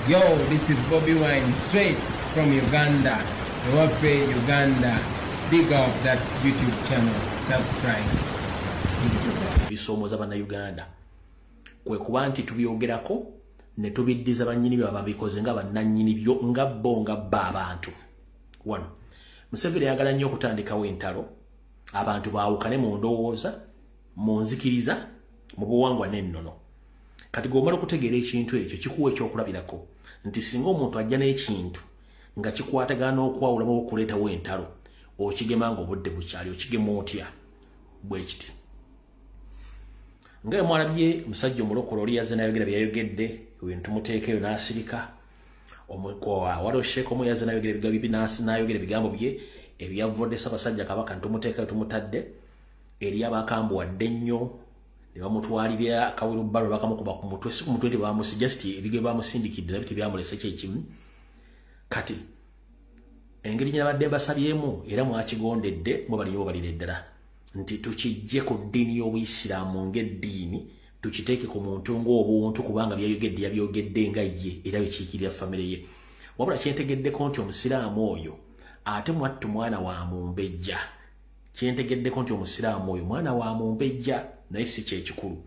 Yo, this is Bobi Wine, straight from Uganda. Ewafe Uganda. Big up that YouTube channel. Subscribe. Bisomooza bannayuganda kwe kuba nti tubyogerako ne tubiddiza bannyini byo ababikoze nga bannannyini byo nga bo nga bba abantu. One, Museveni ayagala nnyo okutandikawo entalo abantu baawukane mu ndowooza, mu nzikiriza, mu buwangwa n'ennono. Kati gw'omala okutegeera ekintu ekyo kikuwa ekyokulabirako nti singa omuntu ajja n'ekintu nga kikwatagana n'okwawulamu okuleetawo entalo, okigema ng'obudde bukyali. Okigema otya? Bwe kiti. Nga mwalabye omusajja omulokole oli yazze n'ayogera bye yayogedde, ebintu tumuteekeyo n'asirika. Waliwo Sheikh omu yazze n'ayogera ebigambo bibi n'ayogera ebigambo bye ebyavvodde Ssaabasajja Kabaka, ntumuteekayo tumutadde eri abakambuwadde ennyo ne bamutwalira akawerubalo bakamukuba ku mutwe, si ku mutwe tebamusi, just ebige bamusindikidde nabyo tebyamulese kyekimu. Kati engeri gye nabadde mbasabyemu era mwakigondedde mwebalinyo mwebalire ddala nti tukijje ku ddiini y'Obuyisiraamu ng'eddiini, tukiteeke ku muntu ng'obuntu, kubanga byayogedde yabyogedde nga ye era bikiikirira famire ye. Wabula kyentegeddeko nti omusiraamu oyo ate mwattu mwana wa mumbejja. Kyentegeddeko nti omusiraamu oyo mwana wa mumbejja, naye si kyekikulu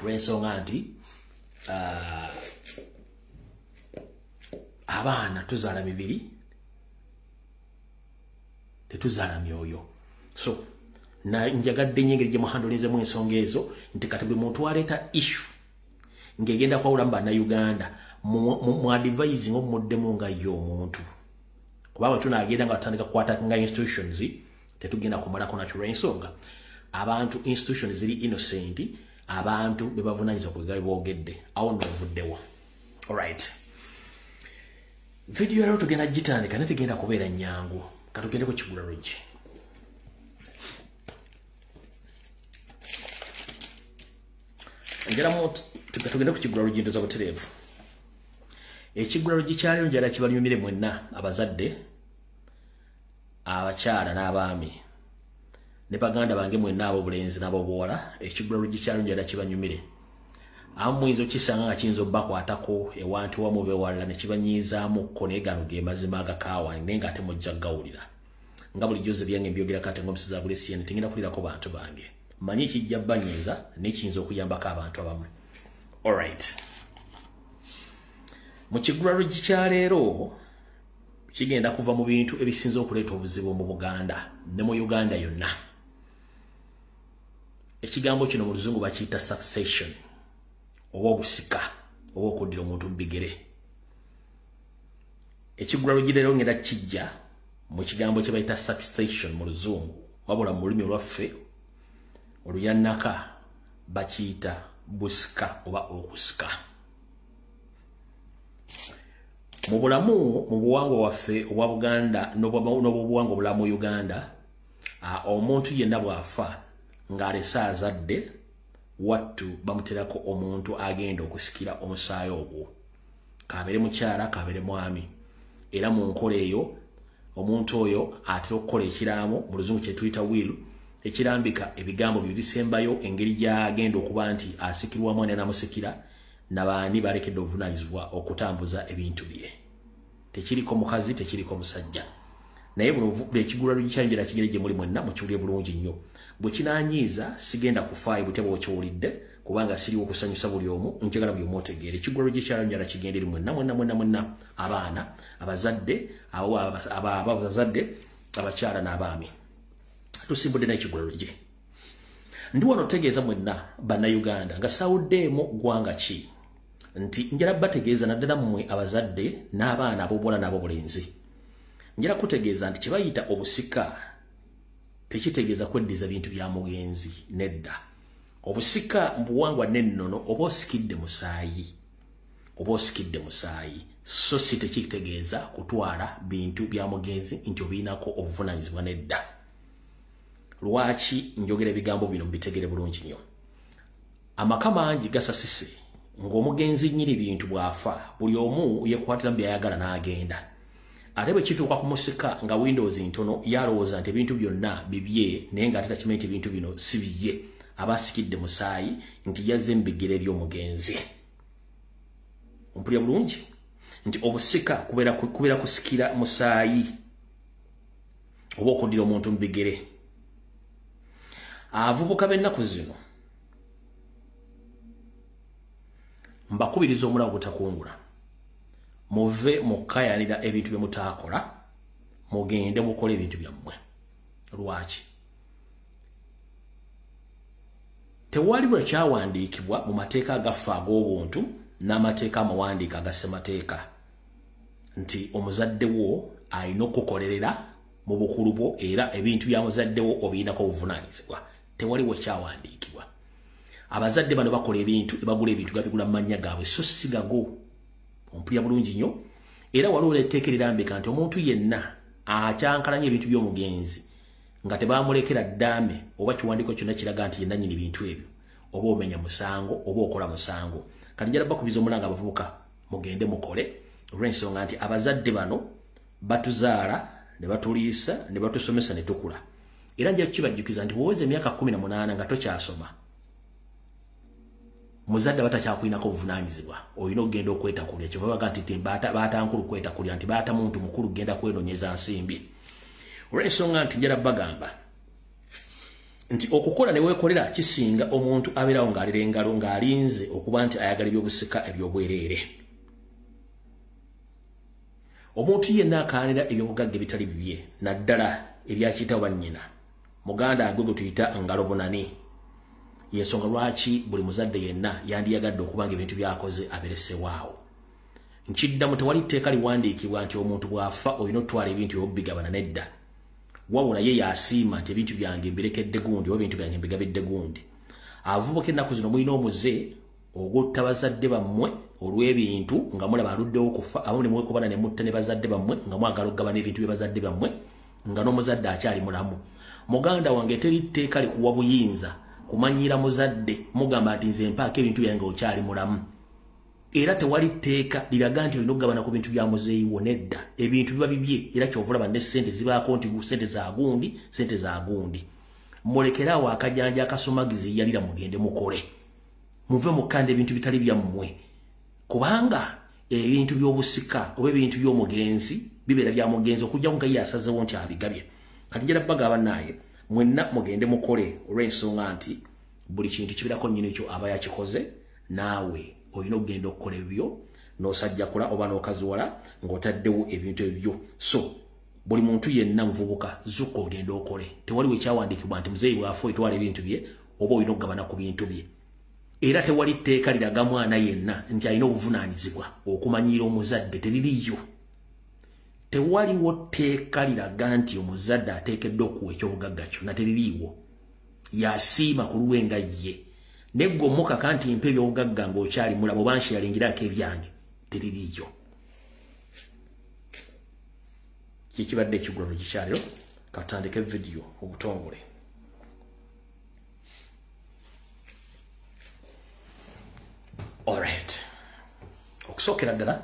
olw'ensonga nti abaana tuzaala mibiri, tetuzaala myoyo. So njagadde nnyo engeri gye muhandulinzemu ensonga ezo nti kati buli muntu aleeta issue ng'egenda kwawulamu bannayuganda mu advising omumuddemu nga ye omuntu, kubanga tunaagenda nga tutandika kukwata nga institutions tetugenda kumalako nakyo lw'ensonga abantu institutions ziri innocent, abantu be bavunaanyizibwa ku bigambo boogedde. Awo nno nvuddewo. Alright, video leero tugenda gitandika naye tegenda kubeera nnyangu. Katugende ku kigula luggi. Njalamu tugende ku kigula luggi ntoza butereevu. Ekigula luggi kyaleero njala kibanyumire mwenna abazadde, abakyala n'abaami ne baganda bange mwenna ab'obulenzi n'ab'obuwala. Ekigula luggi kyaleero njala kibanyumire. Abamu muyinza okukisanga nga kiyinza obbakwatako ewantu wamu bewalala ne kibanyiizaamukko, naye gano ge mazima agakaawa naye ng'ate mujja kugawulira. Nga bulijjo ze byange mbyogerako ate ng'omusizi agulesiye nti ngenda kulirako bantu bange. Manyi kijja bbanyiiza naye kiyinza okuyambako abantu abamu. Alright. Mu kigula luggi kya leero kigenda kuva mu bintu ebisinze okuleeta obuzibu mu Buganda ne mu Uganda yonna. Ekigambo kino mu Luzungu bakiyita succession, oba obusika, oba okuddira omuntu mu bigere. Ekigula luggi leero ngenda kijja mu kigambo kye bayita succession mu Luzungu, wabula mu lulimi olwaffe oluyannaka bakiyita busika oba okusika. Mu bulamu, mu buwangwa waffe obwa Buganda n'obwobuwangwa obulamu Uganda, omuntu yenna bw'afa ng'alese azadde, wattu bamuterako omuntu agenda okusikira omusaayi ogwo, kabeere mukyala kabeere mwami. Era mu nkola eyo omuntu oyo atera okukola ekiraamo, mu Luzungu kye tuyita will, ekirambika ebigambo bye bisembayo engeri gy'agenda okuba nti asikirwamu ani anamusikira nabaani balekedde obuvunaanyizibwa okutambuza ebintu bye. Tekiriko mukazi, tekiriko musajja. Naye buli ekigula luggi kyanjira kigere gye muli mwenna mukiwulire bulungi nnyo. Bwe kinaanyiiza sigenda kufaayo butya bw'okiwulidde, kubanga siriwo okusanyusa buli omu, njagala buli omu otegeere. Ekigula luggi kyanjira kigende eri mwenna mwenna mwenna mwenna, abaana, abazadde, abazadde, abakyala n'abaami. Tusimbudde n'ekigula luggi. Ndi wano otegeeza mwenna bannayuganda nga saawuddeemu ggwanga ki nti njala bategeeza naddala mmwe abazadde n'abaana ab'obuwala n'ab'obulenzi. Njala kutegeeza nti kye bayita obusika tekitegeeza kweddiza bintu bya mugenzi, nedda. Obusika mu buwangwa n'ennono oba osikidde musaayi, oba osikidde musaayi, so si tekitegeeza kutwala bintu bya mugenzi nti obirinako obuvunaanyizibwa, nedda. Lwaki njogera ebigambo bino mubitegere bulungi nnyo? Amaka mangi gasasise ng'omugenzi nnyini bintu bw'afa buli omu yeekwatira mu by'ayagala n'agenda. Ate bwe kituuka ku musika nga windows ntono, yalowooza nti ebintu byonna bibye, naye ng'ate takimanyi nti ebintu bino si bibye. Aba asikidde musaayi nti yazze mu bigere by'omugenzi. Ompulira bulungi nti obusika kubeera kusikira musaayi oba okuddira omuntu mu bigere. Abavubuka b'ennaku zino mbakubiriza omulawo gutakungula, muve mukayanira ebintu bye mutaakola, mugende mukole ebintu byammwe. Lwaki? Tewali bwe kyawandiikibwa mu mateeka agaffe ag'obuntu n'amateeka amawandiika aga ssemateeka nti omuzadde wo alina okukolerera mu bukulu bwo era ebintu bya muzadde wo obirinako obuvunaanyizibwa. Tewaliwo kyawandiikibwa. Abazadde bano bakola ebintu, bagula ebintu gabigula mu mannya gaabwe so si gago. Ompulira bulungi nnyo. Era waliwo etteeka erirambika nti omuntu yenna akyankalanya ebintu by'omugenzi nga tebamulekera ddaame oba kiwandiiko kyonna kiraga nti yenna nnyini bintu ebyo, oba omenya musango oba okola musango. Kati njala bakubiza omulanga abavubuka mugende mukole, olw'ensonga nti abazadde bano batuzaala ne batuliisa ne batusomesa ne tukula. Era nja kukibajjukiza nti bw'oweza emyaka 18 nga tokyasoma, muzadde batakyakulinako obuvunaanyizibwa, olina okugenda okwetakulira. Kyova baga nti baatankulu kwetakulira, nti baata muntu mukulu genda kwenonyeza nsimbi. Olw'ensonga nti njala bagamba nti okukola ne weekolera kisinga omuntu abeerawo ng'alira engalo ng'alinze okuba nti ayagala ebyobusika ebyobwereere. Omuntu yenna akaanira ebyobugagga ebitali bibye, naddala ebyakiyitawo bannyina, muganda gwe gwe tuyita ngalo bunani. Yensonga lwaki buli muzadde yenna yandiyagadde okuba nga ebintu by'akoze aberesewaawo. Nkiddamu, tewali tteeka liwandiikibwa nti omuntu bw'afa olina okutwala ebintu by'obigabana nedda. Wabula ye yasiima nti ebintu byange mbirekedde gundi oba ebintu byange mbigabidde gundi. Abavubuka ennaku zino mulina omuze ogw'otta bazadde bammwe olw'ebintu nga mulaba aluddewo okufa, abamu ne mwekobana ne mutta ne bazadde bammwe nga mwagala okugabana ebintu bye bazadde bammwe nga n'omuzadde akyali mulamu. Muganda wange, teri tteeka likuwa buyinza kumanyira muzadde mugamba nti nze mpaako ebintu byange okyali mulamu. Era tewali tteeka liraga nti olina okugabana ku bintu bya muzeeyi wo nedda. Ebintu biba bibye, era kyova olaba ne ssente zibaako nti ssente za gundi, ssente za gundi. Mulekere awo akajanja akasomagizi yalira, mugende mukole. Muve mukanda ebintu bitali byammwe, kubanga ebintu by'obusika oba ebintu by'omugenzi bibeera bya mugenzi okujjako nga ye asazeewo nti abigabye. Kati njala bagaba naye mwenna mugende mukole, olw'ensonga nti buli kintu kibeerako nnyini kyo aba yakikoze, naawe olina okugenda okukola ebyo n'osajjakula oba n'okaziwala ng'otaddewo ebintu ebyo. So buli muntu yenna muvubuka zukka ogenda okole. Tewaliwo ekyawandiikibwa nti muzeeyi bw'afa etwala ebintu bye oba olina okugabana ku bintu bye. Era tewali tteeka liraga mwana yenna nti alina obuvunaanyizibwa okumanyiira omuzadde, teririiyo. Tewaliwo tteeka liraga nti omuzadde ateekeddwa okuwa ekyobugagga kyonna, teririiwo. Yasiima ku lulwe nga ye. Neggo omukaka nti mpa ebyobugagga ng'okyali mulamu oba nshiyalingirako ebyange, teririiyo. Kikibadde ekigulano kikyaliro, katandike vidiyo obutongole. Alright. Okusookera ddala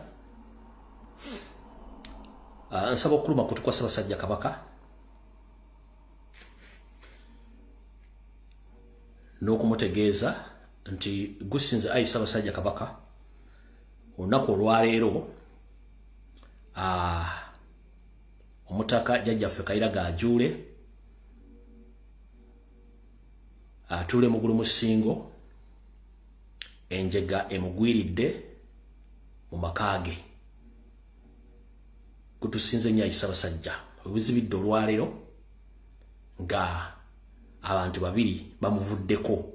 nsaba okuluma kutu kwa Ssaabasajja Kabaka n'okumutegeeza nti gusinze ayi Ssaabasajja Kabaka olunaku olwaleero omutaka jjajjaffe Kayira Gajuule atuule mugulu musingo, enjega emugwiridde mu maka ge. Gutusinze nnyo ayi Ssaabasajja obuzibidde olwaleero nga abantu babiri bamuvuddeko.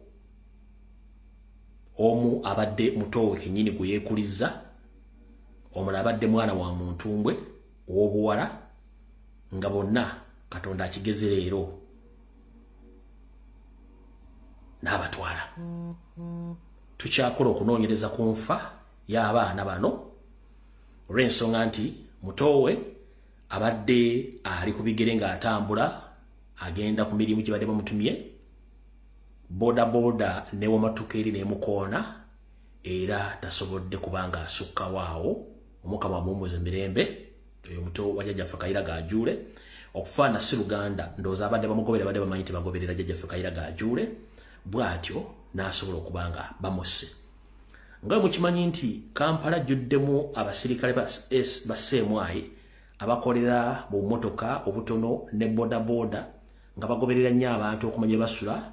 Omu abadde muto we kennyini gwe yeekulizza, omulala abadde mwana wa Muntumbwe ow'obuwala, nga bonna Katonda akigeze leero n'abatwala. Tukyakola okunoonyereza ku nfa y'abaana bano olw'ensonga nti muto we abadde ali ku bigere ng'atambula agenda ku mirimu gye badde bamutumye, boda boda ne wamatuka eri n'emukoona, era tasobodde kubanga asukkawo awo. Omukama amuwummuze mirembe oyo muto wa jjajjaffe Kayira Gajuule. Okufaana si Luganda, ndowooza abadde bamugoberera badde bamanyi nti bagoberera jjajjaffe Kayira Gajuule, bw'atyo n'asobola okuba nga bamusse. Nga mukimanyi nti Kampala ajjuddemu abasirikale ba CMI abakolera mu mmotoka obutono ne bodaboda nga bagoberera nnyo abantu okumanya basula.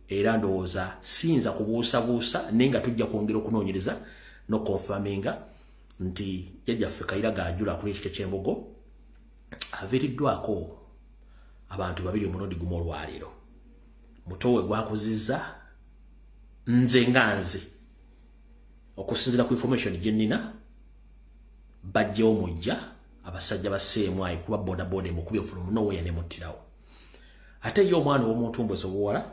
Era ndowooza siyinza kubuusabuusa, naye nga tujja kwongera okunoonyereza n'okonfaminga nti jjajjaffe Kayira Ganjule akula ekika ky'Embogo aviiriddwako abantu babiri omulundi gumu olwaleero. Muto we gwakuzizza nze nga nze okusinziira ku information gye nnina, bajjewo mujja abasajja ba CMI kuba bodaboda emukubye from nowhere ne muttirawo. Ate ye omwana ow'omuntumbwe obuwala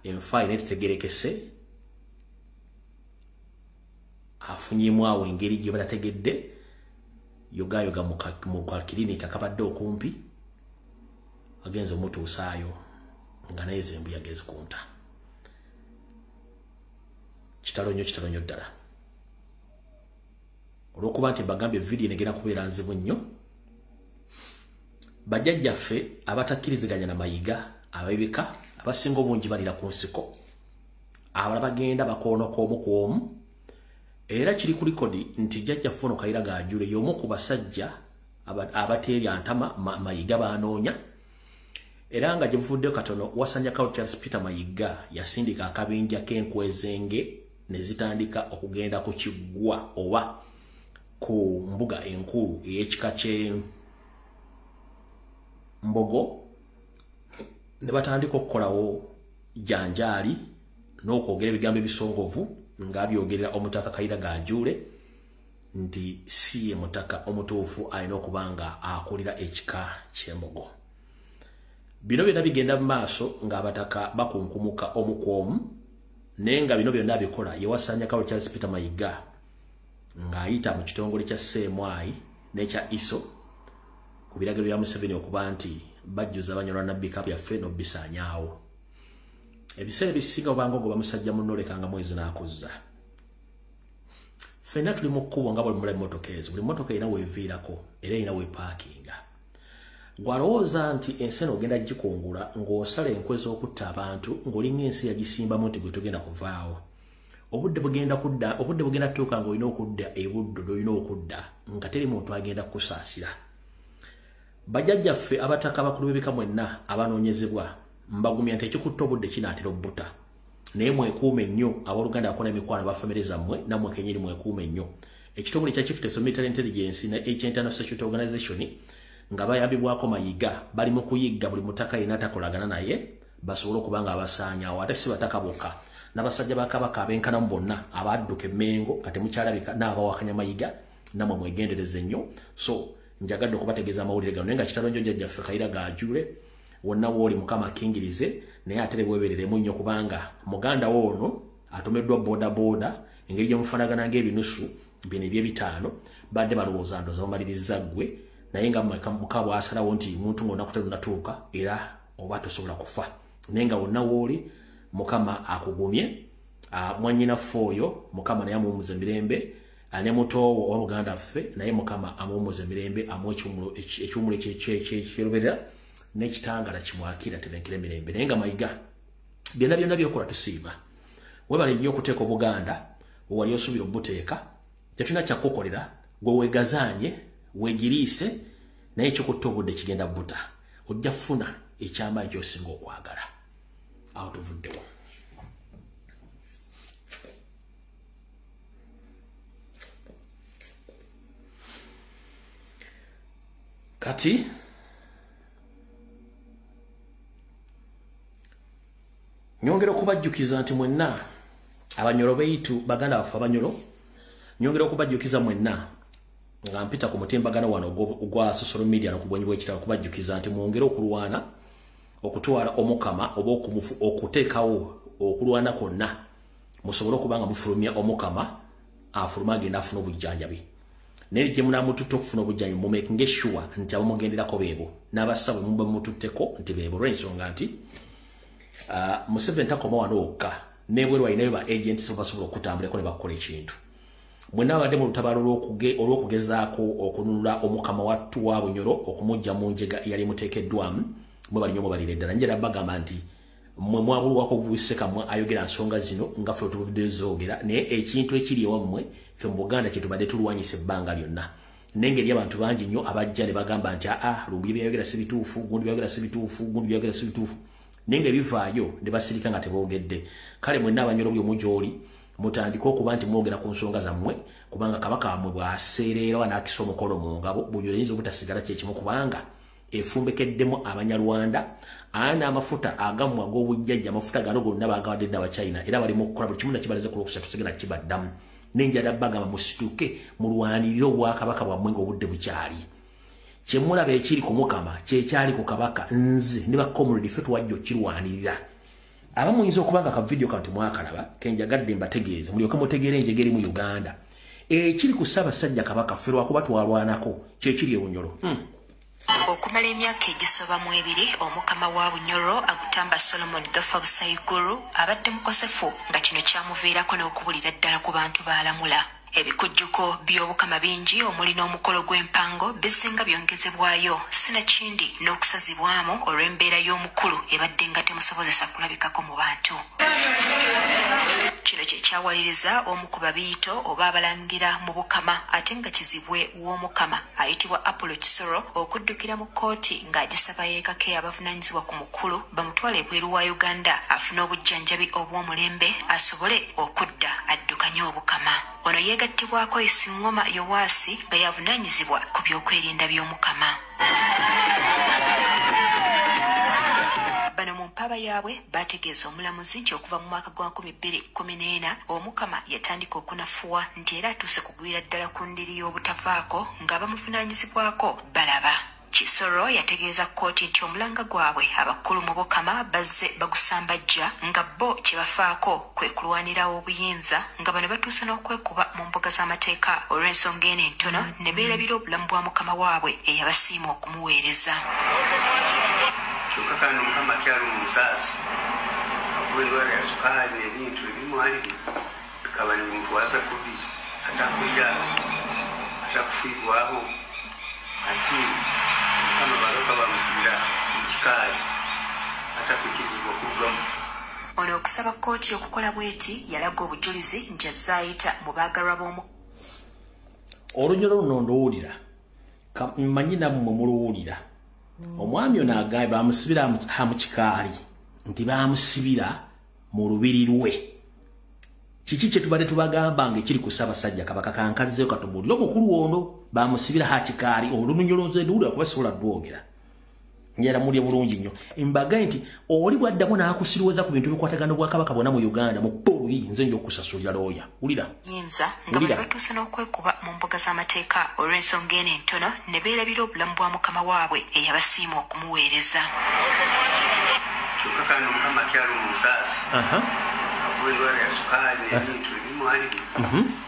enfa ine tetegerekese, afunyemu awo engeri gye batategedde, yogayoga mu kilinika akabadde okumpi, agenze omutuusaayo nga naye zembuyaga ezikunta. Kitalo nnyo, kitalo nnyo ddala. Olw'okuba nti mbagambye vidiyo negenda kubeera nzibu nnyo, bajjajjaffe abatakkiriziganya na Mayiga ab'ebika abasinga obungi balira ku nsiko, abalala bagenda bakoonoka omu ku omu. Era kiri ku likodi nti jjajjaffe ono Kayira Ganjule y'omu ku basajja abateerya ntama Mayiga baanoonya. Era nga gye buvuddeyo katono, Wasanja Charles Peter Mayiga yasindika akabinja k'enkwezenge ne zitandika okugenda ku kiggwa oba ku mbuga enkulu ey'ekika ky'Embogo, ne batandika okukolawo janjaali n'okwogera ebigambo ebisongovu nga byogerera omutaka Kayira Ganjule nti si ye mutaka omutuufu alina okuba nga akulira ekika ky'Embogo. Bino byonna bigenda mu maaso ng'abataka bakunkumuka omu ku omu, naye nga bino byonna bikola ye Wasanja Charles Peter Mayiga ng'ayita mu kitongole kya CMI n'ekya ISO ku biragiro bya Museveni okuba nti bajjuza Abanyarwanda bika byaffe n'obisaanyaawo. Ebiseera ebisinga obanga ogoba musajja munno olekanga mwezi n'akuzza. Ffenna tuli mu kkubo nga buli mula emmotoka ezo, buli mmotoka erina weeviirako era erina weepaakinga. Gwalowooza nti ensi eno ogenda gikungula ng'osala enkwe z'okutta abantu ng'olinga ensi yagisimbamu nti gwe togenda kuvaawo. Obudde bugenda kudda, obudde bugenda tuuka ng'olina okudda ebuddo lw'olina okudda nga teri muntu agenda kukusaasira. Bajjajjaffe abataka abakulu b'ebika mwenna abanoonyezebwa mbagumya nti ekikutta obudde kinaatera obbuta. Naye mwekuume nnyo abooluganda akola emikwano ba famire zammwe, nammwe kennyini mwekuume nnyo. Ekitongole kya Chief Military Intelligence ne Internal Security Organization nga bayambibwako Mayiga bali mu kuyigga buli mutaka yenna atakolagana naye basobole okuba nga abasaanyaawo. Ate si bataka bokka, n'abasajja ba Kabaka abenkanamu bonna abadduka Emmengo nga temukyalabika n'abawakanya Mayiga, nammwe mwegendereze nnyo. So njagadde okubategeeza amawulire gano, naye nga kitalo nnyo jjajjaffe Kayira Ganjule wonna wooli Mukama akingirize, naye ate weebereremu nnyo kubanga muganda wo ono atomeddwa bodaboda engeri gye mufaanagana ng'ebinusu bino eby'ebitaano, badde balowooza ndowooza bamaliriza ggwe, naye nga Mukama bw'asalawo nti muntu ng'olunaku terunnatuuka era oba tosobola kufa. Naye nga wonna wooli Mukama akugumye, mwannyinaffe oyo Mukama naye amuwummuze mirembe, ne mutoowo oba muganda waffe naye Mukama amuwummuze mirembe, amuwe ekiwummulo eky'olubeerera n'ekitangala kimwakira tebenkere mirembe. Naye nga Mayiga byonna byonna by'okola tusiima. Weebale nnyo okuteeka Obuganda wewali osuubira obuteeka, tetulina kyakukolera, gwe weegazaanye weegiriise, naye ekikutta obudde kigenda buta, ojja kufuna ekyamaanyi ky'osinga okwagala. Awo tuvuddewo. Kati nyongera okubajjukiza nti mwenna Abanyoro beitu, baganda baffe Abanyoro, nyongera okubajjukiza mwenna nga mpita ku mutimbagano wano ogwa social media n'okubwenyi bw'ekitabo, okubajjukiza nti mwongere okulwana okutwala Omukama oba okuteekawo okulwana kwonna musobole okuba nga mufulumya Omukama afuluma agenda afuna obujjanjabi. Naye gye munaamututte okufuna obujjanjabi mumakinge sure nti abamugenderako beebo n'abasawo muba mututteko nti beebo, olw'ensonga nti Museveni takoma wano wokka, n'ebweru alinayo ba agents basobola okutambulako ne bakola ekintu. Mwenna abadde mu lutabaalo olw'okugezaako okununula Omukama wattu wa Bunyoro okumuggya mu njega eyali emuteekeddwamu, mwe bali nnyo mwebalire ddala. Njera bagamba nti Mmwe mwabulwako obubiseka mwe ayogera nsonga zino nga ffe tuvudde zoogera, naye ekintu ekiri ewammwe ffe mu Buganda kye tubadde tulwanyisa ebbanga lyonna. N'engeri abantu bangi nnyo abajja ne bagamba nti aa Lumbuye byayogera si bituufu, gundi byayogera si bituufu, gundi byayogera si bituufu, naye nga bivaayo ne basirika nga teboogedde. Kale mwenna Abanyoro buli omu gy'oli mutandike okuba nti mwogera ku nsonga zammwe, kubanga kabaka wammwe bw'aseereera n'akisa omukolo mu ngabo, buli oyinza obutasigala kyekimu, kubanga efumbekeddemu Abanyarwanda ana amafuta agammwe ag'obujjajja, amafuta gano gonna baagawadde dda Abachina, era bali mu kukola buli kimu nakibalaze ku Lwokusatu, sigenda kibaddamu. Nenjala bagamba musituke mulwanirire obwakabaka bwammwe ng'obudde bukyali. Kye mulaba ekiri ku Mukama kyekyali ku kabaka, nze ne bakomuledi ffe twajja okukirwanirira. Abamu muyinza okuba nga ka vidiyo kano temwakalaba, kenjagadde mbategeeze mulyoke mutegeere enjegere mu Uganda. Ekiri ku Ssaabasajja Kabaka ffe lwakuba twalwanako kyekiri e Bunyoro. Okumala emyaka egisoba mu ebiri, Omukama wa Bunyoro Agutamba Solomon Gafa Busaiguru abadde mukosefu, nga kino kyamuviirako n'okubulira ddala ku bantu baalamula. Ebikujjuko by'Obukama bingi omuli n'omukolo gw'empango bisinga byongezebwayo sinakindi n'okusazibwamu olw'embeera y'omukulu ebadde nga temusobozesa kulabikako mu bantu. Kino kye kyawaliriza omu ku babiito oba abalangira mu Bukama ate nga kizibwe w'Omukama ayitibwa Apollo Kisoro okuddukira mu kkooti ng'agisaba yeekake abavunaanyizibwa ku mukulu bamutwale ebweru wa Uganda afune obujjanjabi obw'omulembe asobole okudda addukanye Obukama. Ono yeegattibwako Isingoma Yowaasi nga yavunaanyizibwa ku by'okwerinda by'Omukama. Bano mu mpaaba yaabwe baategeeza omulamuzi nti okuva mu mwaka gwa 2014 Omukama yatandika okunafuwa, nti era atuuse kugwira ddala ku ndiri y'obutavaako ng'abamuvunaanyizibwako balaba. Kisoro yategeeza kkooti nti omulanga gwabwe abakulu mu Bukama bazze bagusambajja nga bo kye bafaako kwe kulwanirawo obuyinza, nga bano batuuse n'okwekuba mu mbuga z'amateeka olw'ensonga eno entono ne beerabira obulamu bwa Mukama waabwe eyabasiima okumuweereza. Kyokka kandi Mukama akyali mu musaasi, akuba endwala ya sukaali n'ebintu ebimu ali bikaba nibimutwaza kubi, atakulya, atakufiibwaho, ati Mukama bagaruka bamusibira mu kikaali atakwikirizibwa kurugamu. Ono okusaba kkooti okukola bweti yalaga obujulizi nti azzaayita mu baagalwa b'omu. Olunyoro luno nduwulira, mmanyi nammwe muluwulira. Omwami ono agambye bamusibira mu kikaali, nti bamusibira mu lubiri lwe. Kiki kye tubadde tubagamba ng'ekiri ku Ssaabasajja Kabaka? Kankazzeeyo katubuulire omukulu ono bamusibira ha kikaali. Olunyoro nze nduwulira kuba sisobola lwogera, njala mulye bulungi nnyo. Mbagaye nti oli bw'addamu n'akusiriwaza ku bintu bikwatagana obwakabaka bwonna mu Uganda, mu oluyi nze nja okusasulira looya. Wulira. Yinza nga bano batuuse n'okwekuba mu mbuga z'amateeka olw'ensonga eno entono ne beerabira obulamu bwa Mukama waabwe eyabasiima okumuweereza. Kyokka kandi Mukama akyali mu musaasi, akuba endwala ya sukaali n'ebintu ebimu ali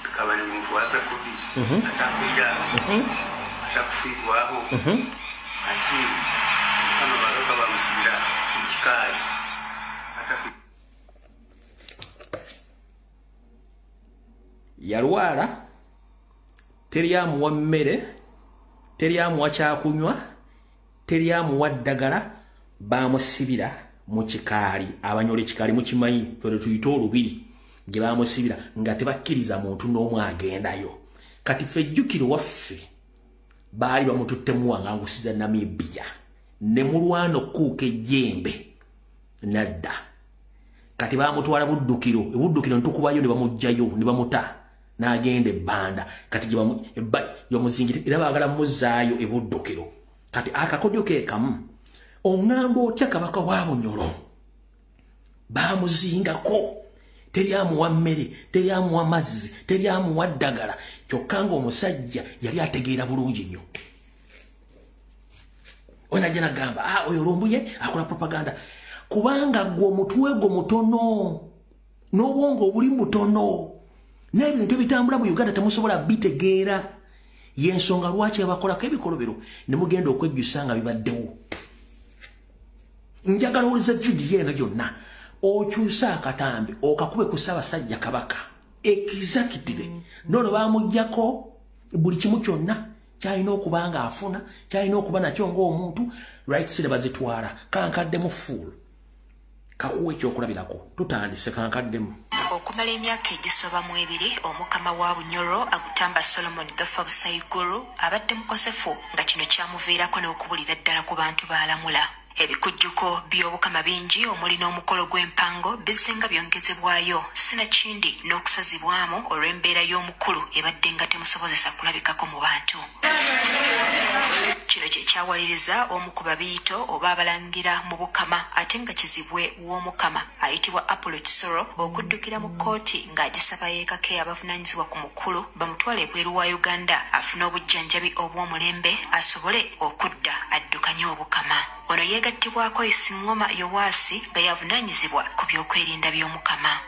bikaba nibimutwaza kubi, atakulya, atakufiibwaho, ati Mukama bagaruka bamusibira mu kikaali. Yalwala, teri amuwa mmere, teri amuwa kyakunywa, teri amuwa ddagala, bamusibira mu kikaali. Abanyola ekikaali mukimanyi, ffe tuyite olubiri gye bamusibira nga tebakkiriza muntu n'omu agendayo. Kati ffe ejjukiro waffe baali bamututtemu wangangusiza Namibia ne mulwana okkuuka ejjembe nadda. Kati bamutwala Buddukiro, ebuddukiro ntukubayo ne bamuggyayo ne bamuta n'agenda ebbanda. Kati gye bamuzingira era baagala muzzaayo ebuddukiro. Kati akakodyo ke kamu, oŋŋamba otya kabaka wa Bunyoro bamuzingako, teri amuwa mmere, teri amuwa mazzi, teri amuwa ddagala, kyokka ng'omusajja yali ategeera bulungi nnyo. Oyo najja nagamba oyo Lumbuye akola propaganda, kubanga gwe omutwe gwo mutono n'obwongo obuli butono n'ebintu ebitambula mu Uganda temusobola bitegeera. Y'ensonga lwaki abakolako ebikolobero ne mugenda okwejjusa nga bibaddewo. Njagala owulize vidiyo eno yonna, okyuse akatambi okakube ku Ssaabasajja Kabaka exactly. Nono bamuggyako buli kimu kyonna kyalina okuba nga afuna, kyalina okuba nakyo ng'omuntu, rights ne bazitwala. Kankaddemu full. Kakuwa ekyokulabirako, tutandise kankaddemu. Okumala emyaka egisoba mu 2, omukama wa Bunyoro Agutamba Solomon Gafa Busaiguru abadde mukosefu, nga kino kyamuviirako n'okubulira ddala ku bantu baalamula. Ebikujjuko by'obukama bingi omuli n'omukolo gw'empango bizenga byongezebwayo sinakindi n'okusazibwamu olw'embeera y'omukulu ebadde nga temusobozesa kulabikako mu bantu. Kino kye kyawaliriza omu ku babiito oba abalangira mu bukama ate nga kizibwe w'omukama ayitibwa Apollo Kisoro okuddukira mu kkooti ng'agisaba yeekake abavunaanyizibwa ku mukulu bamutwale ebweru wa Uganda afune obujjanjabi obw'omulembe asobole okudda addukanye obukama. Ono yeegattibwako Isingoma Yowaasi nga yavunaanyizibwa ku by'okwerinda by'omukama.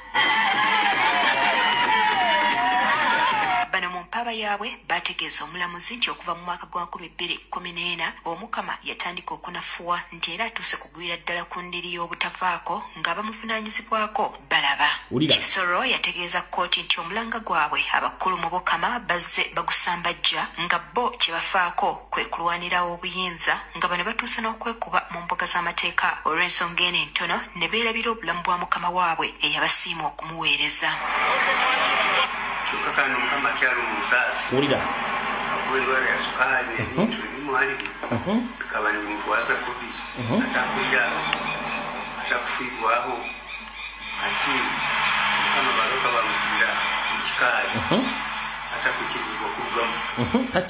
Bano mu mpaaba yaabwe bategeeza omulamuzi nti okuva mu mwaka gwa 2014 omukama yatandika okunafuwa nti era atuuse kugwira ddala ku ndiri y'obutavaako ng'abamuvunaanyizibwako balaba. Kisoro yategeeza kkooti nti omulanga gwabwe abakulu mu bukama bazze bagusambajja nga bo kye bafaako kwe kulwanirawo obuyinza, nga bano batuuse n'okwekuba mu mbuga z'amateeka olw'ensonga eno entono ne beerabira obulamu bwa mukama waabwe eyabasiima okumuweereza. Kyokka kano Mukama akyali mu nsaasi, akuba endwala ya sukaali n'ebintu ebimu alimu bikaba nibimutwaza kubi, atakulya, atakufiibwaho. Ati Mukama baroka bamusibira mu kikaali atakukirizibwa kuvugamu.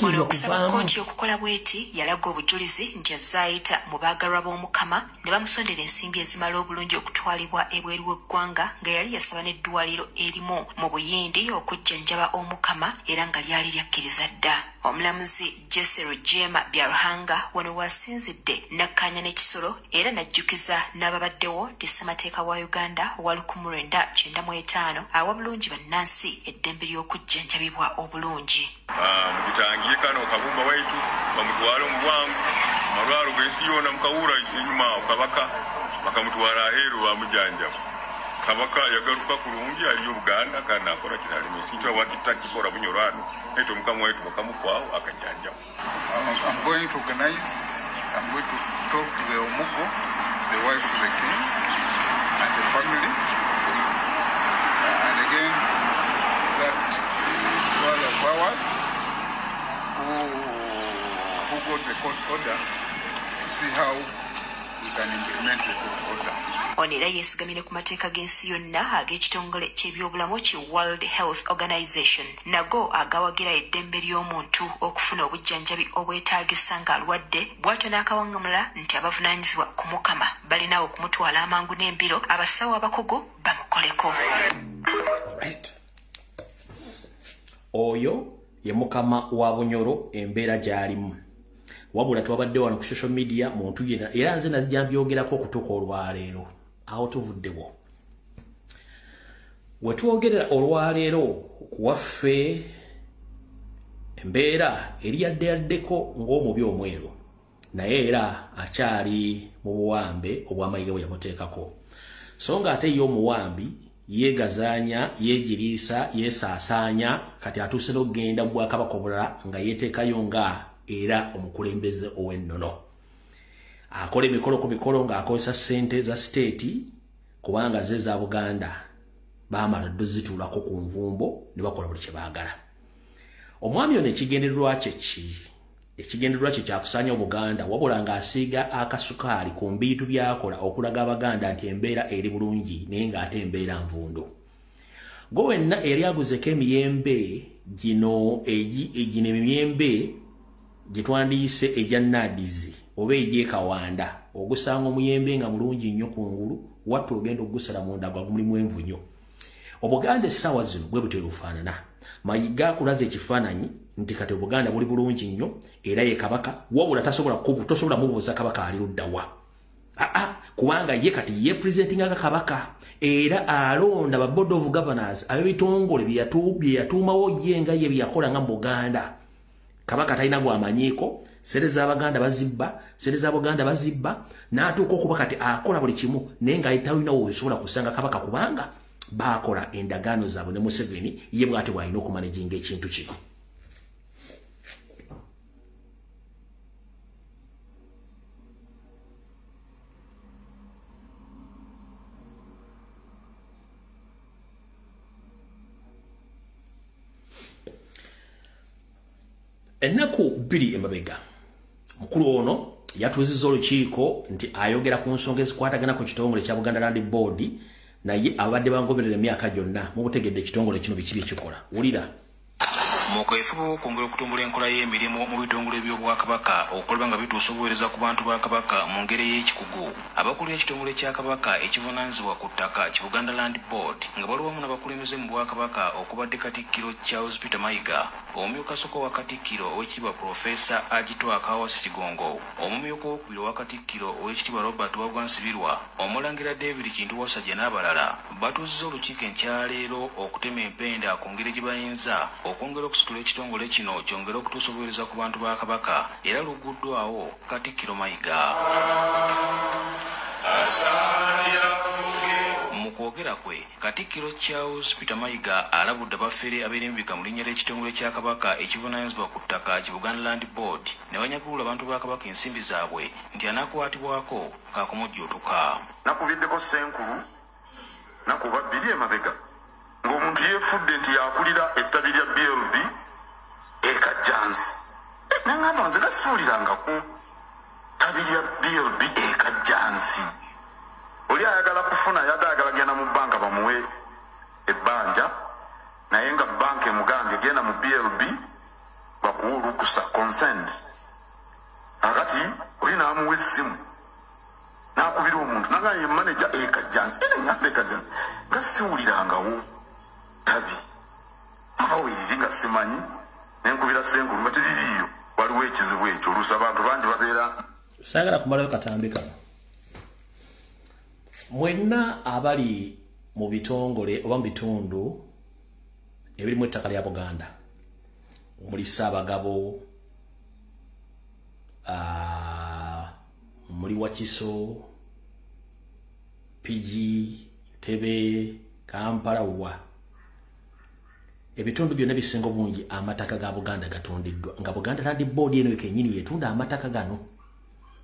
Ono okusaba kkooti okukola bweti yalaga obujulizi nti azze ayita mu baagalwa b'omukama ne bamusondera ensimbi ezimala obulungi okutwalibwa ebweru w'eggwanga, nga yali yasaba n'eddwaliro erimu mu Buyindi okujjanjaba omukama era nga lyali lyakkiriza dda. Omulamuzi Jesse Rugema Byaruhanga wano wasinzidde nakkaanya n'ekisolo era n'ajjukiza n'ababaddewo nti ssemateeka wa Uganda owa 1995 awa bulungi bannansi eddembe ly'okujjanjabibwa obulungi. Mugitangiye kano kabumba waitu bamutwale mu bwangu malwalo g'ensi yona mukawura enyuma awo kabaka bakamutwala aheeru bamujanjaba. Kabaka yagaruka kulungi aliyo Buganda kandi nakola kiralima ekintu awakitakikola Bunyoro ano naye omukama waitu bakamufaawo akajanjaba. I'm going to organize, I'm going to talk to the Omugo, the wife to the king, and the family. And again, that brother of ours who got the court order to see how we can implement the court order. Ono era yeesigamye ku mateeka g'ensi yonna ag'ekitongole ky'ebyobulamu ki World Health Organization, nago agawagira eddembe ly'omuntu okufuna obujjanjabi obwetaagisa ng'alwadde, bw'atyo n'akawangamula nti abavunaanyizibwa ku mukama balina okumutwala amangu n'embiro abasawo abakugu bamukoleko. Oyo ye mukama wa Bunyoro embeera gy'alimu. Wabula twabadde wano ku social media muntu yenna era nze najja mbyogerako okutuuka olwaleero. Awo tuvuddewo. We twogerera olwaleero kuwaffe embeera eri yadde yaddeko ng'omubi omweru, naye era akyali mu buwambe obw'amayiga bwe yamuteekako. So ng'ate ye omuwambi yeegazaanya, yeegiriisa, yeesaasaanya, kati atuuse n'okugenda mu bwakabaka obulala nga yeeteekayo nga era omukulembeze ow'ennono. Akola emikolo ku mikolo ng'akozesa ssente za siteeti kubanga ze za Buganda baamala ddo zituulako ku nvumbo ne bakola buli kye baagala. Omwami ono ekigendererwa kye ki? Ekigendererwa kye kyakusaanya Obuganda, wabula ng'asiiga akasukaali ku mbiitu by'akola okulaga Abaganda nti embeera eri bulungi naye ng'ate embeera nvundu. Gwe wenna eri aguzeko emiyembe gino emiyembe gye twandiyise egya Nadizi oba egy'ekawanda, ogusanga omuyembe nga mulungi nnyo kungulu, wattu ogenda okugusala munda gwa mulimu envunyo. Obuganda essaawa zino bwe butyo bufaanana. Mayiga akulaze ekifaananyi nti kati Obuganda buli bulungi nnyo era ye kabaka, wabula tosobola mubuuza kabaka ali ludda wa. Kubanga ye kati ye presentinga kabaka era alonda ba board of governors ab'ebitongole bye yatuumawo ye nga ye bye yakola nga mu Buganda. Kabaka talina gw'amanyiiko, ssente z'Abaganda bazibba, ssente za Buganda bazibba, n'atuuka okuba kati akola buli kimu naye nga talina w'osobola kusanga kabaka kubanga baakola endagaano zaabwe ne Museveni, ye bw'atyo bw'alina okumanaginga ekintu kino. Ennaku 2 emabega mukulu ono yatuuzizza olukiiko nti ayogera ku nsonga ezikwatagana ku kitongole kya Buganda Land Board, naye abadde bangoberera emyaka gyonna mubutegedde ekitongole kino biki byekikola. Wulira. Mu kaweefube w'okwongera okutumbula enkola y'emirimu mu bitongole by'Obwakabaka okulaba nga bituusa obuweereza ku bantu ba Kabaka mu ngeri ey'ekikugu, abakulira ekitongole kya Kabaka ekivunaanyizibwa ku ttaka ki Buganda Land Board nga bali wamu n'abakulembeze mu Bwakabaka okubadde Katikkiro Charles Peter Mayiga, omumyuka soko wa Katikkiro Oweekitiibwa Profesa Agitwa Kawasi Kigongo, omumyuka owokubiri owa Katikkiro Oweekitiibwa Robert Wagwa Nsibirwa, Omulangira David Kintu Wasajja n'abalala batuuzizza olukiiko enkyaleero okutema empenda ku ngeri gye bayinza okwongera okusitula ekitongole kino kyongere okutuusa obuweereza ku bantu ba Kabaka, era luguddwawo Katikkiro Mayiga. Mu kwogera kwe, Katikkiro Charles Peter Mayiga alabudde abafere abeerimbika mu linnya ly'ekitongole kya Kabaka ekivunaanyizibwa ku ttaka ki Buganda Land Board ne banyagulula abantu ba Kabaka ensimbi zaabwe nti anaakwatibwako kaakumujjuutuka. Nakubiddeko Ssenkulu nakuba 2 emabega ng'omuntu yeefudde nti yakulira ettabi lya BLB e Kajjansi. Nangamba nze nasuulirangako ttabi lya BLB e Kajjansi. Oli ayagala kufuna yadde ayagala genda mu bbanka bamuwe ebbanja, naye nga bbanka emugambye genda mu BLB bakuwe olukusa consent. Akati oli n'amuwa essimu n'akubira omuntu nagamba ye manager e Kajjansi. Era ngamba e Kajjansi nga siwulirangawo tabi abaweriri nga simanyi, nenkubira Ssenkulu nga teririiyo. Waliwo ekizibu ekyo, oluusi abantu bangi babeera. Saagala kumalayo katambi kano. Mwenna abali mu bitongole oba mu bitundu ebirimu ettaka lya Buganda, muli Ssaabagabo, muli Wakiso, Pigi, Ntebe, Kampala, wa ebitundu byonna bisinga obungi amataka ga Buganda gatundiddwa nga Buganda Land Board eno kennyini yetunda amataka gano.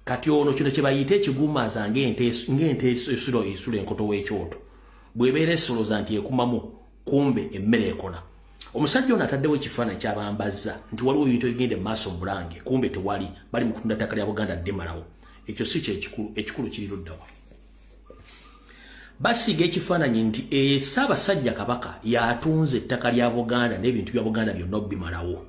Kati ono kino kye bayita ekigumaza ng'ente esulo esula enkoto w'ekyoto bw'ebeera esoloza nti ekumamu, kumbe emmere ekona. Omusajja ono ataddewo ekifaananyi ky'abambazza nti waliwo ebintu ebigenda mu maaso mu Bulange, kumbe tewali, bali mu kutunda ttaka lya Buganda ddimalawo. Ekyo si kyekikulu, ekikulu kiri luddawa. Basiiga ekifaananyi nti Ssaabasajja Kabaka y'atunze ettaka lya Buganda n'ebintu bya Buganda byonna obimalawo.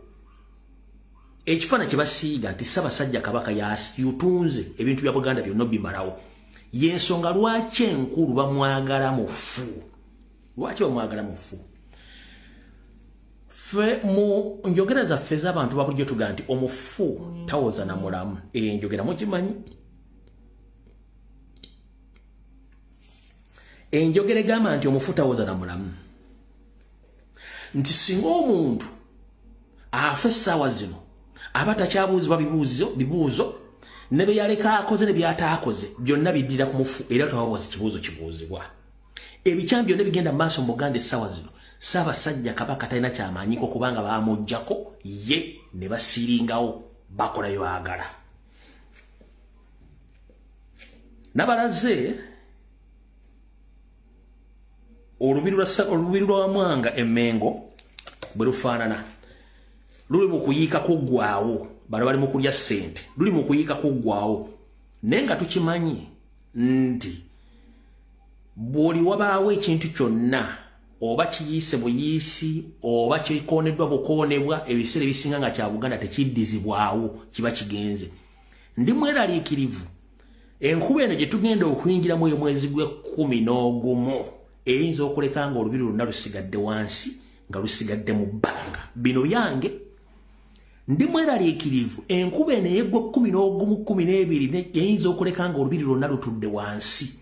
Ekifaananyi kye basiiga nti Ssaabasajja Kabaka y'atunze ebintu bya Buganda byonna obimalawo. Y'ensonga lwaki enkulu bamwagala mufu. Lwaki bamwagala mufu? Ffe mu njogera zaffe ez'abantu ba bulijjo tugamba nti omufu tawoza na mulamu. Enjogera mugimanyi? Enjogera egamba nti omufu tawoza na mulamu, nti singa omuntu afa essaawa zino aba takyabuuzibwa bibuuzo ne bye yaleka akoze ne by'ataakoze byonna biddira ku mufu, era tawabuuza kibuuzo kibuuzibwa. Ebikyamu byonna bigenda mu maaso mu Buganda essaawa zino, Ssaabasajja Kabaka talina kyamanyiko kubanga bamuggyako ye ne basiringawo bakola bye baagala. Nabalaze olubiri lwa Mwanga Emmengo bwe lufaanana. Luli mu kuyiika kuggwawo, bano bali mu kulya ssente, luli mu kuyiika kuggwawo. Naye nga tukimanyi nti bw'oli wabaawo ekintu kyonna oba kiyiise buyiisi oba kikooneddwa bukoonebwa, ebiseera ebisinga nga kya Buganda tekiddizibwawo, kiba kigenze. Ndi mweraliikirivu enkuba eno gye tugenda okuyingiramu oyo mwezi gw'e11 eyinza okuleka nga olubiri lwonna lusigadde wansi nga lusigadde mu bbanga. Bino byange. Ndi mweraliikirivu enkuba eno ey'eggwa 11 12 eyinza okuleka nga olubiri lwonna lutudde wansi.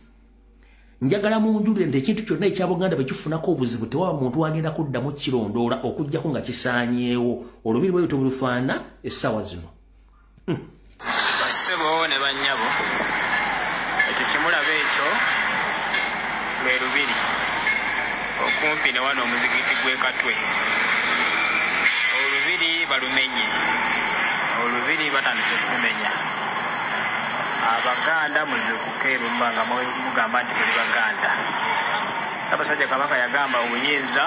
Njagala munjulire nti ekintu kyonna ekya Buganda bwe kifunako obuzibu tewaba muntu agenda kuddamu kirondoola okuggyako nga kisaanyeewo. Olubiri bwe lutyo bwe essaawa zino. Bassebo ne bannyabo, ekyo kyemulaba ekyo lwe lubiri okumpi ne wano omuzikiti gw'e Katwe. Olubiri balumenye, olubiri batandise okulumenya. Abaganda muzuukuke bwe muba nga mugamba nti muli Baganda. Ssaabasajja Kabaka yagamba obuyinza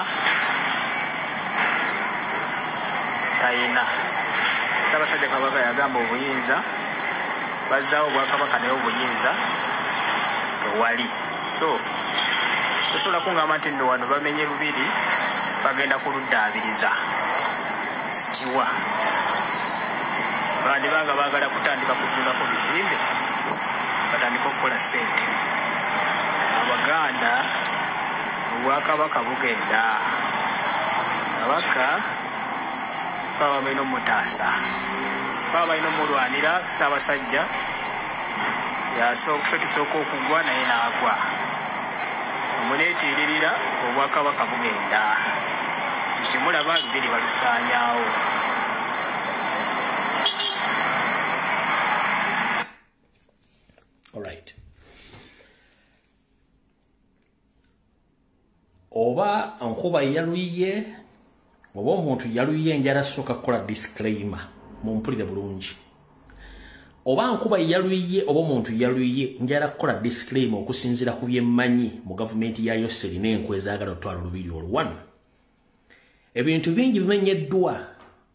talina, Ssaabasajja Kabaka yagamba obuyinza bazzaawo obwakabaka, naye obuyinza tewali. So tosobola kungamba nti nno wano bamenye lubiri bagenda kuluddaabiriza, sikiwa. Bandibanga baagala kutandika kuzimbako bizimbe, batandika okukola ssente. Abaganda obwakabaka bugenda, Kabaka baba balina omutaasa, baba balina omulwanira. Ssaabasajja yasooka tusooka okugwa naye n'agwa, omuneetiiririra obwakabaka bugenda. Kimulaba lubiri balusaanyaawo. Alright. Oba nkuba yaluyiye oba omuntu yaluyiye, njala sooka kukola disclaimer, mumpulire bulungi. Oba nkuba yaluyiye oba omuntu yaluyiye, njala kukola disclaimer okusinziira ku byemmanyi mu gavumenti ya Yoseri n'enkwe ezaagala otwala olubiri olwo. Ebintu bingi bimenyeddwa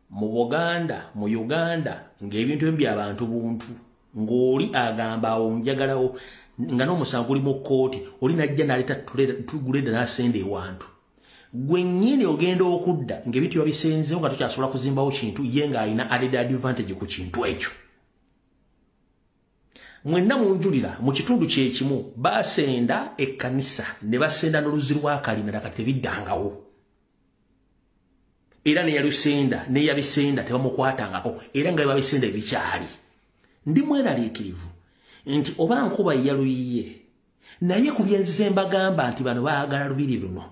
mu Buganda, mu Uganda, ng'ebintu ebimu by'abantu buntu, ng'oli agamba awo njagalawo nga n'omusango guli mu kkooti, oli najja n'aleeta tuguleda n'asenda ewantu. Gwe nnyini ogenda okudda ng'ebintu babisenzeewo nga tokyasobola kuzimbawo kintu, ye ng'alina added advantage ku kintu ekyo. Mwenna munjulira mu kitundu kye kimu basenda ekkanisa ne basenda n'oluzzi lwa Kalimera, kati tebiddangawo. Era neyalusenda neyabisenda tebamukwatangako, era nga babisenda ebikyali. Ndi mweraliikirivu nti oba nkuba yaluyiye, naye ku byenzize mbagamba nti bano baagala lubiri luno.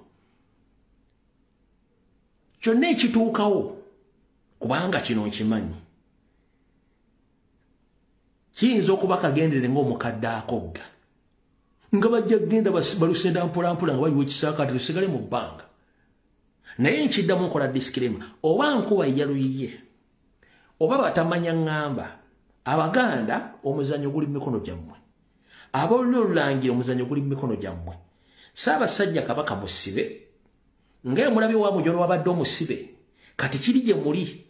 Kyonna ekituukawo, kubanga kino nkimanyi, kiyinza okuba kagendere ng'omukadde akogga, nga bajja kugenda balusenda mpolampola nga bayiwa ekisaakaate lusigale mu bbanga. Naye nkiddamu nkola disclaimer, oba nkuba yaluyiye oba batamanya ŋŋamba, Abaganda omuzannyo guli mu mikono gyammwe, ab'olulyo olulangira omuzannyo guli mu mikono gyammwe. Ssaabasajja Kabaka musibe, nga mulabye wa Mujolo wabadde omusibe, kati kiri gye muli,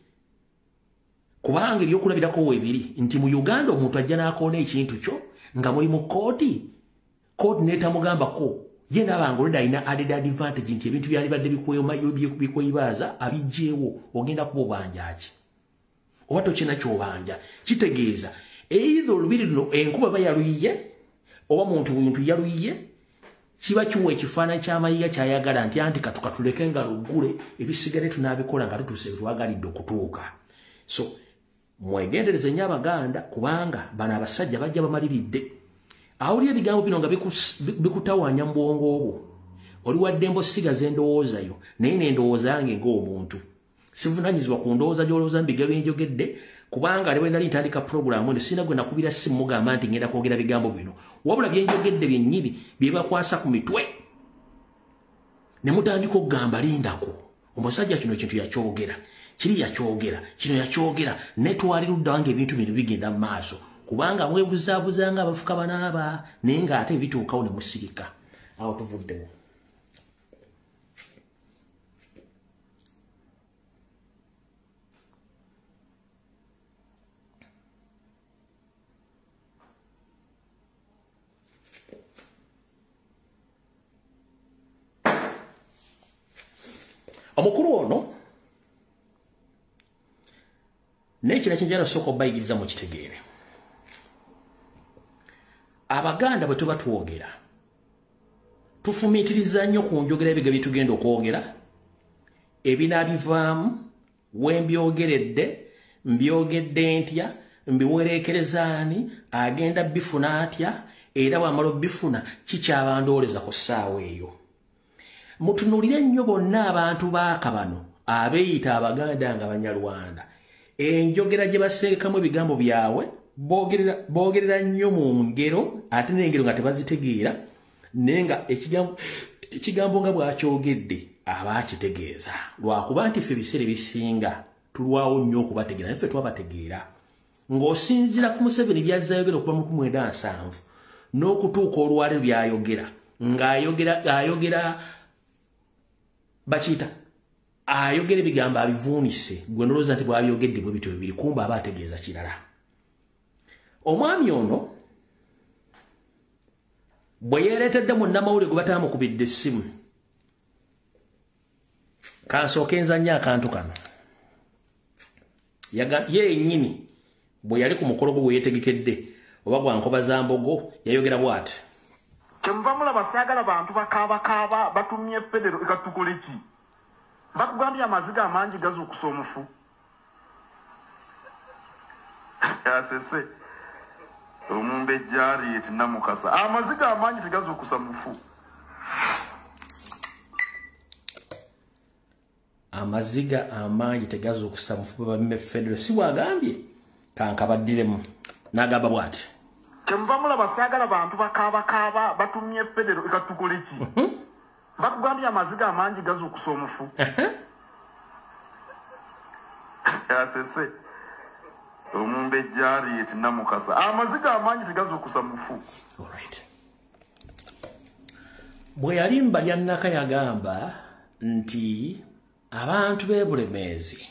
kubanga ebyokulabirako weebiri nti mu Uganda omuntu ajja n'akoona ekintu kyo nga muli mu kkooti, kkooti n'etamugambako ye n'abanga olwedda alina added advantage nti ebintu byalibadde bikweyibaaza abiggyewo, ogenda kuba obanja ki oba tokina ky'obanja. Kitegeeza either olubiri luno enkuba bayaluyiye oba muntu yaluyiye, kiba kiwa ekifaananyi ky'amayiga ky'ayagala nti anti katukatuleke nga luggule, ebisigale tunaabikola nga tutuuse twagalidde okutuuka. So mwegendereze nnyo Abaganda, kubanga bano abasajja bajja bamaliridde. Awulira ebigambo bino nga bikutawaanya mu bwongo obwo, oli waddembe osigaza endowooza yo, naye n'endowooza yange ng'omuntu sivunaanyizibwa ku ndowooza gy'olowooza mu bigambo byenjogedde, kubanga ali bwe nali ntandika pulogulaamu eno sirina gwe nakubira ssimu mugamba nti ngenda kwogera bigambo bino, wabula byenjogedde byennyini bye bakwasa ku mitwe ne mutandika okugamba lindako, omusajja kino ekintu yakyogera, kiri yakyogera, kino yakyogera, ne twali ludda wange ebintu bino bigenda mu maaso, kubanga mwebuzaabuza nga abafuka banaaba, naye ng'ate bituukawo ne musirika. Awo tuvuddewo. Omukulu ono n'ekira kyenjala osooka obayigiriza mukitegeere. Abaganda bwe tuba twogera tufumiitiriza nnyo ku njogera ebigambo bye tugenda okwogera, ebinaabivaamu, we mbyogeredde, mbyogedde ntya, mbiwereekerezaani, agenda bifuna atya, era bw'amala obbifuna kikyabandooleza ku ssaawa eyo. Mutunuulire nnyo bonna abantu baakabano abeeyita Abaganda nga Banyarwanda, enjogera gye baseekamu ebigambo byabwe boogerera nnyo mu ngero, ate n'engero nga tebazitegeera, naye nga ekigambo nga bw'akyogedde aba akitegeeza. Lwakuba nti ffe ebiseera ebisinga tulwawo nnyo okubategeera, naye ffe twabategeera. Ng'osinziira ku Museveni by'azze ayogera okuva mu 1970 n'okutuuka olwaleero by'ayogera, ng'ayogera ayogera bakiyita Ayogera ebigambo abivuunise, gwe nolowooza nti bw'abyogedde bwe bityo bibiri, kumbe aba ategeeza kirala. Omwami ono bwe yeereetedde munnamawulire gwe bataamukubidde essimu, kansooke nzannye akantu kano. Ye yennyini bwe yali ku mukolo gwe gwe yeetegekedde oba gwa Nkobazambogo, yayogera bw'ati. Kyemuva mulaba saagala bantu bakaabakaaba batumye federo ekatukole ki? Bakugambye amaziga amangi gazuukusa omufu. Asese omumbejja Harriet Namukasa, amaziga amangi tegazuukusa mufu. Amaziga amangi tegazuukusa mufu bamme federo, si bw'agambye? Kankabaddiremu. N'agamba bw'ati. Kyemuva mulaba saagala bantu bakaabakaaba batumye federo ekatukole ki? Bakugambye amaziga amangi gazuukusa omufu. Asese omumbejja Harriet Namukasa, amaziga amangi tegazuukusa mufu. Alright. Bwe yali Mbalyannaka yagamba nti abantu b'e Bulemeezi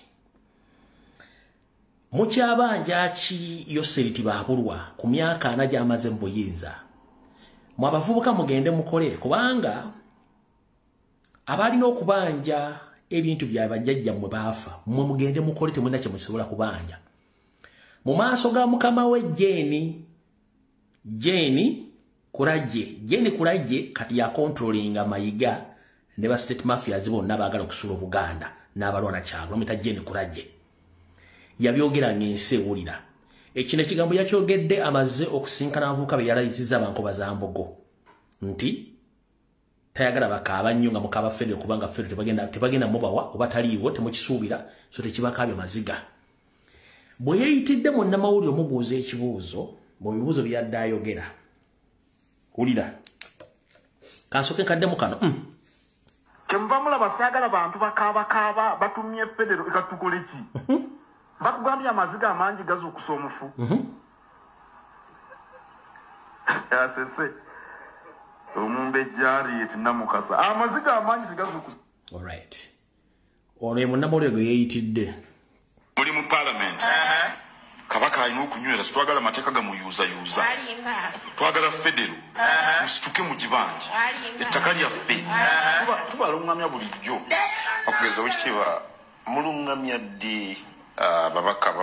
mukyabanja ki Yoseri Tibabulwa ku myaka ana gy'amaze mu buyinza, mwe abavubuka mugende mukole, kubanga abalina okubanja ebintu bya bajjajjammwe baafa, mmwe mugende mukole, temulina kye musobola kubanja. Mu maaso ga mukama we Jane Kuraje kati ya controllinga Mayiga ne ba state mafias bonna baagala okusula Obuganda n'abalwana kyalo, bamuyita Jane Kuraje. Yabyogera ng'ensi ewulira. Ekino ekigambo yakyogedde amaze okusinkana abavubuka be yalayizizza Abankobazambogo nti tayagala bakaaba nnyo nga mukaaba federo, kubanga federo tebagenda mubawa oba taliiwo temukisuubira, so tekibakaabya maziga. Bwe yeeyitidde munnamawulire omubuuza ekibuuzo, mu bibuuzo byadde ayogera. Wulira. Kansooke nkaddemu kano. Kyemuva mulaba saagala bantu bakaabakaaba batumye federo ekatukole ki? Bakugambye amaziga amangi gazuukusa omufu. Asese omumbejja Harriet Namukasa, amaziga amangi tegazuukusa. Alright. Ono ye munnamawulire gwe yeeyitidde. Muli mu parliament. Kabaka alina okunywera, twagala amateeka gamuyuuzayuuza. Twagala federo, musituke mu gibanja. Ettaka lyaffe. Tubalungamya bulijjo. Okugeza owekitiibwa, mulungamya ddi ababaka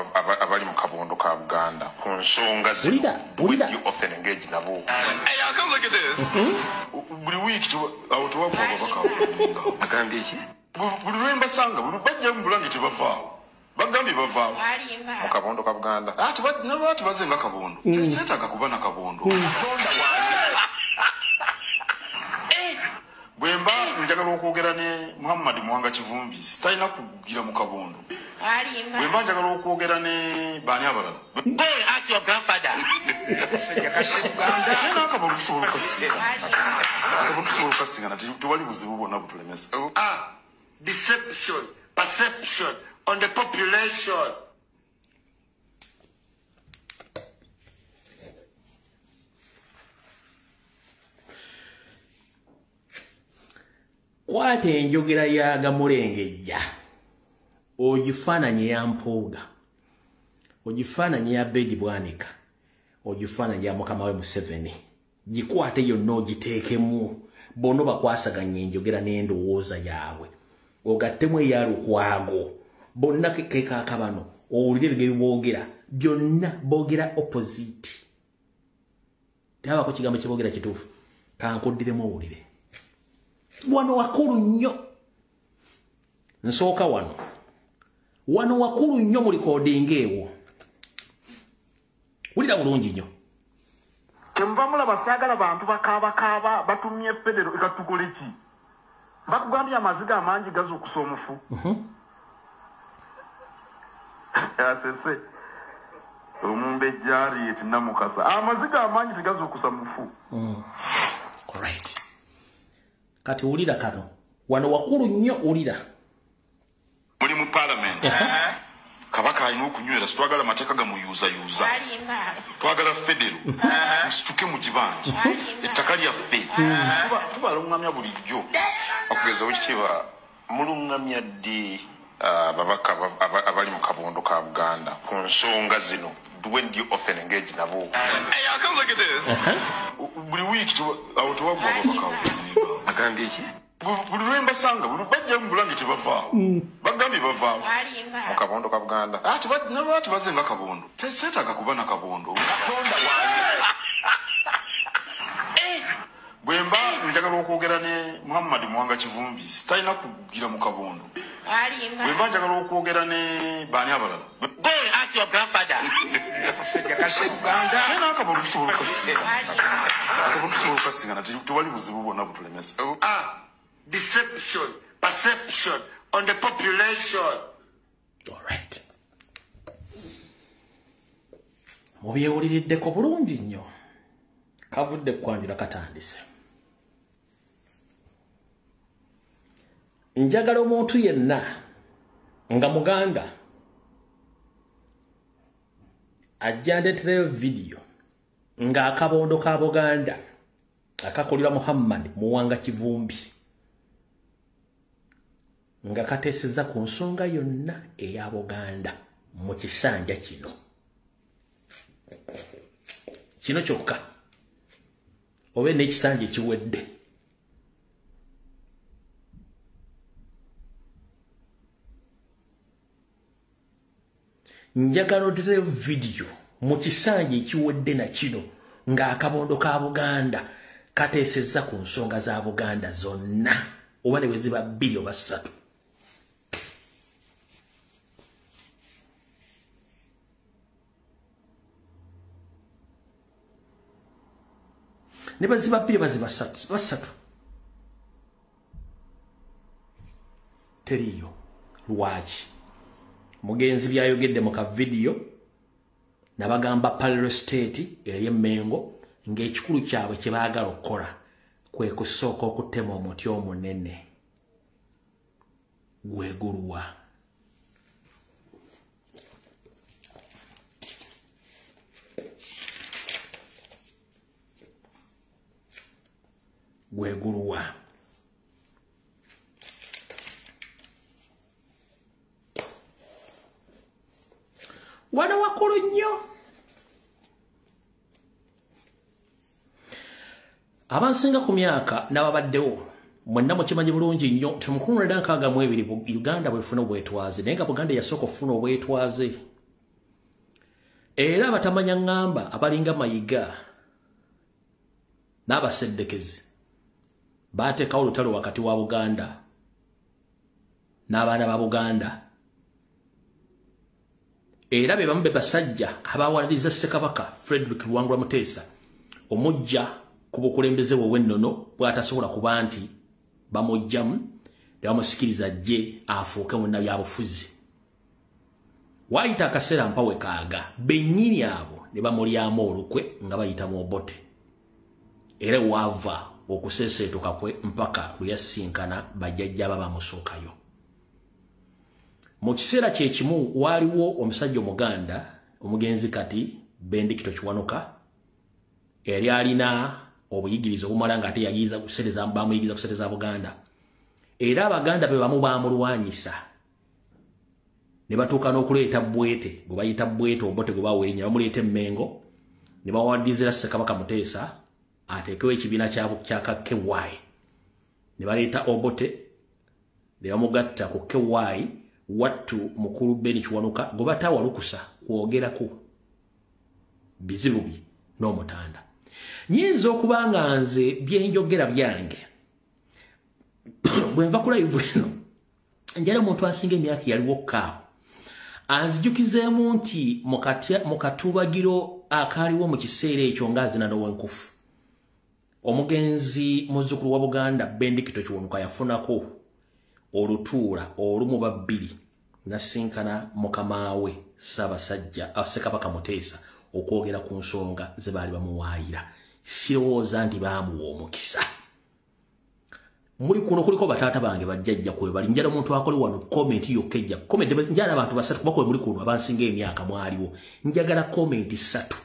abali mu kabondo ka Buganda ku nsonga zino? You often engage nabo. Buli wiiki awo tewakuba ababaka abo. Agambye ki? Buli lwe mbasanga, bajja mu Bulange tebavaawo. Bagambye bavaawo. Mu kabondo ka Buganda. Ate baze nga kabondo. Teseetaaga kuba na kabondo. Bwe mba njagala okwogera ne Muhammad Muwanga Kivumbi, talina kugira mu kabondo. Bwe mba njagala okwogera ne baani abalala. Go ask your grandfather. Naye n'akabondo tusobola okukasinkana. Akabondo tusobola okukasinkana, tewali buzibu bwonna butulemesa. Deception, perception on the population. Kwata enjogera ya Gamulengejja ogifaananye ya Mpuuga, ogifaananye ya Bedi Bwanika, ogifaananye ya mukama we Museveni, gikwate yonna ogiteekemu, bonna bakwasaganya enjogera n'endowooza yaabwe, ogattemu eya Lukwago, bonna kekaaka bano owulire ebigere boogera byonna boogera opposite. Tebabako kigambo kye boogera kituufu. Kankuddiremu owulire. Wano wakulu nnyo. Nsooka wano. Wano wakulu nnyo mu recording ewo. Wulira bulungi nnyo. Kyemuva mulaba saagala bantu bakaabakaaba batumye federo ekatukole ki? Bakugambye amaziga amangi gazuukusa omufu. Asese omumbejja Harriet Namukasa, amaziga amangi tegazuukusa mufu. Alright. Kati wulira kano. Wano wakulu nnyo wulira. Muli mu parliament. Kabaka alina okunywera, twagala amateeka gamuyuuzayuuza. Twagala federo, musituke mu gibanja. Ettaka lyaffe. Tubalungamya bulijjo. Okugeza owekitiibwa, Mulungamya ddi ababaka abali mu kabondo ka Buganda ku nsonga zino? When do you often engage nabo? Hey, y'all, come look at this. Buli wiiki awo tewagwa ababaka. Agambye ki? Buli lwe mbasanga, buli bajja mu Bulange tebavaawo. Bagambye bavaawo. Mu kabondo ka Buganda. Ati baze nga kabondo. Teseetaaga kuba na kabondo. Katonda wange. Bwe mba njagala okwogera ne Muhammad Muwanga Kivumbi, talina kugira mu kabondo. Bwe mba njagala okwogera ne baani abalala. Go and ask your grandfather. Naye n'akabondo tusobola okukasisinkana. Akabondo tusobola okukasisinkana, tewali buzibu bwonna butulemesa. Deception, perception on the population. All right. Mubyewuliriddeko bulungi nnyo. Kavudde kwanjula katandise. Njagala omuntu yenna nga Muganda ajja ndeetereyo vidiyo ng'akabondo ka Buganda akakolera Muhammad Muwanga Kivumbi nga kateesezza ku nsonga yonna eya Buganda mu kisanja kino. Kino kyokka obe n'ekisanja ekiwedde. Njagala otereyo vidiyo mu kisanja ekiwedde na kino ng'akabondo ka Buganda kateesezza ku nsonga za Buganda zonna oba ne bwe ziba 2 oba 3. Ne baziba 2 baziba 3. Teriyo. Lwaki? Mugenzi byayogedde mu ka vidiyo nabagamba parallel state eri Mengo ng'ekikulu kyabwe kye baagala okukola kwe kusooka okutema omuti omunene gweguluwa. Gweguluwa. Wano wakulu nnyo. Abansinga ku myaka n'ababaddewo mwenna mukimanyi bulungi nnyo nti mu 1962 Uganda bwefuna obwetwaze, naye nga Buganda yasooka okufuna obwetwaze. Era abatamanya ŋŋamba abalinga Mayiga n'abaseddekezi baateekawo olutalo wakati wa Buganda n'abaana ba Buganda. Era be bamu be basajja abaawaliriza Ssekabaka Frederick Luwangula Muteesa omujja ku bukulembeze bwe obw'ennono bw'atasobola kuba nti bamuggyamu ne bamusikiriza ajje afuuke munnabyabufuzi. Waayita akaseera mpawe kaaga bennyini abo ne bamulyamu olukwe nga bayita mu Obote. Era waava okuseeseetuka kwe mpaka lwe yasinkana bajjajja ba bamusookayo. Mu kiseera kye kimu waaliwo omusajja Omuganda omugenzi kati Bendikito Kiwanuka eyali alina obuyigirize obumala ng'ate yayigiza kusereza bamuyigiza kusereza Buganda. Era Abaganda be bamu baamulwanyisa ne batuuka n'okuleeta Bwete gwe bayita Bwete Obote gwe bawa erinnya bamuleeta Emmengo ne bawadizira Ssekabaka Muteesa ateekewo ekibiina kya KKY ne baleeta Obote ne bamugatta ku KY wattu mukulu Ben Kiwanuka gwe bataawa lukusa kwogerako bizibu bye n'Omutanda. Nyinza okuba nga nze byenjogera byange bwe nva ku live eno njala omuntu asinga emyaka yaliwo kkaawo anzijukizeemu nti mu katubagiro akaaliwo mu kiseera ekyo ng'azina n'owenkufu omugenzi muzzukulu wa Buganda Bendikito Kiwanuka yafunako olutuula olumu babbiri nasinkana mukama we Ssaabasajja Ssekabaka Muteesa okwogera ku nsonga ze baali bamuwaayira. Sirowooza nti baamuwa omukisa. Muli kuno kuliko bataata bange bajjajja kwe bali. Njala omuntu akole wano comment yokka ejja. Comment njala abantu basatu kuba kwe muli kuno abansinga emyaka mwaliwo. Njagala comment 3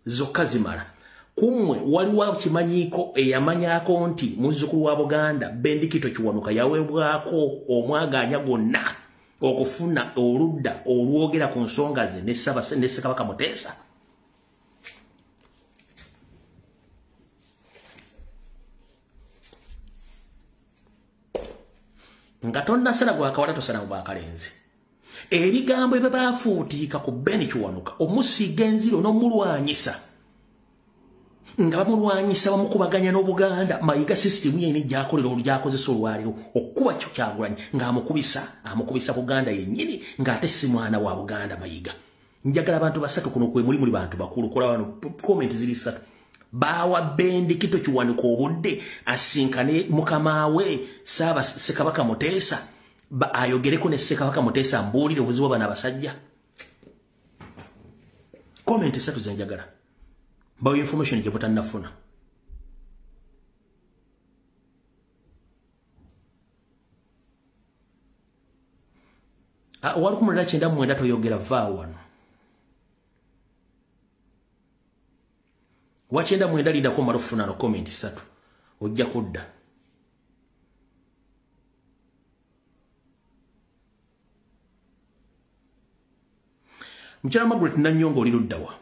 zokka zimala. Kumwe waliwo kimanyiiko eyamanyako nti muzzukulu wa Buganda Bendikito Kiwanuka yaweebwako omwagaanya gwonna okufuna oludda olwogera ku nsonga ze ne Ssekabaka Muteesa. Nga tonnasala gwakawala tosala gwakalenzi. Ebigambo ebyo baafuutiika ku Ben Kiwanuka omusiiga enziro n'omulwanyisa, nga bamulwanyisa bamukubaganya n'Obuganda. Mayiga system yennyini gy'akolera olugyakozesa olwaleero okukuba kyo Kyagulanyi ng'amukubisa, amukubisa Buganda yennyini ng'ate si mwana wa Buganda. Mayiga, njagala abantu basatu kuno kwe muli bantu bakulu kola wano comment ziri ssatu. Bawa Bendikito Kiwanuka obudde asinkane mukama we Ssekabaka Muteesa, ayogereko ne Ssekabaka Muteesa mbuulire obuzibu bano abasajja. Comment ssatu ze njagala mbawo information gye mutannafuna. Owa 1990 toyogera, vaawo wano. Wa 99 lindako omala okufuna no comment ssatu ojja kudda. Mukyala Margaret Nanyongo oli luddawa?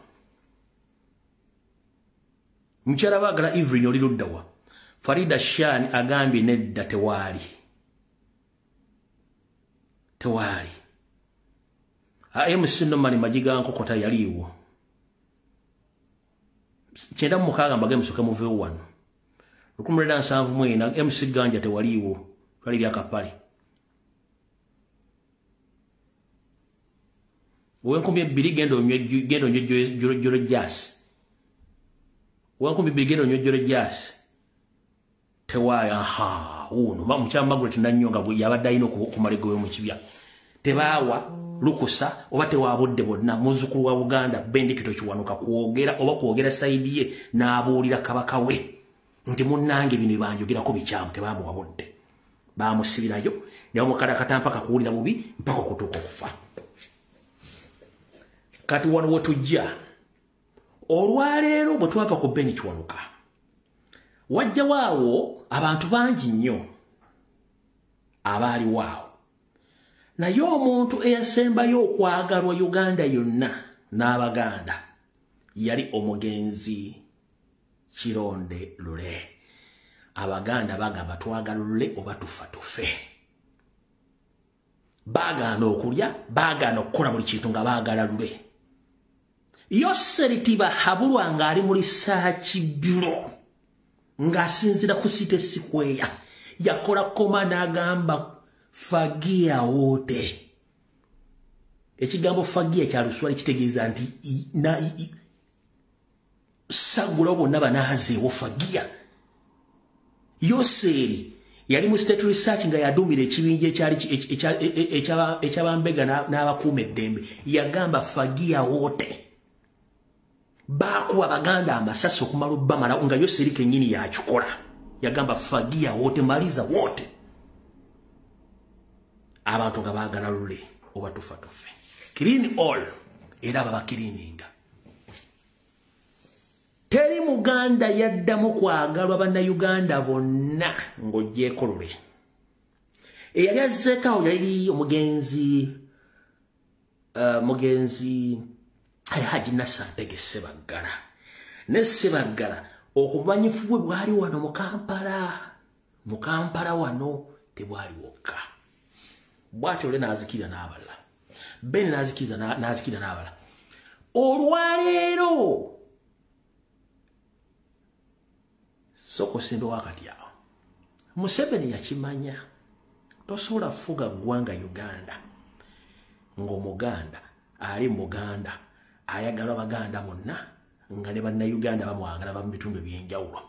Mukyala Baagala Evelyn oli luddawa? Farida Shan agambye nedda, tewaali. Tewaali. MC Nomani Majiga Nkokota yaliiwo. 96 mbage musoke muveewo wano. 1974 MC Ganja tewaliiwo. Twali byakapale. 2002 genda onywe jolo jazz. 2002 genda onywe jolo jazz. Tewaali. Aha, uno mukyala Margaret Nanyonga yabadde alina okumala eggobe mu kibya. Tebaawa lukusa oba tewabudde bonna muzzukulu wa Buganda Bendikito Kiwanuka kwogera oba kwogera sayidi ye n'abuulira kabaka we nti munnange bino banjogerako bikyamu. Tebaamuwa budde, baamusibirayo ne bamukalakata mpaka kuwulira bubi mpaka okutuuka okufa. Kati wano we tujja olwaleero bwe twava ku Ben Kiwanuka, wajjawo awo abantu bangi nnyo abaaliwo awo, naye omuntu eyasembayo okwagalwa Uganda yonna n'Abaganda yali omugenzi Kironde Lule. Abaganda bagamba twagala Lule oba tufa tufe. Baagaana okulya, baagaana okukola buli kintu nga baagala Lule. Yoseri Tibahabulwa ng'ali mu research bureau ng'asinziira ku City Square yakola koma n'agamba fagia wote. Ekigambo fagia kya Luswali kitegeeza nti sagula bonna banaazeewo fagia. Yoseri yali mu state research nga yadumira ekibinja ekyali ekyabambega n'abakuuma eddembe, yagamba fagia wote. Baakuba Abaganda amasasi okumala obbamala nga Yoseri kennyini yakikola. Yagamba fagia wote, maliza wote. Abantu nga baagala Lule oba tufa tufe. Clean all, era babakirininga. Teri Muganda yaddamu kwagalwa Bannayuganda bonna ng'oggyeeko Lule. Eyali azzeeko yali omugenzi Haji Nasser Ntege Ssebaggala. Ne Ssebaggala okumanyifu bwe bwali wano mu Kampala. Mu Kampala wano tebwali wokka. Bw'atyo Lule n'azikirira n'abalala. Ben n'azikirira n'abalala. Olwaleero soko sembe wakati awo Museveni yakimanya tosobola fuga ggwanga Uganda ng'Omuganda ali Muganda ayagala Abaganda bonna nga ne Bannayuganda bamwagala ba mu bitundu eby'enjawulo.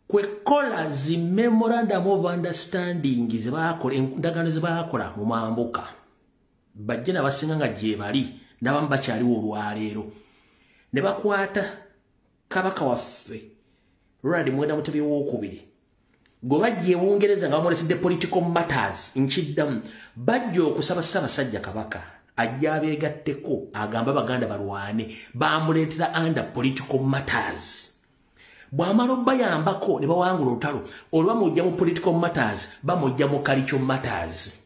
Kwekola zi memorandum of understanding ze baakola, endagaano ze baakola mu mambuka, bajje n'abasinga nga gye bali n'abamu bakyaliwo olwaleero, ne bakwata kabaka waffe Ronald Mwenda Mutebi owokubiri gwe bajja e Bungereza nga bamuleetedde political matters. Nkiddamu, bajja okusaba Ssaabasajja Kabaka Ajja abeegatteko agamba Abaganda balwane, bamuleetera under political matters. Bw'amala obbayambako ne bawangula olutalo, olwo bamujja mu political matters, bamujja mu cultural matters.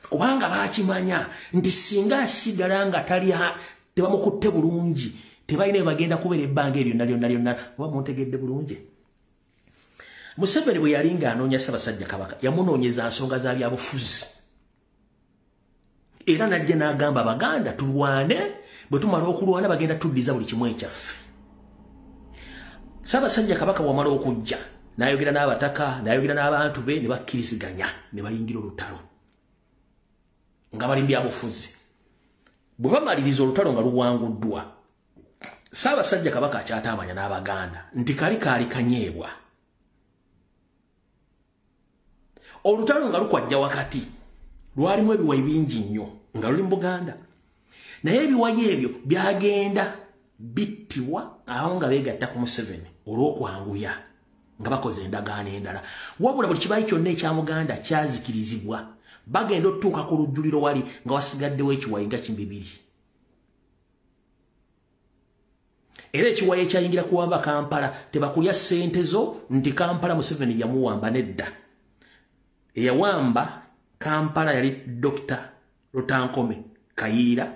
Kubanga baakimanya nti singa asigala nga tali tebamukutte bulungi, tebalina we bagenda kubeera ebbanga eryo lyonna lyonna lyonna. Oba muntegedde bulungi? Museveni bwe yali ng'anoonya Ssaabasajja Kabaka, yamunoonyeza nsonga za byabufuzi. Era n'ajja n'agamba Abaganda tulwane, bwe tumala okulwana bagenda tuddiza buli kimu ekyaffe. Ssaabasajja Kabaka bw'amala okujja, n'ayogera n'abataka, n'ayogera n'abantu be, ne bakkiriziganya, ne bayingira olutalo nga bali mu byabufuzi. Bwe bamaliriza olutalo nga luwanguddwa, Ssaabasajja Kabaka akyataamanya n'Abaganda nti kali kaali kanyeebwa. Olutalo nga lukwajja wakati, lwalimu ebiwayi bingi nnyo nga luli mu Buganda. Naye ebiwayi ebyo byagenda bittibwa abamu nga beegatta ku Museveni olw'okwanguya nga bakoze endagaano endala. Wabula buli kibayi kyonna ekya Muganda kyazikirizibwa. Bagenda otuuka ku lujjuliro wali nga wasigaddewo ekiwayi nga kimbibiri. Era ekiwayi ekyayingira kuwamba Kampala tebakulya ssente zo nti Kampala Museveni yamuwamba nedda. Eyawamba Kampala yali Dr. Rutankome Kayiira.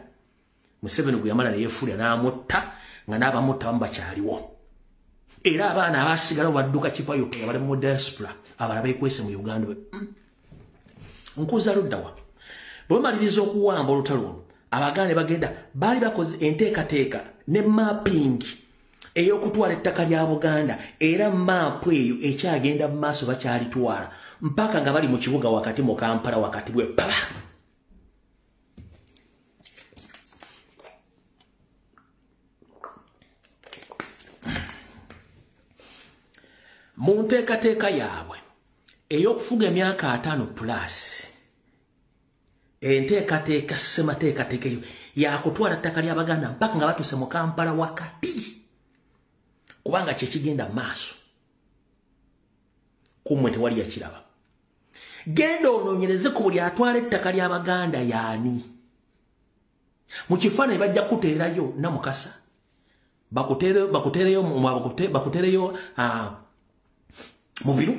Museveni gwe yamala ne yeefuulira n'amutta nga n'abamutta abamu bakyaliwo. Era abaana abaasigalawo badduka kipayoka bali mu diaspora, abalala beekwese mu Uganda. Nkuza luddawa. Bwe bamaliriza okuwamba olutalo olwo, Abaganda ne bagenda, baali bakoze enteekateeka ne mapping ey'okutwala ettaka lya Buganda, era maapu eyo ekyagenda mu maaso bakyalitwala mpaka nga bali mu kibuga wakati mu Kampala wakati bwe paba. Mu nteekateeka yaabwe ey'okufuga emyaka 5 plus, enteekateeka ssemateekateeka eyo yakutwala ttaka ly'Abaganda mpaka nga batuuse mu Kampala wakati, kubanga kye kigenda maaso. Kummwe tewali yakiraba. Genda onoonyereze ku buli atwala ettaka ly'Abaganda y'ani. Mu kifaananyi bajja kuteerayo Namukasa, bakuteereyo Mubiru,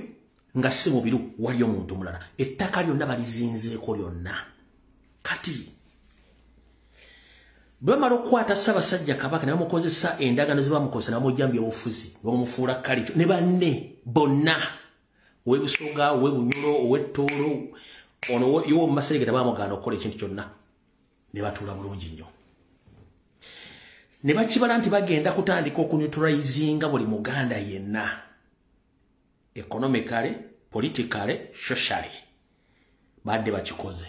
nga si Mubiru waliyo omuntu mulala. Ettaka lyonna balizinzeeko lyonna. Kati bwe bamala okukwata Ssaabasajja Kabaka ne bamukozesa endagaano ze bamukozesa ne bamujja mu byobufuzi, ne bamufuula kalikyo ne banne bonna, ow'e Busoga, ow'e Bunyoro, ow'e Tooro, ono iwo mu Maserengeta baamugaana okukola ekintu kyonna, ne batuula bulungi nnyo. Ne bakibala nti bagenda kutandika okuneutralizinga buli Muganda yenna, economically, politically, socially. Badde bakikoze.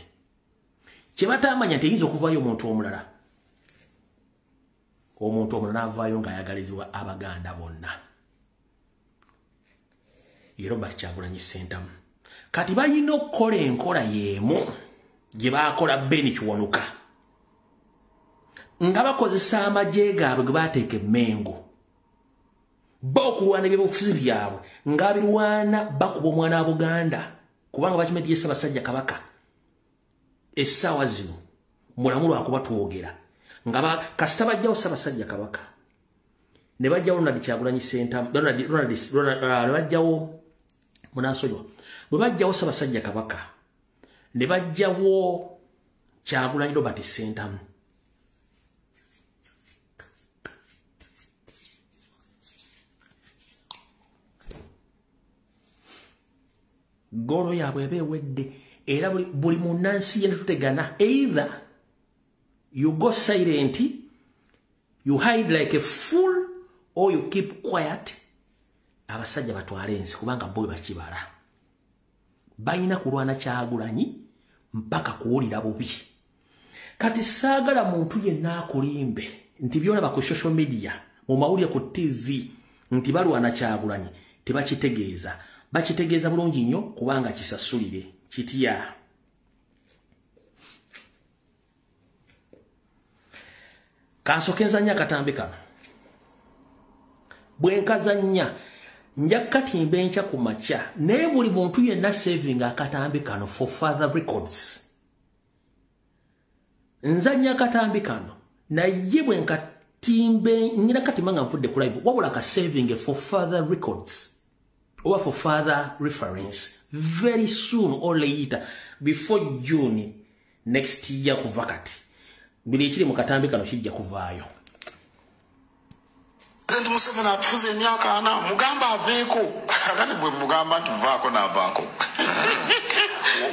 Kye bataamanya nti eyinza okuvaayo omuntu omulala. Omuntu omulala n'avaayo ng'ayagalizibwa Abaganda bonna. Ye Robert Kyagulanyi Ssentamu. Kati balina okukola enkola y'emu gye baakola Ben Kiwanuka, nga bakozesa amagye gaabwe ge baateeka e Mmengo. Bo okulwana ebyobufuzi byabwe nga birwana bakuba omwana wa Buganda, kubanga bakimanyi ye Ssaabasajja Kabaka essaawa zino mulamu lwakuba twogera nga kasita bajjawo Ssaabasajja Kabaka ne bajjawo Ronald Kyagulanyi Ssentamu, ne bajjawo munansonyiwa, bwe bajjawo Ssaabasajja Kabaka ne bajjawo Kyagulanyi Robert Ssentamu, golo yaabwe eba ewedde. Era buli munnansi yenna tutegana, either you go silent, you hide like a fool, or you keep quiet. Abasajja batwale ensi kubanga bo bakibala. Balina kulwana Kyagulanyi mpaka kuwulira bubi. Kati saagala muntu yenna akulimbe nti byolaba ku social media, mu mawulire, ku TV, nti balwana Kyagulanyi, tebakitegeeza. Bakitegeeza bulungi nnyo kubanga kisasulire kitya. Kansooke nzannya akatambi kano. Bwe nkazannya nja kukatimba enkya ku makya, naye buli muntu yenna saving akatambi kano for further records. Nzanya akatambi kano naye bwe nkatimbe ngina katima nga nfudde ku live, wabula ka saving for further records or for further reference very soon or later before June next year kuva kati. Buli ekiri mu katambi kano kijja kuvaayo. President Museveni atufuze emyaka 4, mugamba aveeko. Akati bwe mugamba nti vaako n'avaako.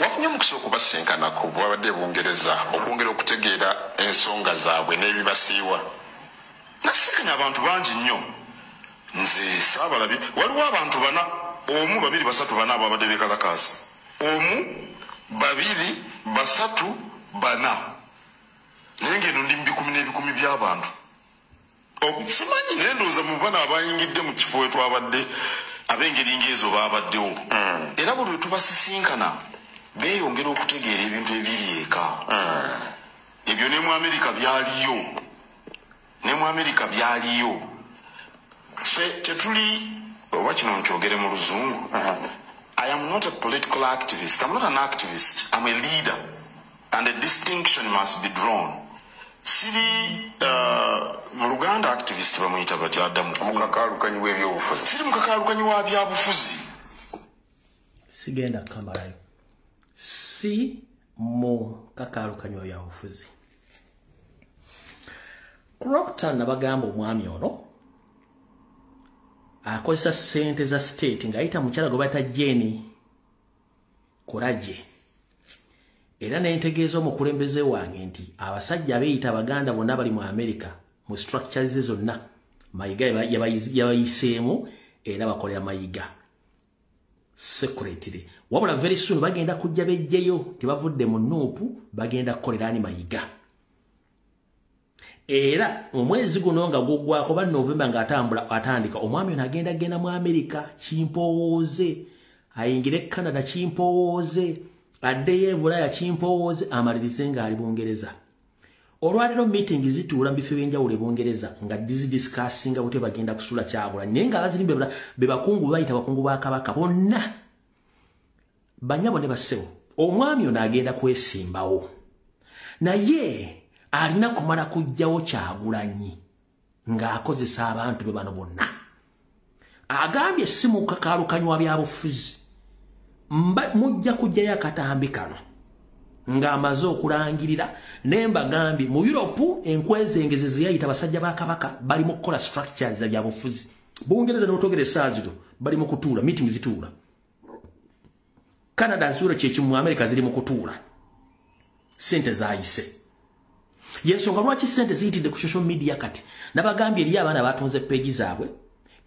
Wafunye omukisa okubasinkanako bwabadde Bungereza okwongera okutegeera ensonga zaabwe n'ebibasiiwa. Nasinkanye abantu bangi nnyo. Nze saabalabye. Waliwo abantu 4, 1, 2, 3, 4 ababadde beekalakaasa. 1, 2, 3, 4. Naye ng'eno ndi mu bikumi n'ebikumi by'abantu. Simanyi naye ndowooza mu bano abayingidde mu kifo we twabadde ab'engeri ng'ezo baabaddewo. Era buli lwe tubasisinkana beeyongera okutegeera ebintu ebiri eka. Ebyo ne mu Amerika byaliyo. Ne mu Amerika byaliyo. Ffe tetuli, oba kino nkyogere mu Luzungu. I am not a political activist. I'm not an activist. I'm a leader. And a distinction must be drawn. Siri mu Luganda activist bamuyita batya Adamu? Mukakaalukanyi w'ebyobufuzi. Siri mukakaalukanyi wa byabufuzi. Sigenda kamalayo. Si mukakaalukanyi wa byabufuzi. Crocton nabagamba omwami ono akozesa ssente za state ng'ayita mukyala gwe bayita Jane Kuraje. Era nentegeeza omukulembeze wange nti abasajja abeeyita Abaganda bonna bali mu America mu structures zonna Mayiga yabayiseemu era bakolera Mayiga secretly. Wabula very soon bagenda kujja bejjeyo tebavudde mu nuupu, bagenda kukolera ani Mayiga. Era omwezi guno nga guggwako ba November ng'atambula atandika omwami ono agenda genda mu America kimpowooze, ayingire Canada kimpowooze, addeyo e Bulaya kimpowooze, amalirize ng'ali Bungereza. Olwaleero meeting zituula mu bifo eby'enjawulo e Bungereza nga dizidiscussinga butya bagenda kusula Kyagulanyi, naye nga abazirimbe be bakungu bayita bakungu ba Kabaka bonna bannyabo ne bassebo. Omwami ono agenda kwesimbawo naye alina kumala kuggyawo Kyagulanyi ng'akozesa abantu be bano bonna. Agambye si mukakaalukanyi wa byabufuzi, mujja kuggyayo akatambi kano ng'amaze okulangirira. Ne mbagambye mu Europe enkwezengeze zeyayita basajja ba Kabaka bali mu kukola structures za byabufuzi. Bungereza n'otwogera essaawa zino bali mu kutuula, meeting zituula. Canada zuro kyekimu, mu America ziri mu kutuula. Ssente zaayise. Yensonga lwaki ssente ziyitidde ku social media kati. Nabagambye eri abaana batunze page zaabwe,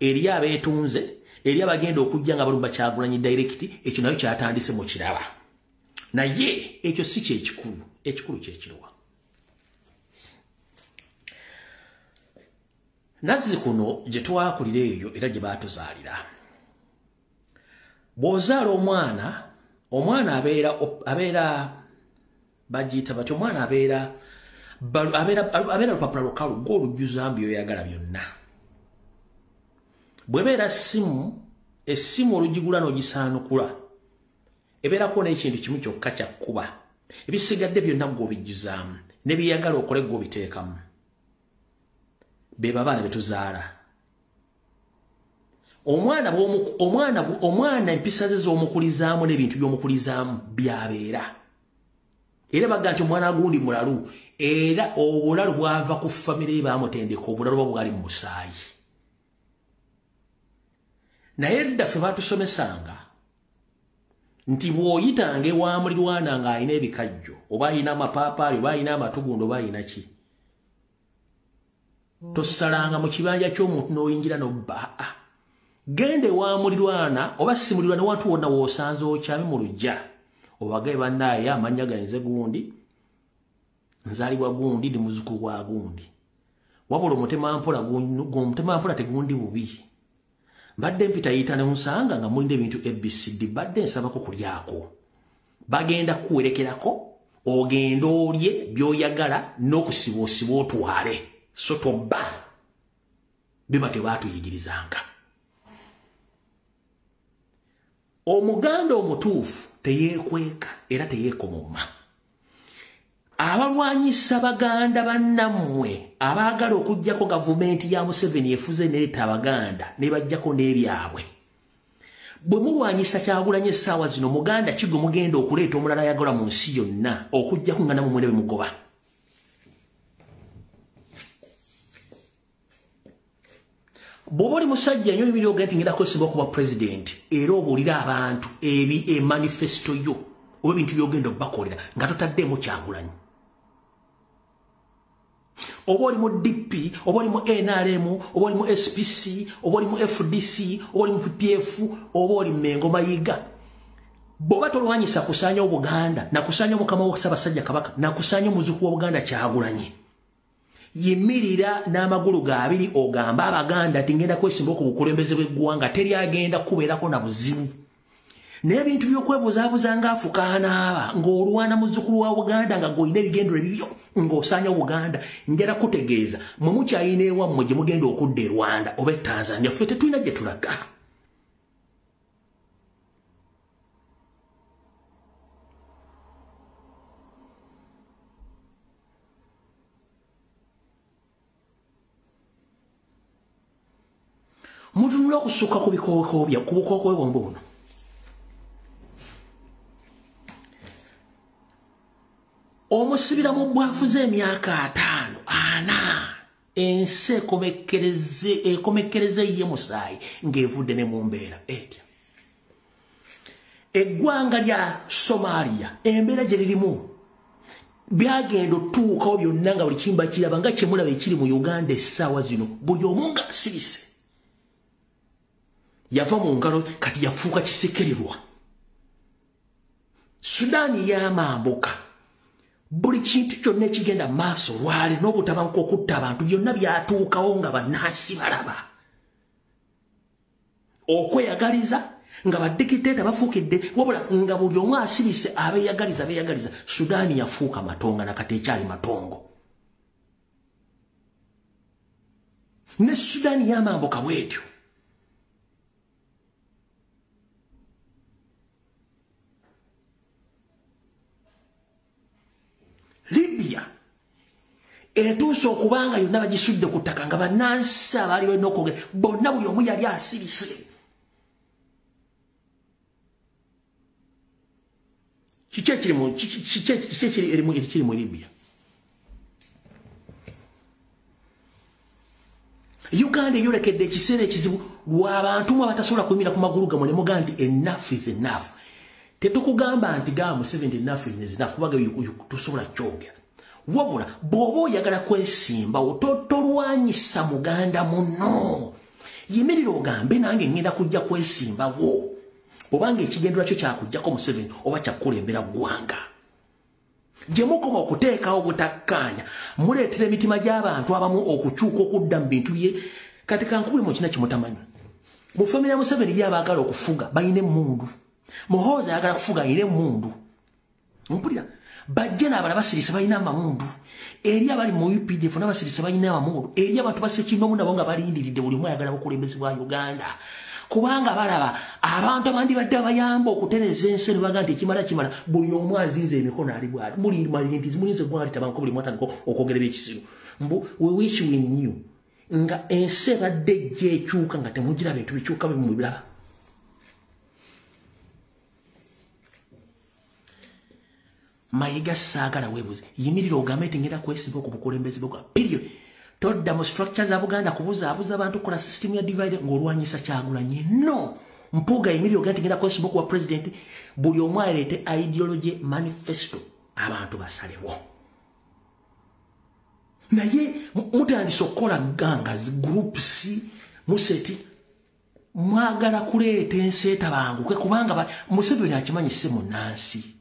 eri abeetunze, eri abagenda okujja nga balumba Kyagulanyi direct, ekyo nayo kyatandise mu kiraba. Naye ekyo si kyekikulu, ekikulu kyekiruwa. Nazzi kuno gye twakulira eyo era gye baatuzaalira. Bw'ozaala omwana, omwana abeera bagiyita batya, omwana abeera lupapula lukalu gw'olujjuzaamu by'oyagala byonna. Bw'ebeera ssimu, essimu olugigula n'ogisaanukula, ebeerako n'ekintu kimu kyokka kya kkuba. Ebisigadde byonna gw'obijjuzaamu, ne byeyagala okole gw'obiteekamu. Be babaana be tuzaala. Omwana empisa ze z'omukulizaamu n'ebintu by'omukulizaamu by'abeera. Era baga nti omwana gundi mulalu, era obulalu bwava ku famire ye baamutendeka, obulalu bwa bwali mu musaayi. Naye edda ffe baatusomesanga nti bw'oyitanga ewa mulirwana ng'alina ebikajjo, oba alina amapaapaali, oba alina amatugundo, oba alina ki, tosalanga mu kibanja ky'omuntu n'oyingira n'obba. Genda ewa mulirwana oba si mulirwana, wantu wonna w'osanze okyame mu luggya, obagaye bannaaye amannya ganze gundi, nzaalibwa gundi, ndi muzzukulu wa gundi. Wabula omutemampola tegundi bubi. Mbadde mpita yita ne nsanga nga mulina ebintu ABCD, mbadde nsabako kulyako. Bagenda kuwerekerako ogenda olye by'oyagala n'okusiba osiba otwale, so tobba. Biba tebaatuyigirizanga. Omuganda omutuufu teyeekweka era teyeekomoma. Abalwanyisa baganda bannammwe abaagala okuggyako gavumenti ya Museveni efuze n'ereeta abaganda ne bajjako n'ebyabwe. Bwe mulwanyisa Kyagulanyi essaawa zino, muganda ki gwe mugenda okuleeta omulala ayagala mu nsi yonna okuggyako nga nammwe mwena bemugoba? Bw'oba oli musajja nnyo ebiri ogenda nti ngenda kwesimba okuba pulezidenti, era obuulira abantu emanifesto yo oba ebintu by'ogenda obbakolera nga totaddeemu Kyagulanyi. Oba oli mu DP, oba oli mu NRM, oba oli mu SPC, oba oli mu FDC, oba oli mu PPF, oba oli Mengo Mayiga, bw'oba tolwanyisa kusaanya Obuganda nakusaanya Omukama wa Ssaabasajja Kabaka nakusaanya omuzuku wa Buganda Kyagulanyi, yimirira n'amagulu ga abiri ogamba abaganda nti ngenda kwesimba ku bukulembeze bw'eggwanga, teri agenda kubeerako na buzibu. Naye ebintu by'okwebuzaabuza ng'afukaanaaba ng'olwana muzzukulu wa Buganda nga gw'olina ebigendero ebibyo ng'osaanya Buganda, njala kutegeeza mwe mukyalina ewammwe gye mugenda okudda e Rwanda oba e Tanzania, ffe tetulina gye tulaga. Mutunula okusukka ku bikooko bya ku bukooko bwombo buno. Omusibira mu bwafuze emyaka 5 4 ensi ekomekkereze ye musaayi ng'evudde ne mu mbeera etya. Eggwanga lya Somalia embeera gye lirimu byagenda otuukawo byonna nga buli kimba kiraba nga kyemulaba ekiri mu Uganda essaawa zino, buli omu nga asirise yava mu ngalo kati yafuuka kisekererwa. Sudaani yamambuka, buli kintu kyonna ekigenda maaso lwali n'obutabanguko okutta abantu byonna byatuukawo nga bannansi balaba. Okweyagaliza nga badikiteeta bafuukidde, wabula nga buli omu asirise abeeyagaliza abeeyagaliza. Sudaani yafuuka matongo nakati ekyali matongo. Ne Sudaani yamambuka bwetyo. Libya etuuse okubanga yonna bagisudde ku ttaka nga bannansi abaali balina okwogera bonna buli omu yali asirise. Kiki ekiri mu Libya? Uganda eyolekedde ekiseera ekizibu lw'abantu mwe abatasobola kuyimira ku magulu gammwe ne mugamba nti enough is enough. Tetukugamba nti gamba Museveni enough is enough kubanga tosobola kyogera. Wabula bw'oba oyagala kwesimba tolwanyisa muganda munno, yimirira ogambe nange ngenda kujja kwesimbawo, obanga ekigendera kyo kyakujjako Museveni oba kyakukulembera ggwanga. Gye mukoma okuteekawo obutakkaanya muleetera emitima gy'abantu abamu okukyuka okudda mu bintu bye. Kati kankubule mu kina kyemutamanyi, mu famire ya Museveni ye abaagala okufuga balina emmundu, Muhoozi ayagala kufuga alina emmundu, mpulira bajja n'abalala basirise balina amamundu, eri abali mu UPDF n'abasirise balina amamundu, eri abantu basekinoomu nabo nga balindiridde buli omu ayagala bukulembeze bwa Uganda. Kubanga balaba abantu abandi badde abayamba okutereza ensi ne bagamba nti ekimala kimala, buli omu azinze emikono ali bw'ati mulinze eggwanga litabanguko, buli omu atandika okwogera ebyekisiru mbu we wish we knew, nga ensi ebadde ejja ekyuka nga temugira bintu bikyuka bimubiraba. Mayiga saagala weebuze, yimirira ogambe nti ngenda kwesimba ku bukulembeze bwa period. Todda mu structure za Buganda kubuzaabuza abantu kukola system ya divide ng'olwanyisa Kyagulanyi. No, Mpuuga yimirira ogambe nti ngenda kwesimba okuba president, buli omu aleete ideology manifesto abantu basalewo. Naye mutandise okukola gangas groups museti mwagala kuleeta ensi etabanguke kubanga Museveni akimanyi si munnansi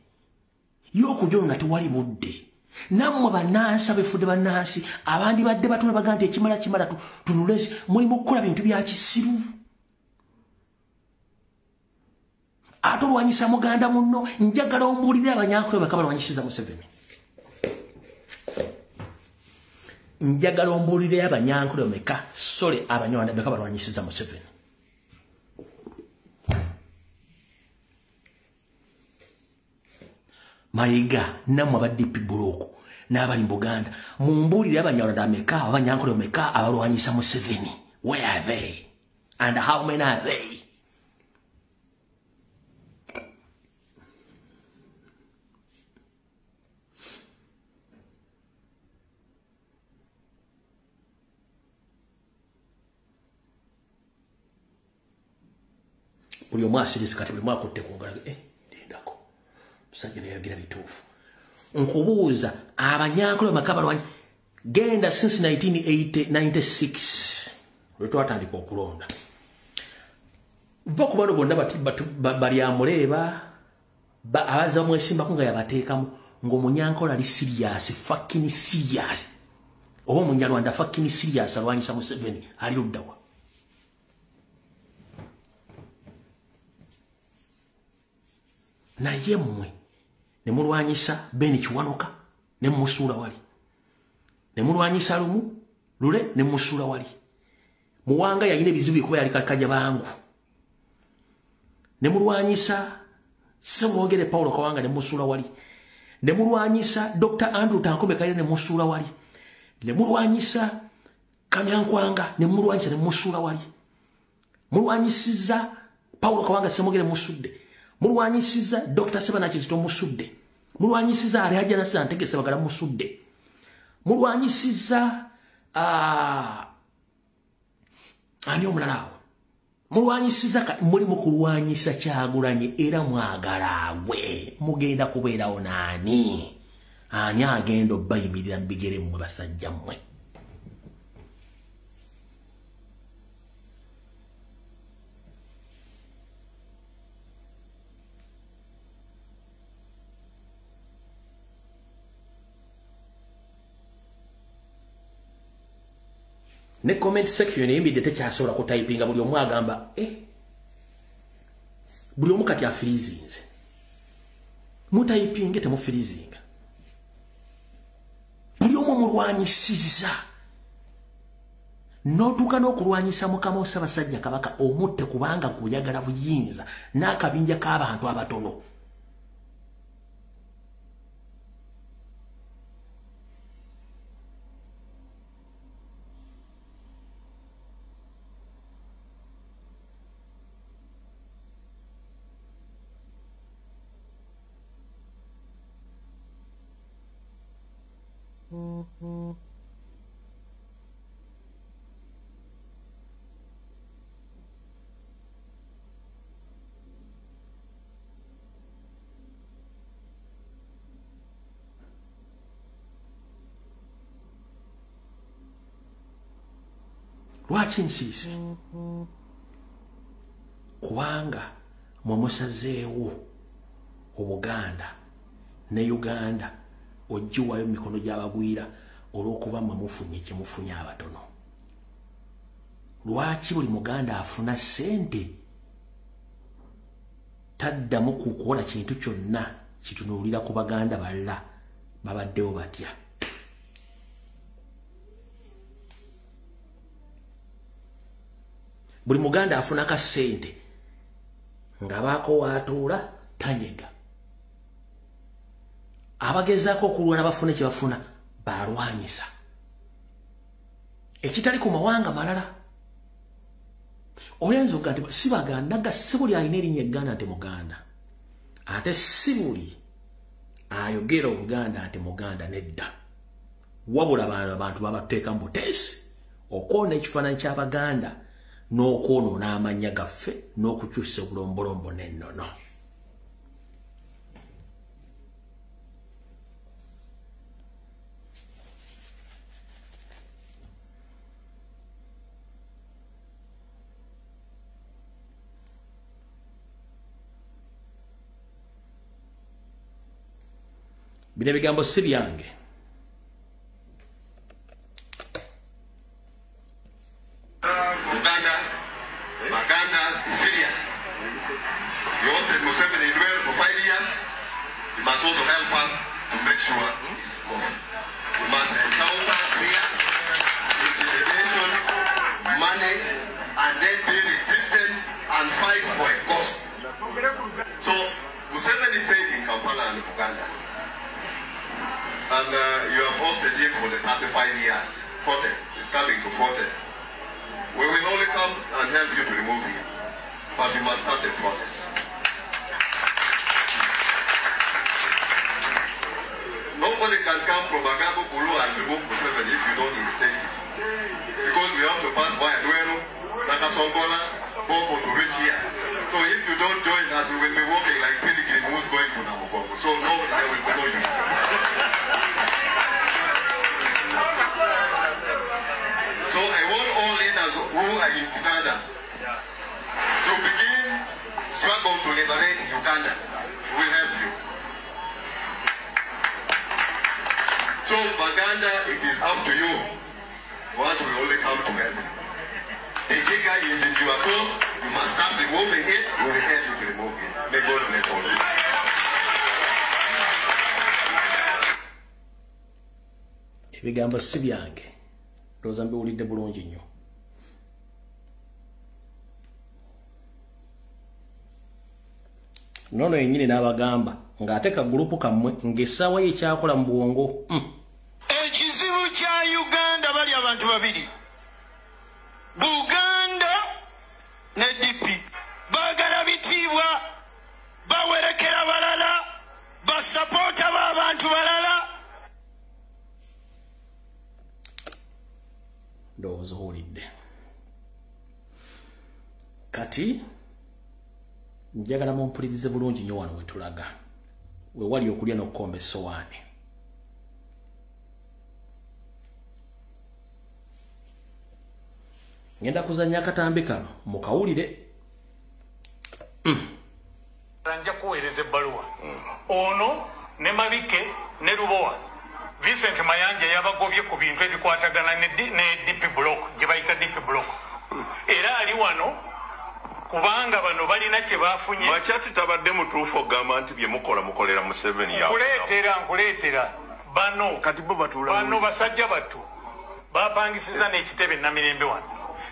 y'okujolona tewali budde. Nammwe bannansi abefudde bannansi abandi badde batula bagamba nti ekimala kimala tunule ensi, mulimu kukola bintu bya kisiru. Ate olwanyisa muganda munno, njagala ombuulire abanyankole baka balwanyisiza Museveni. Njagala ombuulire abanyankole bameka sole abanyarwanda beka balwanyisiza Museveni. Mayiga nammwe aba DP Block n'abali mu Buganda. Mumbuulire Abanyarwanda ameka, Abanyankole ameka abalwanyisa Museveni. Where are they? And how many are they? Buli omu asirisi kati buli omu akutte ku ngalo, lindako. Musajja byayogera bituufu. Nkubuuza Abanyankole bameka abalwanyi genda since 1996 lwe twatandika okulonda. Va ku bano bonna Baryamureeba abazza bamwesimbako nga yabateekamu ng'Omunyankole ali serious, fucking serious. Oba Omunyarwanda fucking serious alwanyisa Museveni ali ludda wa? Naye mmwe ne mulwanyisa Ben Kiwanuka ne mmusuula wali, ne mulwanyisa Lumu Lule ne mmusuula wali. Muwanga yalina ebizibu kuba yali kakajja bangu. Ne mulwanyisa Ssemwogere Paulo Kawanga ne mmusuula wali. Ne mulwanyisa Dr. Andrew Tankome Kaire ne mmusuula wali. Ne mulwanyisa Kamyankwanga ne mulwanyisa ne mmusuula wali. Mulwanyisiza Paulo Kawanga Ssemwogere musudde. Mulwanyisiza Dr. Sebana Kizito musudde. Mulwanyisiza Alhaji Nasser Ntege Ssebagala musudde. Mulwanyisiza ani omulala awo? Mulwanyisiza muli mu kulwanyisa Kyagulanyi era mwagala gwe mugenda kubeerawo naani? Ani agenda obbayimirira mu bigere mmwe basajja mmwe? Ne comment section eyimbidde tekyasobola kutayipinga buli omu agamba buli omu kati afirizinze. Mutayipinge temufirizinga. Buli omu omulwanyisizza. N'otuuka n'okulwanyisa Mukama Ssaabasajja Kabaka omutte kubanga guyagala buyinza n'akabinja k'abantu abatono. Lwaki nsiise? Kubanga mwe musazeewo Obuganda ne Uganda ogiwaayo mu mikono gy'abagwira olw'okuba mwe mufunye kye mufunye abatono. Lwaki buli Muganda afuna ssente taddamu kukola kintu kyonna kitunuulira ku Baganda balala babaddewo batya? Buli Muganda afuna ka ssente ng'abaako waatuula tanyega. Abagezaako okulwana bafune kye bafuna balwanyisa. Ekitali ku mawanga malala. Oyinza okugamba nti si Baganda nga si buli alina erinnya Egganda nti Muganda. Ate si buli ayogera Oluganda nti Muganda nedda. Wabula bano abantu babateeka mu buteesi okwonoona ekifaananyi ky'Abaganda n'okwonoona amannya gaffe n'okukyusa obulombolombo n'ennono. Bino ebigambo si byange. Uganda, Baganda is serious. You hosted Museveni in Wales for 5 years. You must also help us to make sure he's gone. We must encounter fear, intimidation, money, and then be resistant and fight for a cause. So Museveni stayed in Kampala and Uganda. And hosted him for the 35 years, 40, it's coming to 40. We will only come and help you to remove him, but you must start the process. Nobody can come from Agago Bulu and remove Museveni if you don't initiate it. Because we have to pass by Luero, Nakasongola, Boko to reach here. So if you don't join us, we will be walking like pilgrim who's going to Namugongo. So no, there will be no use. So I want all leaders who are in Uganda to begin struggle to liberate Uganda. We will help you. So Baganda, it is up to you. Once we only come to help you. The Giga is in your cause. You must start removing it. We will help you to remove it. May God bless all of you. Ebigambo si byange. Ndowooza mbiwulidde bulungi nnyo. Nono yennyini n'abagamba ng'ate kagurupu kammwe ng'essaawa ye ekyakola mu bwongo. Ekizibu kya Uganda bali abantu babiri. Buganda ne DP. Baagala bitiibwa, bawerekera balala, basapoota b'abantu balala. Ndowooza owulidde. Kati njagala mumpulirize bulungi nnyo wano we tulaga. We wali okulya n'okukomba essowaani. Ngenda kuzannya akatambi kano mukawulire. Nja kuweereza ebbaluwa. Ono ne Mabike ne Lubowa. Vincent Mayanja yabagobye ku bintu ebikwatagana ne DP block, gye bayita DP block. Era ali wano kubanga bano balina kye bafunye. Makyati tabadde mutuufu ogamba nti bye mukola mukolera Museveni yawo. Nkuleetera bano kati bo batuula bano basajja battu bapangisiza n'ekitebe Namirembe wano.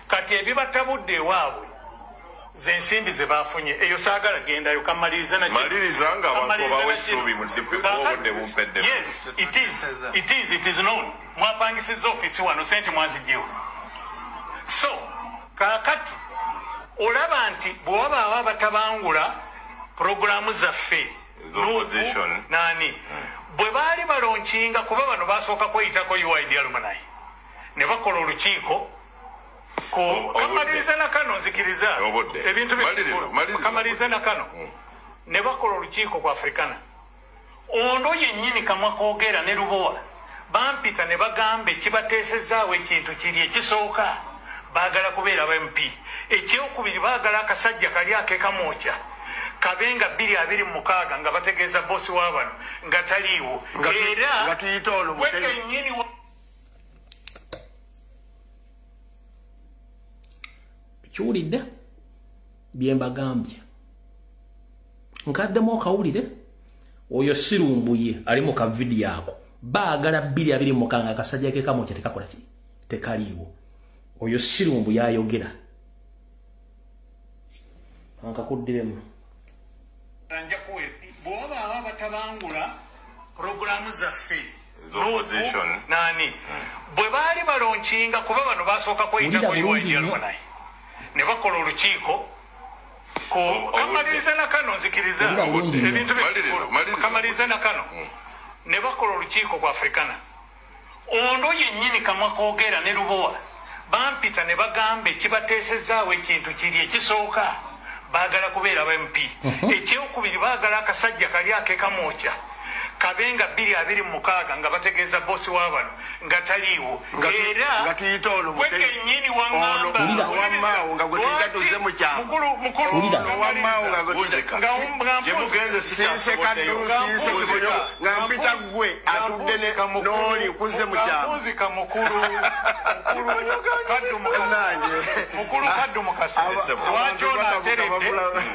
Kati ebibatabudde ewaabwe ze nsimbi ze bafunye. Eyo saagala gendayo kamaliriza na maliriza nga abantu bawe essuubi mu DP obudde bumpedde. Yes, it is known. Mwapangisiza ofiisi wano sente mwaziggyewo. So kaakati olaba nti bwe wabaawo abatabangula puroguramu zaffe nani bwe baali balonkinga kuba bano basooka kweyitako UYD alumni ne bakola olukiiko kamaliriza na kano nzikiriza ebintu kamaliriza na kano ne bakola olukiiko ku Africana. Ono yennyini kamwa koogera ne Lubowa bampita ne bagamba ekibateesezaawo ekintu kiri ekisooka baagala kubeera ba MP. Ekyokubiri baagala akasajja kali akekamwokya kabenga 2026 nga bategeeza bossi wa bano nga taliiwo. Era gwe kennyini kiwulidde bye mbagambye. Nkaddemu okawulire oyo sirumbuye ali mu kavidiyo ako. Baagala 2026 akasajja ke kamwokya tekakola ki? Tekaliiwo. Oyo sirumbu yayogera. Ankakuddiremu. Nja kuwe bw'obaawo abatabangula puroguramu zaffe nani bwe baali balonkinga kuba bano basooka kweyitako UYD alumni ne bakola olukiiko kamaliriza na kano nzikiriza ebintu kamaliriza na kano ne bakola olukiiko ku Africana. Ono yennyini kamwa koogera ne Lubowa bampita ne bagamba ekibateesezaawo ekintu kiri ekisooka baagala kubeera ba MP. Ekyokubiri baagala akasajja kali akekamwokya kabenga 2026 nga bategeeza bossi wa bano nga taliiwo. Era gwe kennyini waŋŋamba nga mpita gwe atudde n'oli nkuze mu kyama. Mpunzika mukulu Kaddu Mukasa lwaki ono ateredde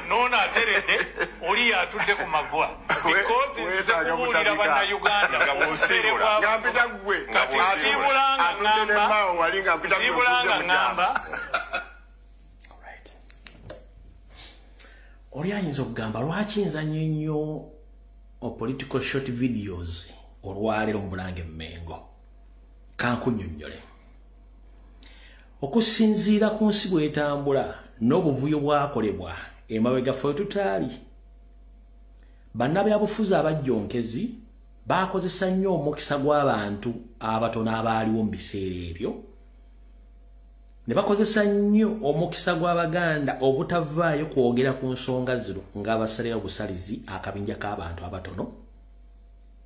n'ono ateredde oli atudde ku maggwa because nzize kubuulira bannayuganda nga mpita gwe kati nsiibulanga ŋŋamba. Oli ayinza okugamba lwaki nzannya nnyo political short videos olwaleero mu Bulange Mmengo. Kankunnyonnyole. Okusinziira ku nsi bw'etambula n'obuvuyo bwakolebwa emabega ffe tutaali, bannabyabufuzi abajjonkezi bakozesa nnyo omukisa gw'abantu abatono abaaliwo mu biseera ebyo, ne bakozesa nnyo omukisa gw'Abaganda obutavaayo kwogera ku nsonga zino ng'abasalira obusalizi akabinja k'abantu abatono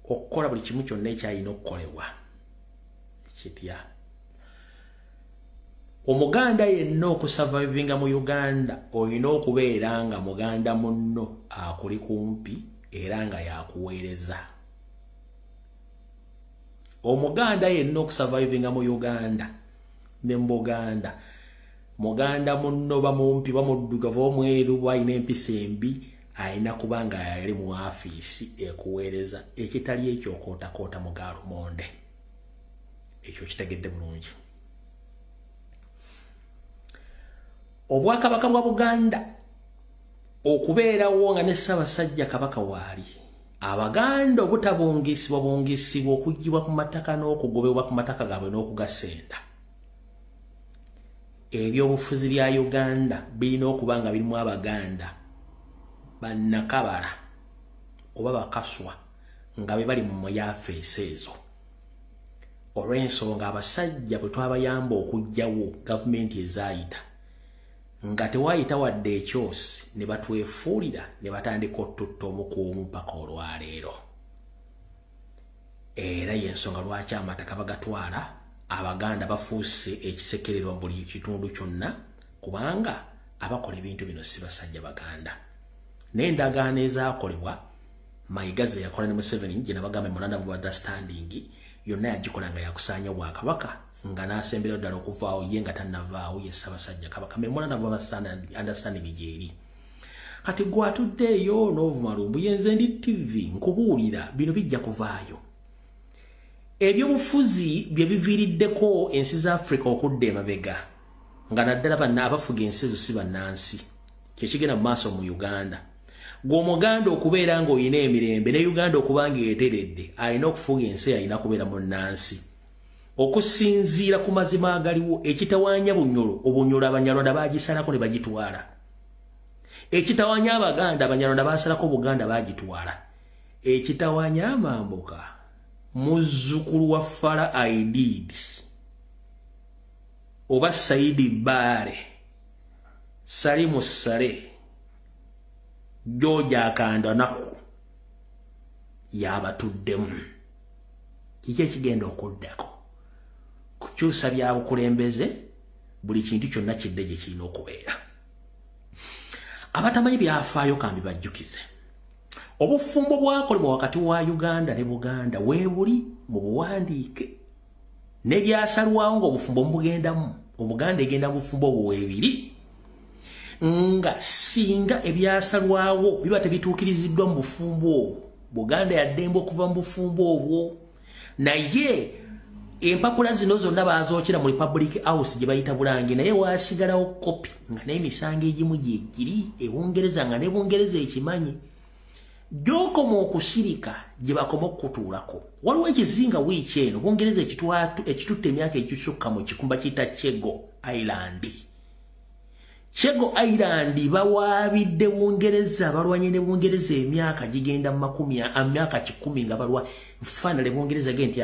okukola buli kimu kyonna ekyalina okukolebwa. Kitya Omuganda yenna okusurvivinga mu Uganda olina okubeera nga muganda munno akuli kumpi era nga yakuweereza. Omuganda yenna okusurvivinga mu Uganda ne mu Buganda, muganda munno bamumpi bamuddugavu omweru alina empisa embi alina kuba nga yali mu afiisi ekuweereza, ekitali ekyo okootakoota mu gaalumonde. Ekyo kitegedde bulungi. Obwakabaka bwa Buganda okubeerawo nga ne Ssaabasajja Kabaka waali, Abaganda obutabungisibwa bungisibwa okuggyibwa ku mataka n'okugobebwa ku mataka gaabwe n'okugasenda. Ebyobufuzi bya Uganda birina okuba nga birimu Abaganda bannakabala oba bakaswa nga be bali mu yafeesi ezo, olw'ensonga abasajja bwe twabayamba okuggyawo gavumenti ezaayita nga tewaayita wadde ekyosi ne batwefuulira ne batandika otutta omu ku omu mpaka olwaleero. Era y'ensonga lwaki amataka bagatwala, Abaganda bafuuse ekisekererwa mu buli kitundu kyonna, kubanga abakola ebintu bino si basajja Baganda. N'endagaano ezaakolebwa Mayiga ze yakola ne Museveni gye nabagamba memorandum of understanding yonna yagikola nga yakusaanya Obwakabaka, nga n'asemberayo ddala okuvaawo ye nga tannavaawo ye Ssaabasajja Kabaka. Memorandum of understanding gy'eri. Kati gwe atuddeeyo n'ovuma Lumbuye, nze ndi TV nkubuulira bino bijja kuvaayo. Ebyobufuzi bye biviiriddeko ensi za Afrika okudda emabega, nga naddala banna abafuga ensi ezo si bannansi. Kye kigenda mu maaso mu Uganda. Gwe Omuganda okubeera ng'olina emirembe ne Uganda okuba ng'eteredde, alina okufuga ensi alina kubeera munnansi. Okusinziira ku mazima agaliwo, ekitawaanya Bunyoro, Obunyoro Abanyarwanda baagisalako ne bagitwala. Ekitawaanya Abaganda, Abanyarwanda baasalako Buganda baagitwala. Ekitawaanya Amambuka, muzzukulu wa Fala Aidid oba Saidi Bbaale, Salimu Sale, George Akandanaku yabatuddemu. Kiki ekigenda okuddako? Kukyusa bya bukulembeze, buli kintu kyonna kidde gye kirina okubeera. Abatamanyi byafaayo kambi bajjukize. Obufumbo bwakolebwa wakati wa Uganda ne Buganda weebuli mu buwandiike n'ebyasalwawo ng'obufumbo mubugendamu, Obuganda egenda mu bufumbo obwo weebiri, nga singa ebyasalwawo biba tebituukiriziddwa mu bufumbo obwo, Buganda yaddembe okuva mu bufumbo obwo. Naye empapula zino zonna baazookera mu Republic House gye bayita Bulange, naye waasigalawo kopi nga n'emisango egimu gyegiri e Bungereza, nga ne Bungereza ekimanyi. Gy'okoma okusirika gye bakoma okukutuulako. Waliwo ekizinga wiiki eno Bungereza ekitutte emyaka egisukka mu kikumba kiyita Chego Island. Chego Island bawaabidde Bungereza, balwanye ne Bungereza emyaka gigenda mu makumi, emyaka 100 nga balwa. Finally Bungereza ge nti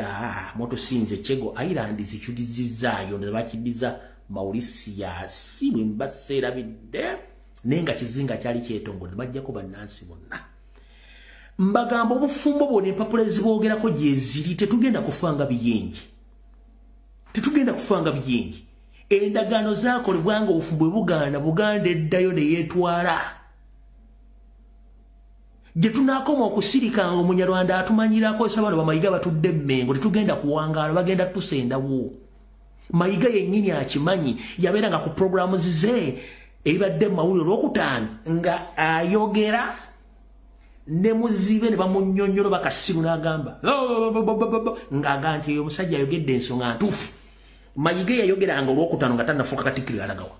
motosinze Chego Island zikyudizizzaayo ne bakiddiza Mauritius bwe mbaseerabidde, naye nga kizinga kyali kyetongodde, bajjako bannansi bonna. Mbagamba obufumbo bwonna empapula eziboogerako gyeziri, tetugenda kufanga biyenje. Tetugenda kufanga biyenje. Endagaano zaakolebwa nga obufumbo bwe bugaana, Buganda eddayo ne yeetwala. Gye tunaakoma okusirika nga Omunyarwanda atumanyirako esa bano Bamayiga batudde Mmengo, tetugenda kuwangaala, bagenda tusendawo. Mayiga yennyini akimanyi, yabeeranga ku pulogulaamu ze ebibadde mu mawulire Olwokutaano nga ayogera ne muzibe ne bamunnyonnyola bakasiru n'agamba ng'aga nti oyo omusajja ayogedde ensonga ntuufu. Mayiga yayogeranga Olwokutaano nga tannafuuka Katikkiro alagawa.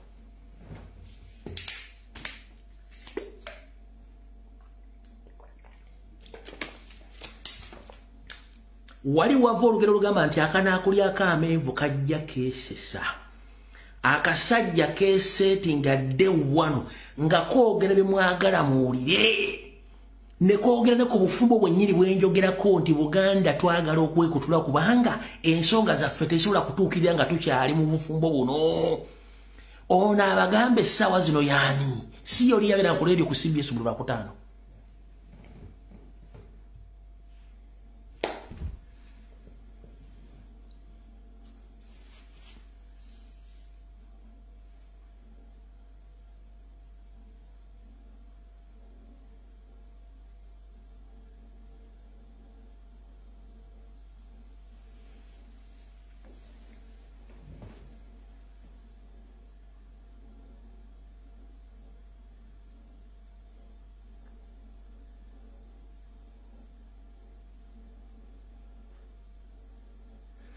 Wali wava olugero lugamba nti akanaakulyako amenvu kajja keesesa. Akasajja keeseetinga dde wano nga koogera bye mwagala muwulire. Ne koogera ne ku bufumbo bwennyini bwenjogerako nti Buganda twagala okwekutula kubanga ensonga zaffe tezisobola kutuukirira nga tukyali mu bufumbo buno. Ono abagamba essaawa zino yaani? Si yoli yabeera ku leediyo ku CBS buli Lwakutaano.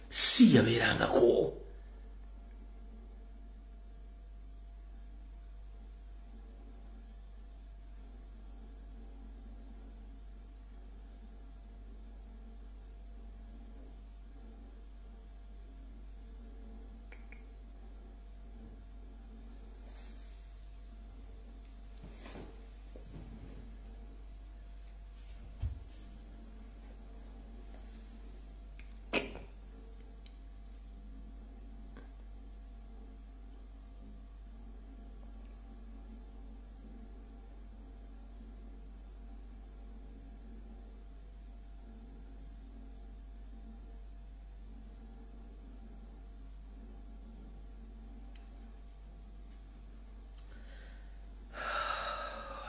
Si yabeerangako.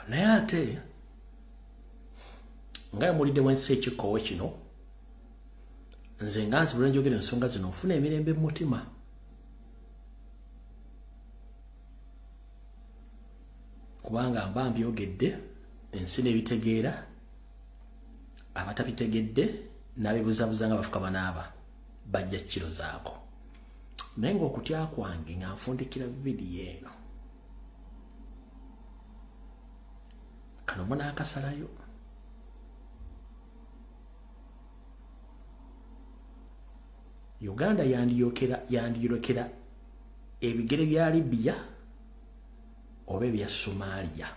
Naye ate nga mulidde wensi ekikoowe kino, nze nga nsi bwe njogera ensonga zino nfuna emirembe mu mutima. Kubanga mba mbyogedde, ensi n'ebitegeera, abatabitegedde n'abeebuzabuza nga bafuka banaaba bajja kirozaako. Naye ng'okutya kwange nga nfundikira vidiyo eno, kano mbona akasalayo. Uganda yandiyolekera ebigere bya Libya oba ebya Somalia.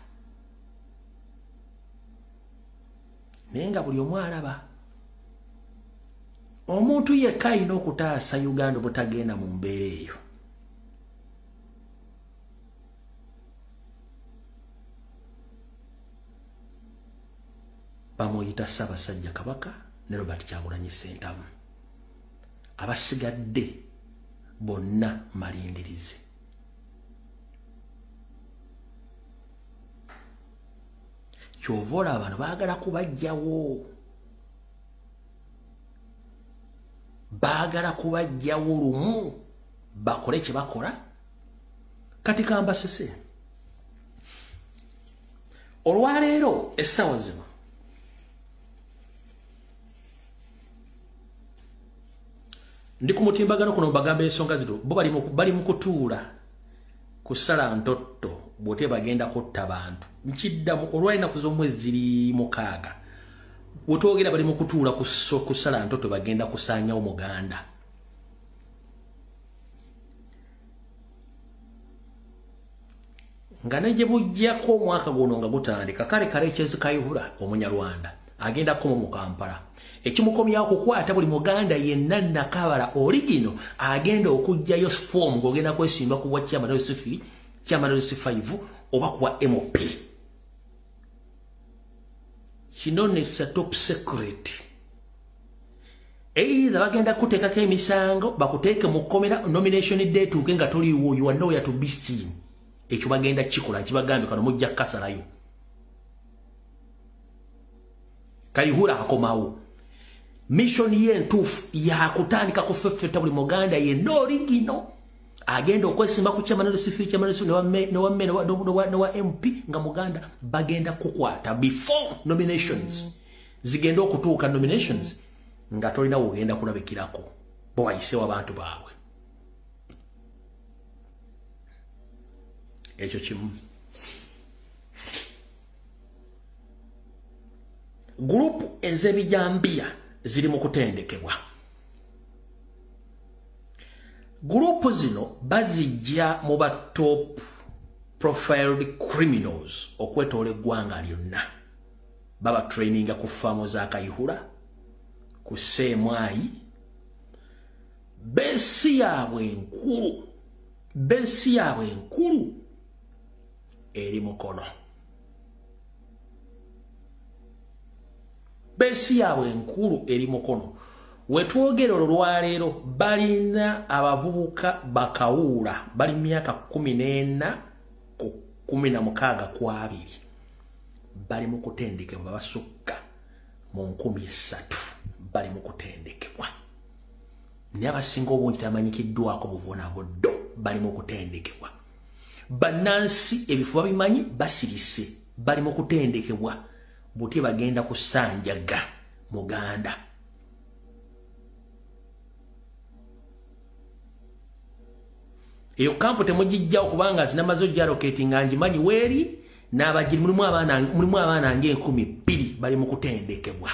Naye nga buli omu alaba omuntu yekka alina okutaasa Uganda obutagenda mu mbeera eyo. Bamuyita Ssaabasajja Kabaka ne Robert Kyagulanyi Ssentamu. Abasigadde bonna malindirizi. Ky'ova olaba bano baagala kubajjawo. Baagala kubajjawo lumu bakole kye bakola. Kati kambasese. Olwaleero essaawa zino ndi ku mutimbagano kuno mbagamba ensonga zino, bo bali mu kutuula kusala ntotto bw'ote bagenda kutta bantu. Nkiddamu olw'ennaku z'omwezi ziri 6 bw'otwogera bali mu kutuula kusala ntotto bagenda kusaanyawo Muganda. Nga ne gye bujjako omwaka guno nga gutandika, kale Karekezi Kayihura Omunyarwanda agenda koma mu Kampala. Ekimukomyawo kukwata buli Muganda yenna Nakabala original agenda okuggyayo form ng'ogenda kwesimba ku bwa chairman LC3, chairman LC5 oba kuwa MP. Kino ne top secret. Either bagenda kuteekako emisango bakuteeke mu kkomera nomination day tuuke nga toliiwo, you are nowhere to be seen. Ekyo bagenda kikola kibagambye kano mujja kukasalayo. Kayihura akomawo. Mission ye entuufu yakutandika kufeffetta buli Muganda yenna original agenda okwesimba ku chairman LC3, chairman LC ne wa MP nga Muganda bagenda kukwata before nominations. Zigenda okutuuka nominations nga tolina wogenda kulabikirako bo bayiseewo abantu baabwe. Ekyo kimu. Group ez'ebijambiya Ziri mu kutendekebwa. Gurupu zino bazijja mu ba top profiled criminals okwetoola eggwanga lyonna. Baba traininga ku faamu za Kayihura, ku Seemwayi. Besi yaabwe enkulu, besi yaabwe enkulu eri Mukono. Besi yaabwe enkulu eri Mukono. Wetwogera olwaleero balina abavubuka bakawuula bali myaka 14 ku 16 ku 20 bali mu kutendekebwa, basukka mu 3,000 bali mu kutendekebwa. Naye abasinga obungi tebamanyikiddwako buvunaabuddo, bali mu kutendekebwa. Bannansi ebifo babimanyi, basirise, bali mu kutendekebwa buti bagenda kusanjaga Muganda. Eyo kampu temugijjawo kubanga zinamaze ojjaloketinga ngimanyi weeri n'abagiri mulimu abaana ng'enkumibiri bali mu kutendekebwa.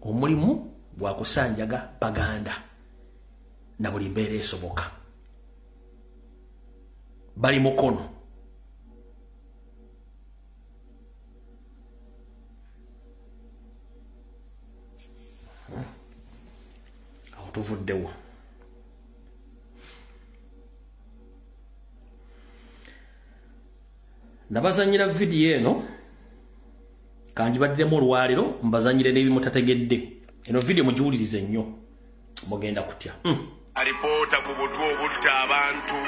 Omulimu gwa kusanjaga Baganda na buli mbeera esoboka. Bali Mukono. Awo tuvuddewo. Nabazanyira vidiyo eno, kanjibaddiremu olwaleero mbazanyire n'ebimu tategedde. Eno vidiyo mugiwulirize nnyo, mugenda kutya. Alipoota ku butwa obutta abantu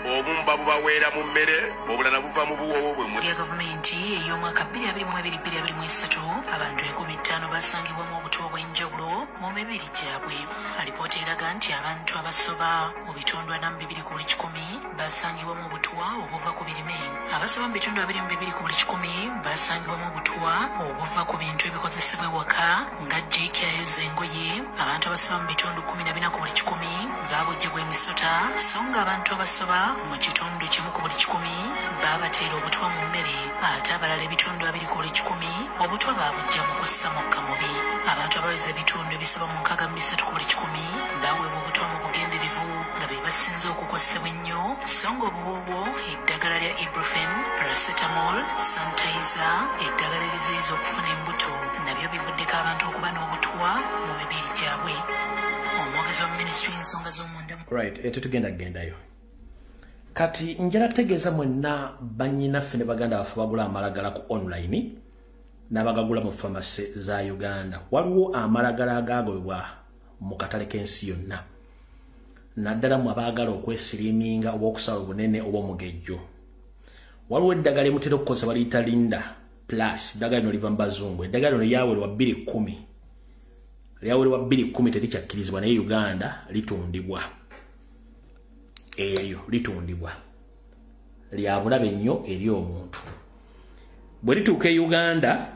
obumba bubaweera mu mmere, obulala buva mu buwoowo bwe ya gavumenti ey'omwaka 2022-2023 abantu 5,000 basangibwamu obutwa obw'enjawulo mu mibiri gyabwe. Alipoota eraga nti abantu abasoba mu bitundu 42 ku buli 100 basangibwamu obutwa obuva ku birime, abasoba mu bitundu 22 ku buli 100 basangibwamu obutwa obuva ku bintu ebikozesebwa ewaka nga jjiiki ayoza engoye, abantu abasoba mu bitundu 14 ku buli 100 babujjibwa emisota, so nga abantu abasoba mu kitundu 1 ku buli 100 babateera obutwa mu mmere, ate abalala ebitundu 2 ku buli 100 obutwa babujja mu kussa mukka mubi. Abantu abaweza ebitundu ebisoba mu 63 ku buli 100 baweebwa obutwa mu bugenderevu nga be basinze okukosebwa ennyo, so nga obuwoowo, eddagala lya ibuprofen, paracetamol, sanitizer, eddagala eriziyiza okufuna embuto nabyo bivuddeko abantu okuba n'obutwa mu mibiri gyabwe. Omwogezi wa minisitule y'ensonga z'omunda. Right, tetugenda kugendayo. Kati njala tegeeza mwenna bannyinaffe ne baganda baffe bagula amalagala ku online n'abagagula mu famasi za Uganda. Waliwo amalagala agaagobebwa mu katale k'ensi yonna, naddala mu abaagala okwesiriminga oba okusala obunene oba omugejjo. Waliwo eddagala limutera okukozesa baliyita Linda Plus, eddagala lino liva mu bazungu. Eddagala lino lyawerwa 2010, lyawerwa 2010 terikyakkirizibwa, naye Uganda litundibwa. Eryo litundibwa lya bulabe nnyo eri omuntu. Bwe lituuka e Uganda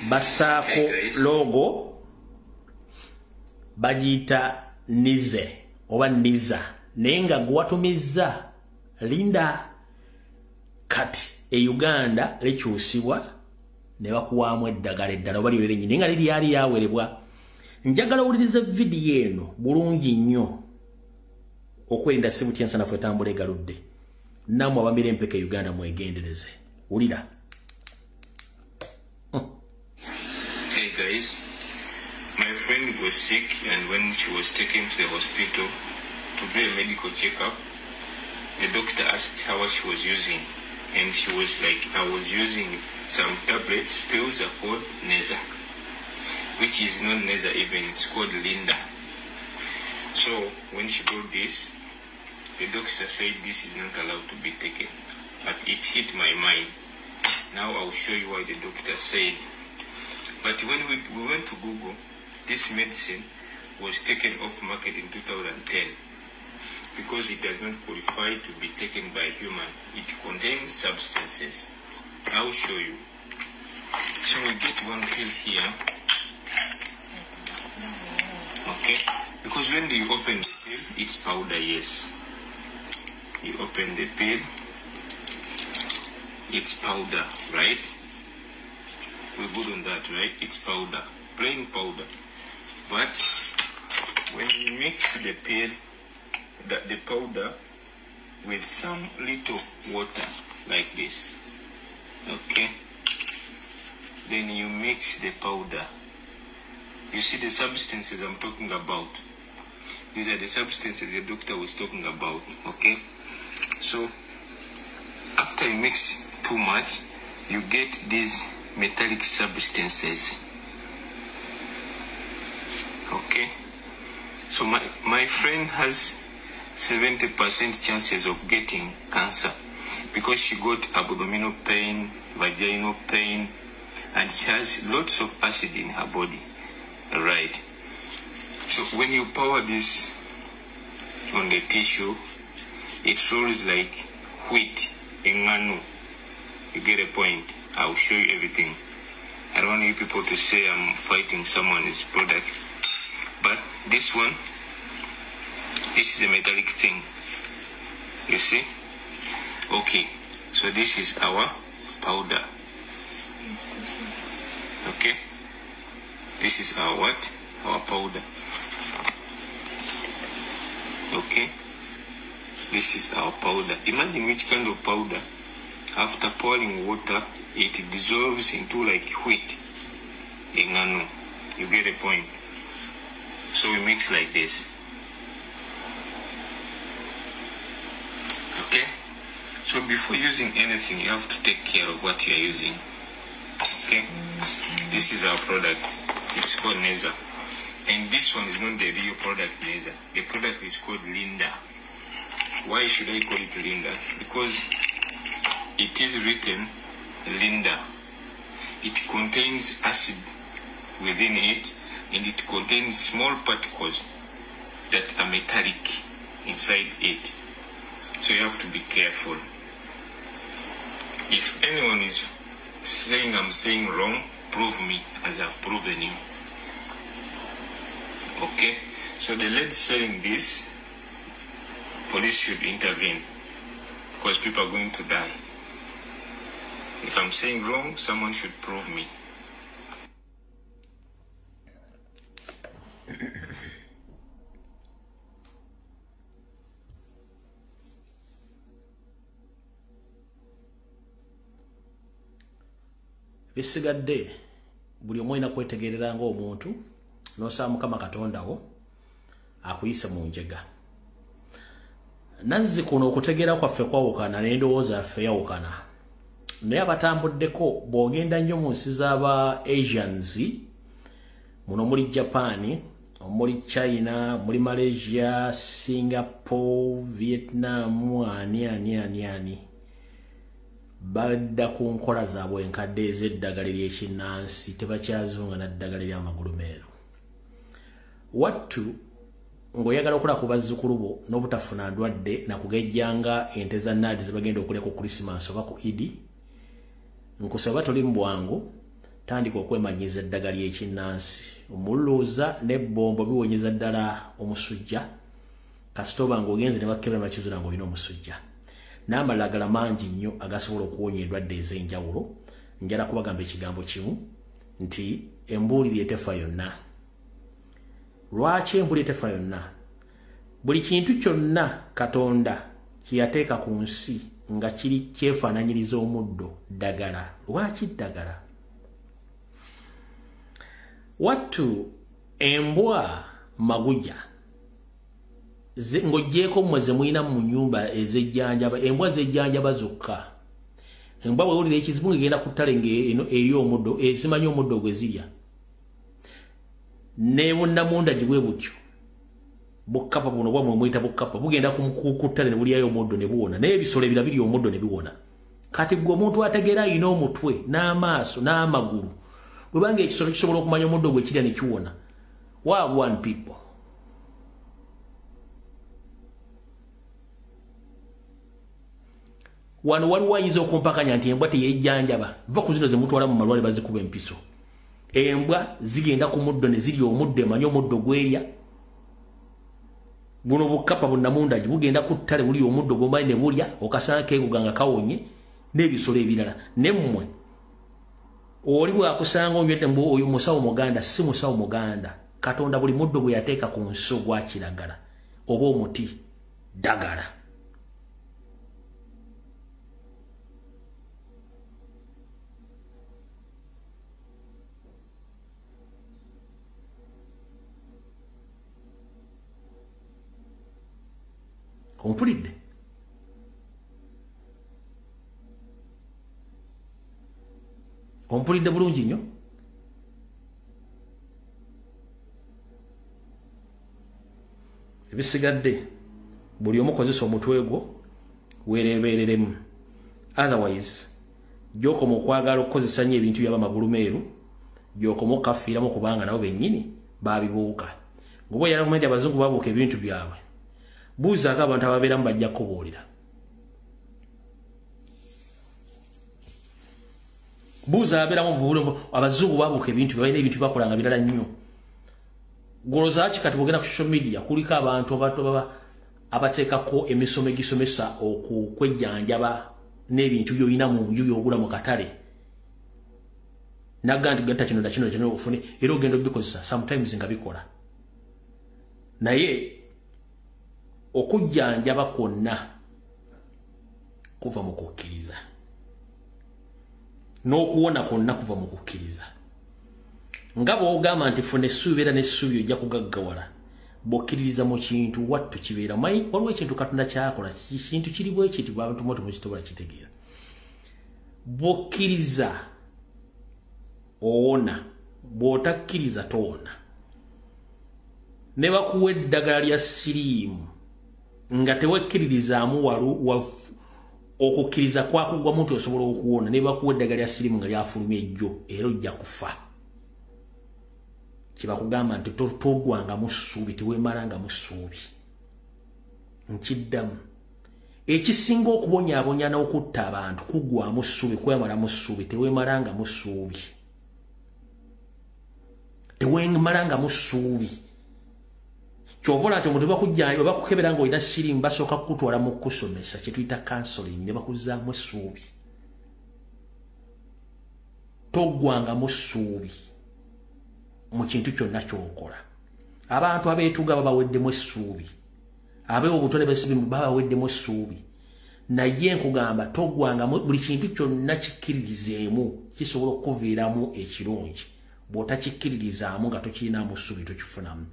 bassaako logo bagiyita Nize oba Niza, naye nga gwewatumizza Linda. Kati e Uganda likyusibwa ne bakuwaamu eddagala eddala oba lyo lyennyini, naye nga liri lyali lyawerebwa. Njagala owulirize vidiyo eno bulungi nnyo okwerinda si butya ensanafu etambula egaludde. Nammwe abamira empeke Uganda mwegendereze. Wulira. Hey guys, my friend was sick and when she was taken to the hospital to do a medical checkup, the doctor asked her what she was using, and she was like, I was using some tablets, pills are called Neza, which is not Neza even, it's called Linda. So when she got this, the doctor said this is not allowed to be taken, but it hit my mind. Now I'll show you why the doctor said. But when we went to Google, this medicine was taken off market in 2010 because it does not qualify to be taken by human. It contains substances. I'll show you. So we get one pill here. Okay? Because when you open the pill, it's powder, yes. You open the pill. It's powder, right? We're good on that, right? It's powder, plain powder. But when you mix the pill, the powder with some little water like this, okay? Then you mix the powder. You see the substances I'm talking about. These are the substances the doctor was talking about, okay? So after you mix too much, you get these metallic substances, okay? So my friend has 70% chances of getting cancer because she got abdominal pain, vaginal pain, and she has lots of acid in her body, right? So when you pour this on the tissue, it rolls like wheat, engano. You get a point. I'll show you everything. I don't want you people to say I'm fighting someone's product. But this one, this is a metallic thing. You see? Okay. So this is our powder. Okay? This is our what? Our powder. Okay? This is our powder. Imagine which kind of powder. After pouring water, it dissolves into like wheat. Engano. You get a point. So we mix like this. Okay? So before using anything, you have to take care of what you are using. Okay? This is our product. It's called Neza. And this one is not the real product Neza. The product is called Linda. Why should I call it Linda? Because it is written Linda. It contains acid within it, and it contains small particles that are metallic inside it. So you have to be careful. If anyone is saying I'm saying wrong, prove me as I've proven you. Okay? So the lady selling this, police should intervene because people are going to die. If I'm saying wrong, someone should prove me. Bisigadde buli omu alina kwetegerera ng'omuntu n'osaba Mukama Katonda wo akuyise mu njega. Nazzi kuno okutegeera kwaffe kwawukana n'endowooza yaffe yawukana. Naye abatambuddeko bw'ogenda nnyo mu nsi z'aba Asians, muno muli Japan, muli China, muli Malaysia, Singapore, Vietnam, ani ani ani ani. Badda ku nkola zaabwe enkadde ez'eddagala ery'ekinnansi, tebakyazunga na ddagala ery'amagulu meeru. Wattu ng'oyagala okulaba ku bazzukulu bo n'obutafuna ndwadde na kugejjanga ente za nnaadi ze bagenda okulya ku Christmas oba ku Idi, nkusaba toli mu bwangu, tandika okwemanyiza eddagala ly'ekinnansi. Omululuuza n'ebbombo biwonyeza ddala omusujja, kasita oba ng'ogenze ne bakukebera bakizuula ng'olina omusujja. N'amalagala mangi nnyo agasobola okuwonya endwadde ez'enjawulo. Njala kubagamba ekigambo kimu nti embuulire etefa yonna. Lwaki embuulire etefa yonna? Buli kintu kyonna Katonda kye yateeka ku nsi nga kiri kyefaananyiriza omuddo ddagala. Lwaki ddagala? Wattu embwa maguja ng'oggyeeko mmwe ze mulina mu nnyumba ez'ejjanjaba, embwa z'ejjanjaba zokka. Embwa bw'ewulira ekizibu ng'egenda ku ttale eri omuddo, ezimanyi omuddo gwe zirya. Ne bunnamunda gye bwe butyo. Bukkapa buno bwamwe muyita bukkapa bugenda ku ttale ne bulyayo omuddo ne buwona. Naye ebisolo ebirala birya omuddo ne biwona. Kati ggwe omuntu ategeera alina omutwe n'amaaso n'amagulu, bwebanga ekisolo kisobola okumanya omuddo gwe kirya ne kiwona. One people. Wano waliwo ayinza okumpakanya nti embwa teyejjanjaba. Va ku zino ze mutwala mu malwaliro bazikuba empiso. Embwa zigenda ku muddo ne zirya omuddo, emanye omuddo gwerya. Buno bukapa bunnamundaji bugenda ku ttale buli omuddo gw'omanyi ne bulya okasanga keeguga nga kawonye n'ebisolo ebirala. Nemmwe oli bw'akusanga onywedde mbu oyo musawo muganda, si musawo muganda. Katonda buli muddo gwe yateeka ku nsi ogwa kiragala oba omuti ddagala. Ompulidde? Ompulidde bulungi nnyo? Ebisigadde buli omu kozesa omutwe gwo weerebereremu. Otherwise gy'okoma okwagala okukozesa nnyo ebintu by'abamagulu meeru, gy'okoma okukafiiramu kubanga nabo bennyini baabibuuka. Ng'oba oyagala kumanya nti abazungu babuuka ebintu byabwe, buuzaako abantu ababeeramu bajja kukubuulira. Buuza ababeeramu, abazungu babuuka ebintu, balina ebintu bakola nga birala nnyo. Goloza ki kati bw'ogenda ku social media kuliko abantu abateekako emisomo egisomesa okwejjanjaba n'ebintu by'olina mu nju by'ogula mu katale. Naga nti gatta kino na kino na kino ofune, era ogenda obikozesa sometimes nga bikola. Naye okujjanjaba kwonna kuva mu kukkiriza, n'okuwona kwonna kuva mu kukkiriza. Nga bw'ogamba nti funa essuubi era n'essuubi ojja kugaggawala, bw'okkiririza mu kintu wattu kibeera. Omanyi waliwo ekintu Katonda ky'akola, kintu kiri bwe kiti abantu mwe temukitobola kitegeera. Bw'okkiriza owona, bw'otakkiriza towona. Ne bakuwa eddagala lya siriimu nga tewekkiririzaamu okukkiriza kwakugwamu nti osobola okuwona, ne bakuwa eddagala lya siriimu nga lyafulumya ejjo era ojja kufa. Kibakugamba nti togwangamu ssuubi, teweemalangamu ssuubi. Nkiddamu, ekisinga okubonyaabonya n'okutta abantu kuggwamu ssuubi, kwemalamu ssuubi, teweemalangamu ssuubi. Teweemalangamu ssuubi. Ky'ova olaba nti omuntu bakujjanjaba bakukebera ng'olina siriimu, basooka kukutwala mu kukusomesa kye tuyita counseling ne bakuzzaamu essuubi. Toggwangamu ssuubi mu kintu kyonna ky'okola. Abantu abeetuga babaweddemu essuubi, ab'obutone b'essibimu babaweddemu essuubi. Naye nkugamba toggwangamu, buli kintu kyonna kikkiririzeemu kisobola okukuviiramu ekirungi. Bw'otakikkiririzaamu nga tokirinaamu ssuubi tokifunamu.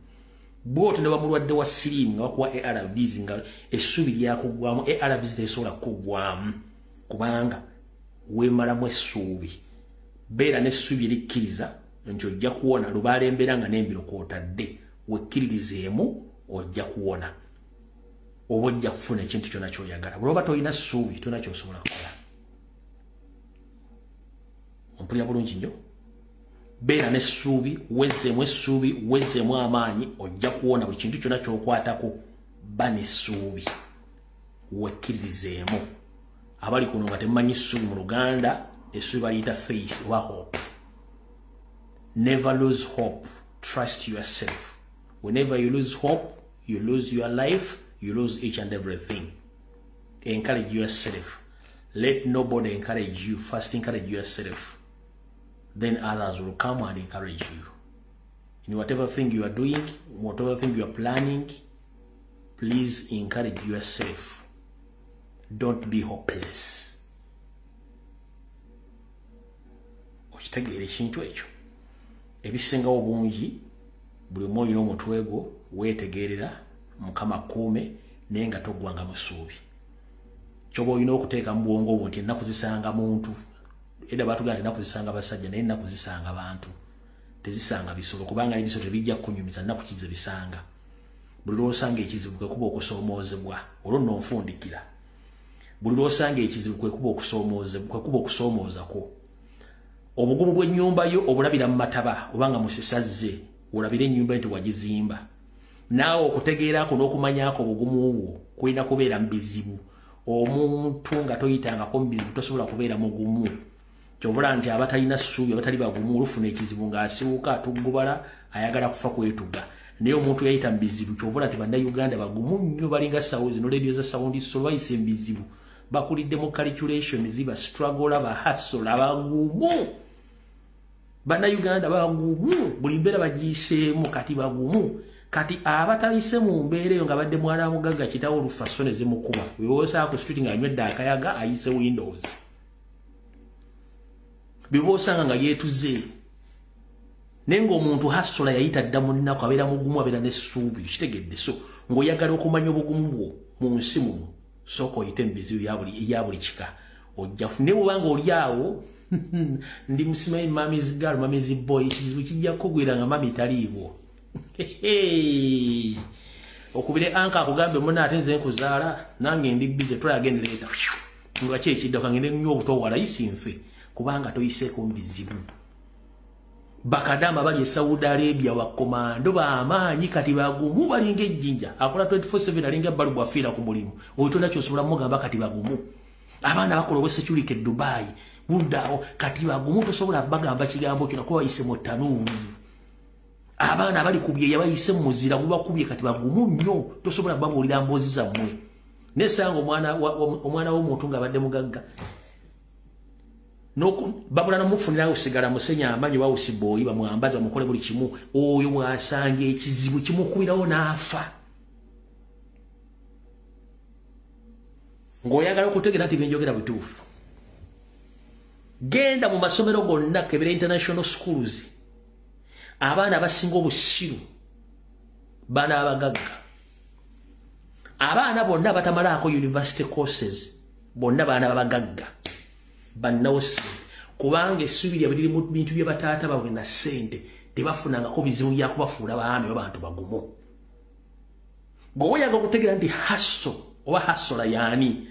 Bw'otyo ne bamulwadde wa siriimu nga bakuwa ARVs nga essuubi lyakuggwamu, ARVs tesobola kukuggwamu kubanga weemalamu essuubi. Beera n'essuubi erikkiriza nti ojja kuwona, lubaale embeera nga n'embiro kw'otadde, wekkiririzeemu ojja kuwona oba ojja kufuna ekintu kyonna ky'oyagala. Bw'oba tolina ssuubi tolina ky'osobola kukola. Ompulira bulungi nnyo? Beera n'essuubi, wezzeemu essuubi, wezzeemu amaanyi, ojja kuwona buli kintu kyonna ky'okwatako. Ba n'essuubi, wekkiririzeemu. Abali kuno nga temumanyi ssuubi mu Luganda, essuubi baliyita faith oba hope. Never lose hope. Trust yourself. Whenever you lose hope, you lose your life, you lose each and everything. Encourage yourself. Let nobody encourage you. First encourage yourself. Then others will come and encourage you. In whatever thing you are doing, whatever thing you are planning, please encourage yourself. Don't be hopeless. Okitegeera ekintu ekyo. Ebisingawo obungi buli omu olina omutwe gwo weetegerera, Mukama akuume, naye nga toggwangamu ssuubi. Ky'oba olina okuteeka mu bwongo bwo nti ennaku zisanga muntu. Edda baatugamba nti ennaku zisanga basajja, naye ennaku zisanga bantu, tezisanga bisolo, kubanga n'ebisolo tebijja kukunyumiza nnaku ki ze bisanga. Buli lw'osanga ekizibu kwe kuba okusoomoozebwa, olwo nno nfundikira. Buli lw'osanga ekizibu kwe kuba okusoomoozebwa, kwe kuba okusoomooza kwo. Obugumu bw'ennyumba yo obulabira mu mataba, obanga musisazze, olabire ennyumba nti wagizimba. Naawe okutegeerako n'okumanyaako obugumu bwo kulina kubeera mu bizibu. Omuntu nga toyitangako mu bizibu tosobola kubeera mugumu. Ky'ovula nti abatalina ssuubi, abatali bagumu, olufuna ekizibu ng'asiwuka atuggubala, ayagala kufa kwetuga. Naye omuntu yayita mu bizibu, ky'ova nti bannayuganda bagumu nnyo, balinga sawo zino leediyo za Sound Soul, bayise mu bizibu, bakulidde mu calculation, ziba struggle, bahasula, bagumu. Bannayuganda bagumu, buli mbeera bagiyiseemu kati bagumu. Kati abatayise mu mbeera eyo nga badde mwana mugagga, kitawo olufa so ne zimukuba, bw'osaako ku street ng'anywedde akayaga ayise windows, bw'osanga nga yeetuze. Naye ng'omuntu hasula yayita dda mu nnaku, abeera mugumu, abeera n'essuubi, kitegedde. So ng'oyagala okumanya obugumu bwo mu nsi muno, sooka oyite mu bizibu ebya buli kika, ojja naye bw'obanga oli awo ndi musimanyi mummy's girl, mummy's boy, ekizibu kijja kukugwira nga mummy taliiwo. Okubire anka akugambe muna ate nze nkuzaala nange ndi busy, try again later. Lwaki ekiddako ngende nywa obutowala isi nfe, kubanga toyiseeko mu bizibu. Bakadama bali e Saudi Arabia bakomando b'amaanyi kati bagumu, balinga ejjinja, akola 24/7, alinga balubu afiira ku mulimu, oyo tolina ky'osobola mugamba, kati bagumu. Abaana bakola obwa security e Dubai buddaawo, kati bagumu, tosobola bagamba kigambo kyonna kuba bayise mu ttanuulu. Abaana bali ku byeya bayise mu muzira gubakubye, kati bagumu nnyo, tosobola babuulira mboozi zammwe. Nesanga omwana w'omuntu ng'abadde mugagga, babula nomufunirawo sigala musenya amanyi bawusiboyi bamwambaza bamukole buli kimu, oyo bw'asanga ekizibu kimukubirawo n'afa. Ng'oyagala okutegeera nti byenjogera bituufu, genda mu masomero gonna, kebera international schools, abaana abasinga obusiru baana abagagga. Abaana bonna abatamalaako university courses bonna baana babagagga bannawose, kubanga essuubi lyabwe liri mu bintu bye bataata baabwe na ssente, tebafunangako bizibu byakubafuula baami oba bantu bagumu. Gwe oyaga okutegeera nti hasso oba hassola yaani,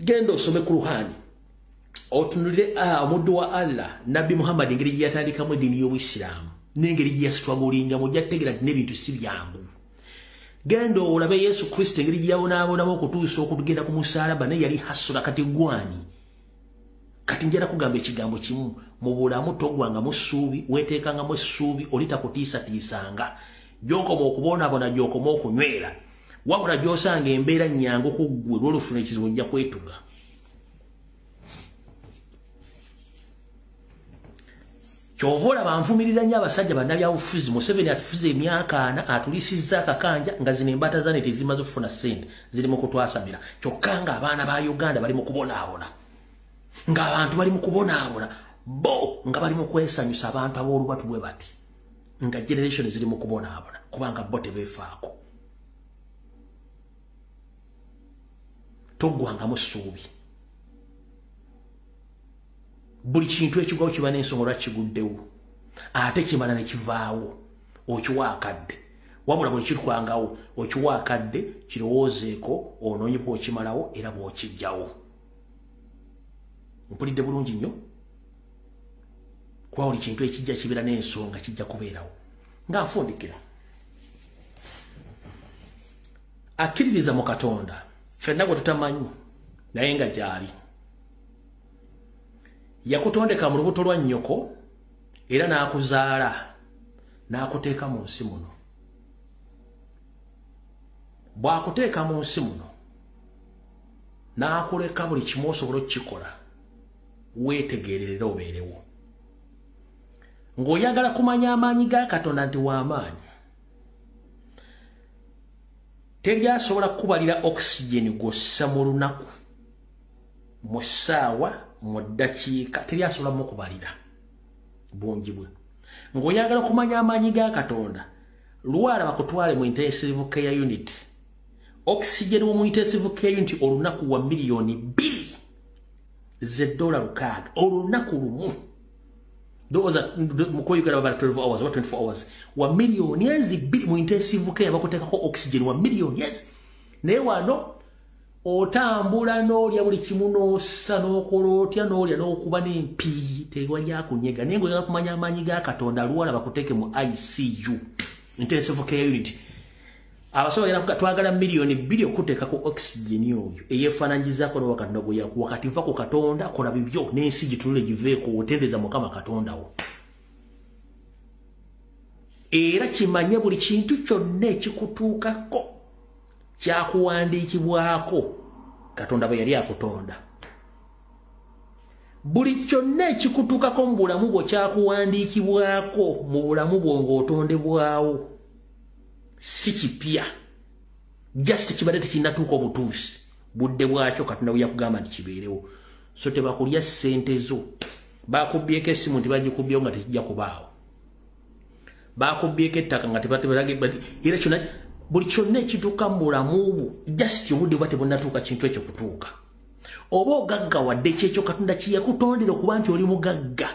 genda osome Kur'ani, otunulire omuddu wa Allah Nabbi Muhammad engeri gye yatandikamu eddiini y'Obuyisiraamu n'engeri gye yasitwagulingamu, ojja kutegeera nti n'ebintu si byangu. Genda olabe Yesu Kristo engeri gye yabonaabonamu okutuusa okugenda ku musaalaba, naye yali hasula. Kati gwani? Kati njala kugamba ekigambo kimu, mu bulamu togwangamu ssuubi, weeteekangamu essuubi, oli takutiisatiisanga. Gy'okoma okubonaabona gy'okoma okunywera, wabula gy'osanga embeera nnyangu ku ggwe, lw'olufuna ekizibu ojja kwetuga. Ky'ova olaba nvumirira nnyo abasajja bannabyabufuzi. Museveni atufuze emyaka 40, atulisizza akakanja nga zino embaata zane tezimaze okufuna ssente, ziri mu kutwasamira, kyokka ng'abaana ba Uganda bali mu kubonaabona, ng'abantu bali mu kubonaabona, bo nga bali mu kwesanyusa, abantu ab'olubatu bwe bati, nga generation ziri mu kubonaabona kubanga bo tebeefaako. Toggwangamu ssuubi. Buli kintu ekigwawo kiba n'ensonga lwaki kiguddewo, ate kimala ne kivaawo, okiwa akadde. Wabula bwe kirukwangawo okiwa akadde, kirowoozeeko, onoonye bw'okimalawo era bw'okiggyawo. Mpulidde bulungi nnyo, kuba buli kintu ekijja kibeera n'ensonga, kijja kubeerawo. Nga nfundikira, akkiririza mu Katonda ffenna gwe tutamanyi naye nga gy'ali, yakutondeka mu lubuto lwa nnyoko era n'akuzaala n'akuteeka mu nsi muno. Bw'akuteeka mu nsi muno n'akuleka buli kimu osobola okukikola, weetegererera obeerewo. Ng'oyagala kumanya amaanyi ga Katonda nti w'amaanyi, teryasobola kukubalira oxygen gw'ossa mu lunaku, mu ssaawa, mu ddakiika, teryasobola mukubalira bungi bwe. Ng'oyagala okumanya amaanyi ga Katonda, lwala bakutwale mu intensive care unit. Oxygen wo mu intensive care unit olunaku wa 2 miliyoni $6 olunaku lumu. Ndowooza mukoyugala babala 12 hours oba 24 hours, wa 2 miliyoni mu intensive care bakuteekako oxygen wa 2 miliyoni. Naye wano otambula n'olya buli kimu n'ossa n'okola otya n'olya n'okuba n'empiiyi, tewajja kunyega. Naye ng'oyagala kumanya amaanyi ga Katonda, lwala bakuteeke mu ICU, intensive care unit. Abasawo bagenda twagala 2 miliyoni okuteekako oxygen oyo eyeefaananyizaako n'owa Katonda gwe yakuwa. Kati va ku Katonda, kola bibyo n'ensi gitunule giveeko, otendeza Mukama Katonda wo. Era kimanye buli kintu kyonna ekikutuukako kyakuwandiikibwako Katonda bwe yali akutonda. Buli kyonna ekikutuukako mu bulamu bwo kyakuwandiikibwako mu bulamu bwo ng'otondebwawo, si kipya. Just kibadde tekinnatuuka obutuusi, budde bwakyo Katonda bwe yakugamba nti kibeerewo. So tebakulya ssente zo. Bakubyeko essimu nti bagikubyewo nga tekijja kubaawo. Bakubyeko ettaka nga tebatebalage, era kyonna buli kyonna ekituuka mu bulamu bwo just obudde buba tebunnatuuka kintu ekyo kutuuka. Oba ogaggawadde kyekyo Katonda kye yakutondera okuba nti oli mugagga.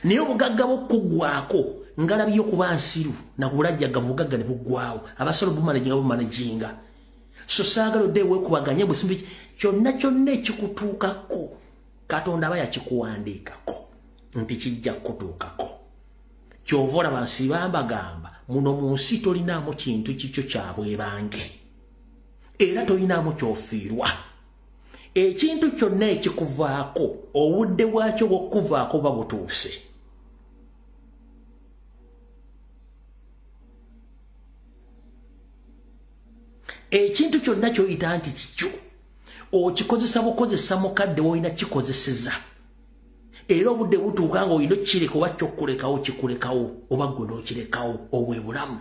Naye obugagga bw'okuggwako ngalabiyo kuba nsiru na bulajjaga bugagga ne buggwawo. Abasobola obumanajinga bumanajinga. So saagala odde weekubaganye busimbi kyonna kyonna ekikutuukako Katonda aba yakikuwandiikako nti kijja kukutuukako. Ky'ova olaba nsiba mbagamba muno mu nsi tolinaamu kintu kikyo kya bwebange, era tolinaamu ky'ofiirwa. Ekintu kyonna ekikuvaako obudde bwakyo bw'okuvaako buba butuuse. Ekintu kyonna ky'oyita nti kikyo okikozesa bukozesa mukadde w'olina kikozeseza. Era obudde butuuka ng'olina okukireka oba ky'okulekawo kikulekawo oba ggwe n'okirekawo obwe bulamu.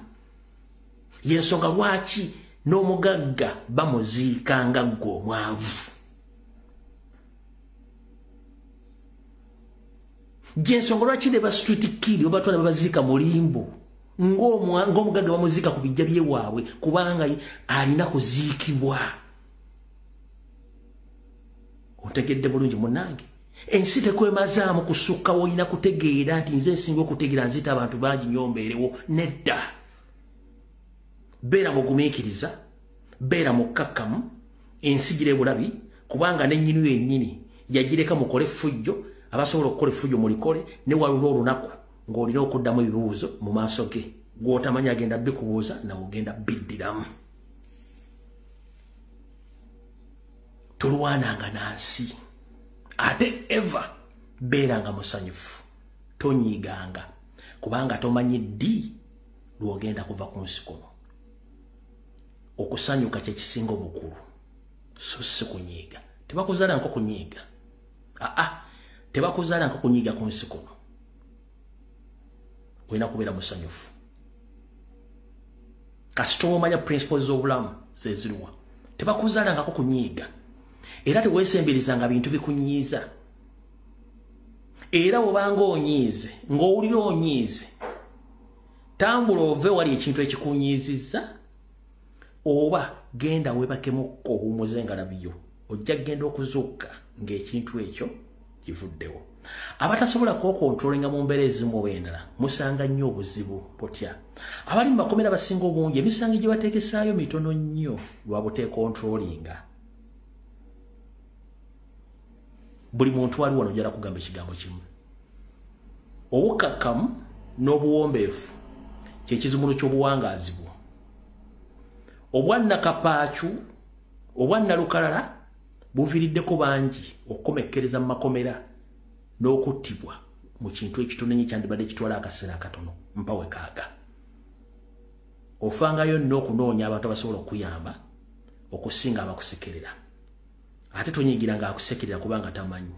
Y'ensonga lwaki n'omugagga bamuziika nga ggwe omwavu. Gy'ensonga lwaki ne ba street kid obatwala babaziika mu limbo ng'omugagga bamuziika ku bijja byewaabwe kubanga alina kuziikibwa. Otegedde bulungi munnange? Ensi tekwemazaamu kusukka w'olina kutegeera nti nze nsinga okutegeera nzita abantu bangi nnyo mbeerewo. Nedda. Beera mugumiikiriza, beera mukkakkamu, ensi gire bulabi kubanga nennyini yennyini yagireka mukole effujjo, abasobola okukola effujjo mulikole, ne walula olunaku ng'olina okuddamu ebibuuzo mu maaso ge. Gw'otamanyi agenda bikubuuza nawe ogenda biddiramu. Tolwananga nansi. Ate eva beeranga musanyufu, tonyiiganga kubanga tomanyi ddi lw'ogenda kuva ku nsi kuno. Okusanyuka kye kisinga obukulu, so si kunyiiga. Tebakuzaala nko kunyiiga. Aa, tebakuzaala nko kunyiiga ku nsi kuno. Olina kubeera musanyufu. Kasita omanya principles z'obulamu ze ziriwa. Tebakuzaalangako kunyiiga. Era teweesemberezanga bintu bikunyiiza. Era bw'obanga onyiize, ng'owulira onyiize, tambula ove wali ekintu ekikunyiizizza, oba genda weebakemukko owummuze engalabi yo. Ojja kugenda okuzuukuka ng'ekintu ekyo kivuddewo. Abatasobola kwokontrolinga mu mbeera ezimu oba endala musanga nnyo obuzibu butya. Abali mu makomera abasinga obungi emisango gye bateekesaayo mitono nnyo lwa buteekontrolinga. Buli muntu ali wano ojjala kugamba ekigambo kimu. Obukkakkamu n'obuwombeefu kye kizumulu ky'obuwangaazi bwo. Obwannakapaacu, obwannalukalala buviiriddeko bangi okukomekkereza mu makomera n'okuttibwa mu kintu ekitono ennyo kyandibadde kitwala akaseera akatono mpa wekaaga. Ofangayo nno okunoonya abantu abasobola okuyamba okusinga abakusekerera. Ate tonyiigiranga akusekerera kubanga tamanyi.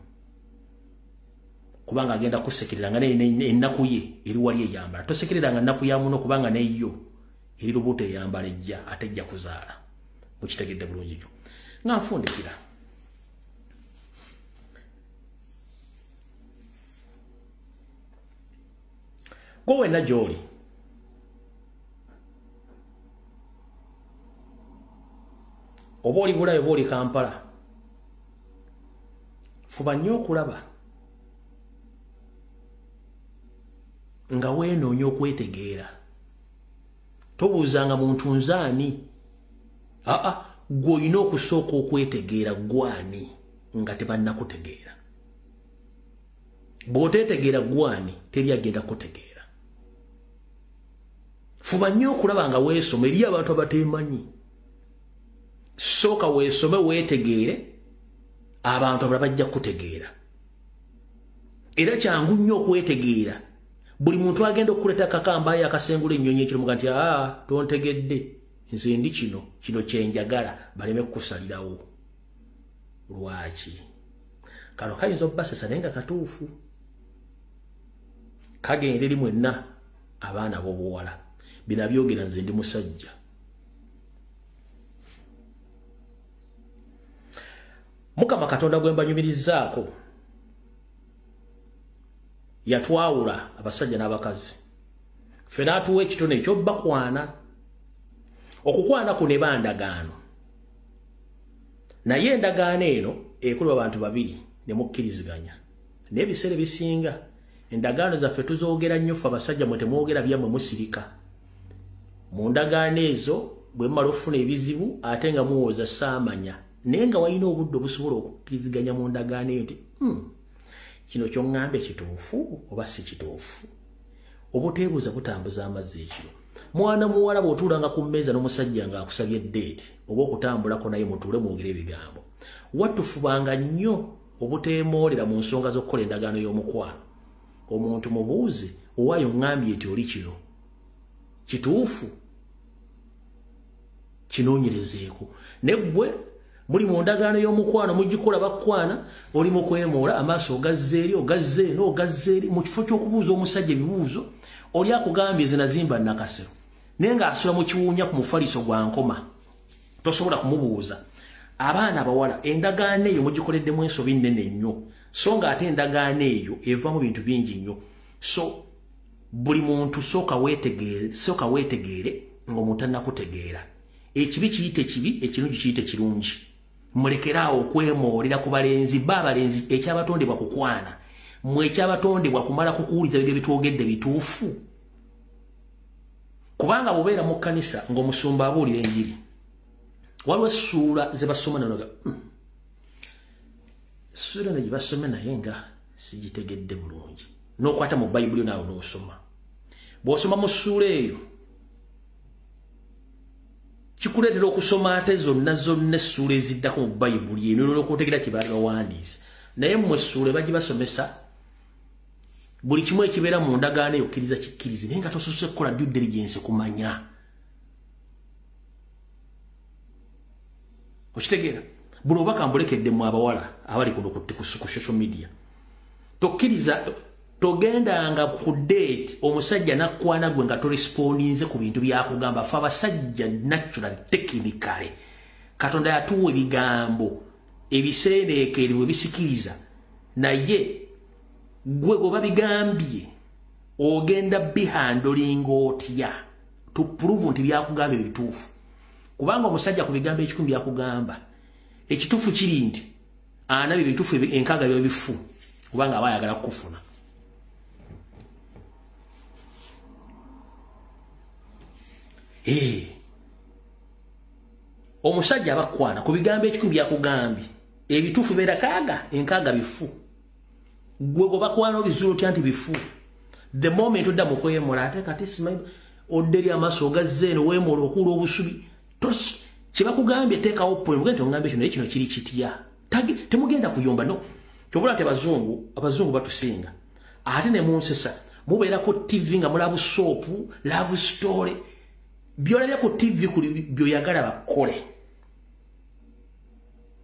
Kubanga agenda kusekerera nga ennaku ye eri wali eyambala. Tosekereranga nnaku ya muno kubanga neyo eri lubuto eyambala ejja ate ejja kuzaala. Mukitegedde bulungi nnyo. Nga nfundikira. Gwe wenna gy'oli oba oli Bulaaya oba oli Kampala, fuba nnyo okulaba nga weenoonya okwetegeera. Tobuuzanga muntu nzaani. Aa, ggwe olina okusooka okwetegeera gwani nga tebannakutegeera. Bw'oteetegeera gwani teri agenda kutegeera. Fuba nnyo okulaba nga weesoma. Eri abantu abateemanyi, sooka weesome weetegeere, abantu abalala bajja kutegeera. Era kyangu nnyo okwetegeera. Buli muntu agenda okuleeta akakambayo akasengula ennyonyi ekiro nti aa tontegedde, nze ndi kino, kino kye njagala, baleme kukusalirawo. Lwaki? Kano kayinza obbasesa naye nga katuufu. Kagenda eri mwenna abaana b'obuwala. Bino abyogera nze ndi musajja. Mukama Katonda gwe mbanyumirizaako yatwawula abasajja n'abakazi. Ffe n'atuwa ekitone eky'obbakwana. Okukwana kuno eba ndagaano. Naye endagaano eno ekolebwa abantu babiri ne mukkiriziganya. Naye ebiseera ebisinga endagaano zaffe tuzoogera nnyo ffe abasajja mwe temwogera byammwe musirika. Mu ndagaano ezo bwe mumala okufuna ebizibu ate nga muwooza saamanya. Naye nga walina obudde obusobola okukkiriziganya mu ndagaano eyo nti kino ky'oŋŋambye kituufu oba si kituufu. Obuteebuuza butambuza amazzi ekiro. Mwana muwala bw'otuulanga ku mmeeza n'omusajja ng'akusabye ddeeti oba okutambulako naye mutuule mwogere ebigambo. Watufubanga nnyo obuteemoolera mu nsonga z'okukola endagaano y'omukwano. Omuntu mubuuze owaayo ŋŋambye nti oli kino kituufu, kinoonyerezeeko. Ne ggwe muli mu ndagaano y'omukwano mugikola bakwana, oli mu kwemoola amaaso ogazza eri ogazza eno ogazza eri mu kifo ky'okubuuza omusajja ebibuuzo. Oli akugambye nze nazimba Nakasero naye ng'asula mu kiwunya ku mufaliso gwa Nkoma, tosobola kumubuuza. Abaana abawala endagaano eyo mugikoleddemu ensobi nnene nnyo, so ng'ate endagaano eyo evamu bintu bingi nnyo. So buli muntu sooka weetegeere ng'omuntu tannakutegeera. Ekibi kiyite kibi, ekirungi kiyite kirungi. Mulekeraawo okwemoolera ku balenzi. Ba abalenzi ekyabatondebwa kukwana, mmwe ekyabatondebwa kumala kukuwuliza bye bitwogedde bituufu. Kubanga bw'obeera mu kkanisa ng'omusumba abuulira enjiri, waliwo essuula ze basoma nanoga essuula eno gye basome naye nga sigitegedde bulungi, n'okwata mu Bayibuli naawe n'osoma. Bw'osoma mu ssuula eyo kikuleetera okusoma ate zonna zonna essuula eziddako mu Bayibuli eno n'okutegeera kye baali bawandiise. Naye mmwe essuula bagibasomesa buli kimu ekibeera mu ndagaano eyo okkiriza kikkirize, naye nga tosoose kukola due diligence kumanya. Okitegeera? Buno obubaka mbulekedde mmwe abawala abali kuno ku social media. Tokkiriza, togendanga ku date omusajja n'akkwana gwe nga torespondinze ku bintu byakugamba. Ffe abasajja natural technically Katonda yatuwa ebigambo ebiseeneekerevu ebisikiriza, naye gwe gwe babigambye ogenda bihandolinga otya to prove nti byakugambye bituufu. Kubanga omusajja ku bigambo 10 byakugamba ekituufu kiri nti ana bituufu enkaga biba bifu, kubanga aba ayagala kukufuna. Omusajja abakwana ku bigambo 10 byakugambye ebituufu beera kaaga, enkaaga bifu. Gwe gwe bakwana obizuula otya nti bifu? The moment odda mu kwemola ate kati simanyi odda eri amaaso ogazza eno weemola okuula obusubi, kye bakugambye teekawo point ogende ongambye kino naye kino kiri kitya. Temugenda kuyomba no. Ky'ovula nti abazungu batusinga. Ate ne munsesa mubeera ku TV nga mulaba soopu, love story. Byolabye ku TV kuli byoyagala bakole,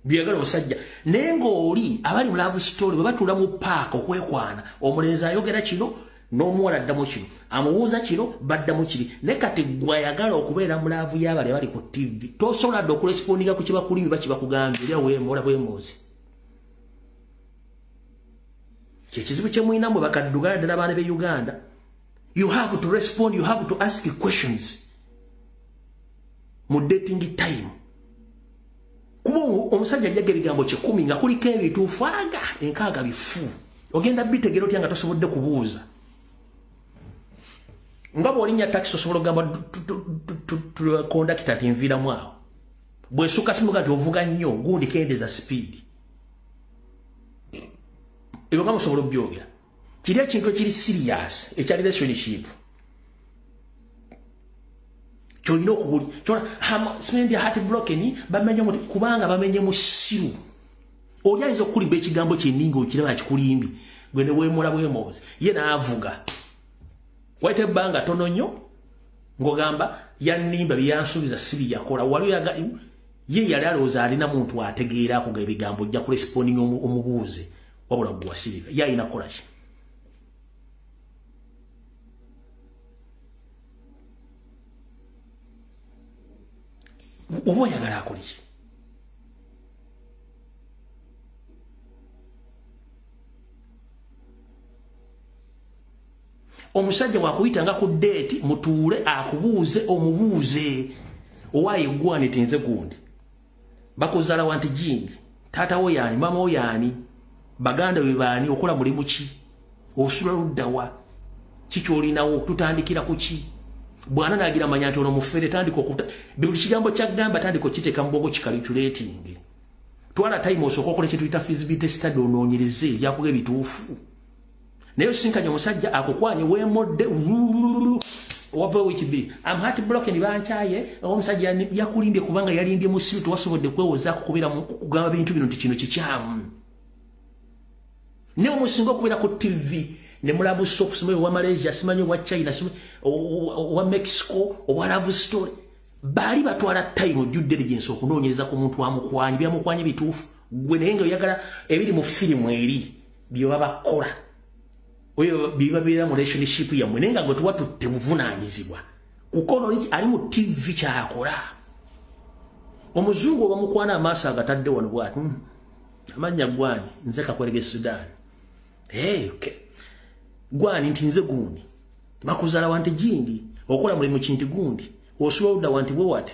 byagala omusajja. Naye ng'oli abali mu love story bwe batuula mu paaka okwekwana, omulenzi ayogera kino n'omuwala addamu kino, amubuuza kino baddamu kiri. Naye kati gwe ayagala okubeera mu laavu y'abali abali ku TV tosobola dde okurespondinga ku kibakulimi ba kibakugambye, era weemoola bwemoozi. Kyekizibu kye mulina mmwe bakaddugala ddala abaana b'e Uganda. You have to respond, you have to ask questions mu dating time. Kuba omusajja ajjaga ebigambo 10 nga kuliko ebituufu aga enkaaga bifu, ogenda bitegeera otya nga tosobodde kubuuza? Nga bw'olinnya takisi osobola okugamba kondakita nti nviiramu awo. Bw'esukka simuga nti ovuga nnyo gundi kendeeza sipiidi. Ebyo nga musobola obyogera. Kiri ekintu ekiri serious ekya relationship kyolina okubuli simendi heart broken bamenye kubanga bamenye musiru. Oli ayinza okukulimba ekigambo kyenninga okiraba kikulimbi. Gwe ne weemola bwemoozi. Ye n'avuga. Wayita ebbanga tono nnyo ng'ogamba yannimba bye yansuubiza si bye yakola. Wali ye yali alowooza alina muntu ategeera akuga ebigambo ojja kuresponding omubuuze wabula gwe wasirika. Ye alina kukola ki? Oba oyagala akole ki? Omusajja bw'akuyitanga ku date mutuule akubuuze omubuuze owaaye gwani tinze gundi bakuzaala wanti jingi taata wo yaani maama wo yaani baganda be baani okola mulimu ki osula luddawa ki ky'olinawo tutandikira ku ki bwana nagira manya nti ono mufere tandika okuta buli kigambo kyagamba tandika okiteeka mu bwongo kicalculating twala time osooka okola kye tuyita feasibility study onoonyereze ebyakuga ebituufu. Naye osinkanye omusajja akukwanye weemodde wava wiiki bbiri I'm heartbroken bankyaye omusajja yakulimbye kubanga yalimbye musiru tewasobodde kwewozaako kubeera kugamba bintu bino nti kino kikyamu. Naye omusinga okubeera ku TV ne mulaba soap simanyi owa Malaysia simanyi owa China simanyi owa Mexico owa love story baali batwala time due diligence okunoonyereza ku muntu amukwanye byamukwanye bituufu gwe naye nga oyagala ebiri mu firimu eri bye baba bakola oyo bibabeera mu relationship yammwe naye nga gwe tuwatutte buvunaanyizibwa kukola oli ali mu TV kyakola. Omuzungu oba mukwana amaaso agatadde wano bw'ati amannya gwani nze Kakwerege Sudan. Hey, okay. Gwani nti nze gundi bakuzaala wanti jindi okola mulimu kinti gundi osula oludda wanti bwe wati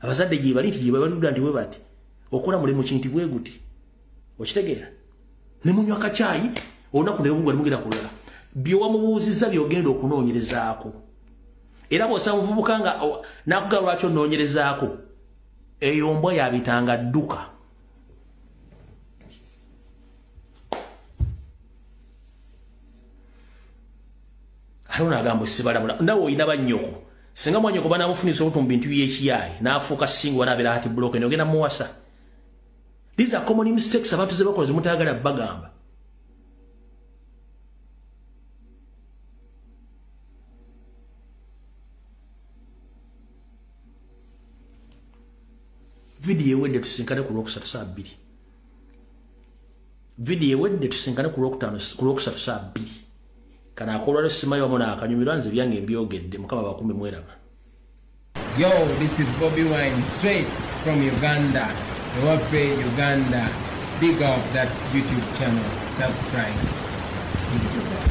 abazadde gye bali nti gye bali ludda nti bwe bati okola mulimu kinti bwe guti okitegeera ne munywa kacaayi olunaku ne bugwa ne mugenda kulala bye wamubuuzizza by'ogenda okunoonyerezaako era bw'osaba omuvubuka nga n'akugamba lwaki onoonyerezaako eyo mbwa yabitanga dduka. Ate ono agamba sibalabula nawe olina bannyoko singa mwannyoko banaamufunisa obuto mu bintu by'ekiyaayi n'afuuka singa wanaabeera heartbroken ogenda muwasa. These are common mistakes abantu ze bakola ze mutayagala bagamba. Video ewedde tusinkane ku Lwokusatu saa 2. Video ewedde tusinkane ku Lwokutaano ku Lwokusatu saa 2. Kana akolwa simayo wamu n'akanyumirwa nze byange mbyogedde Mukama bakume mweraba. Yo, this is Bobi Wine straight from Uganda. Ewaffe Uganda. Big up that YouTube channel. Subscribe. Thank you.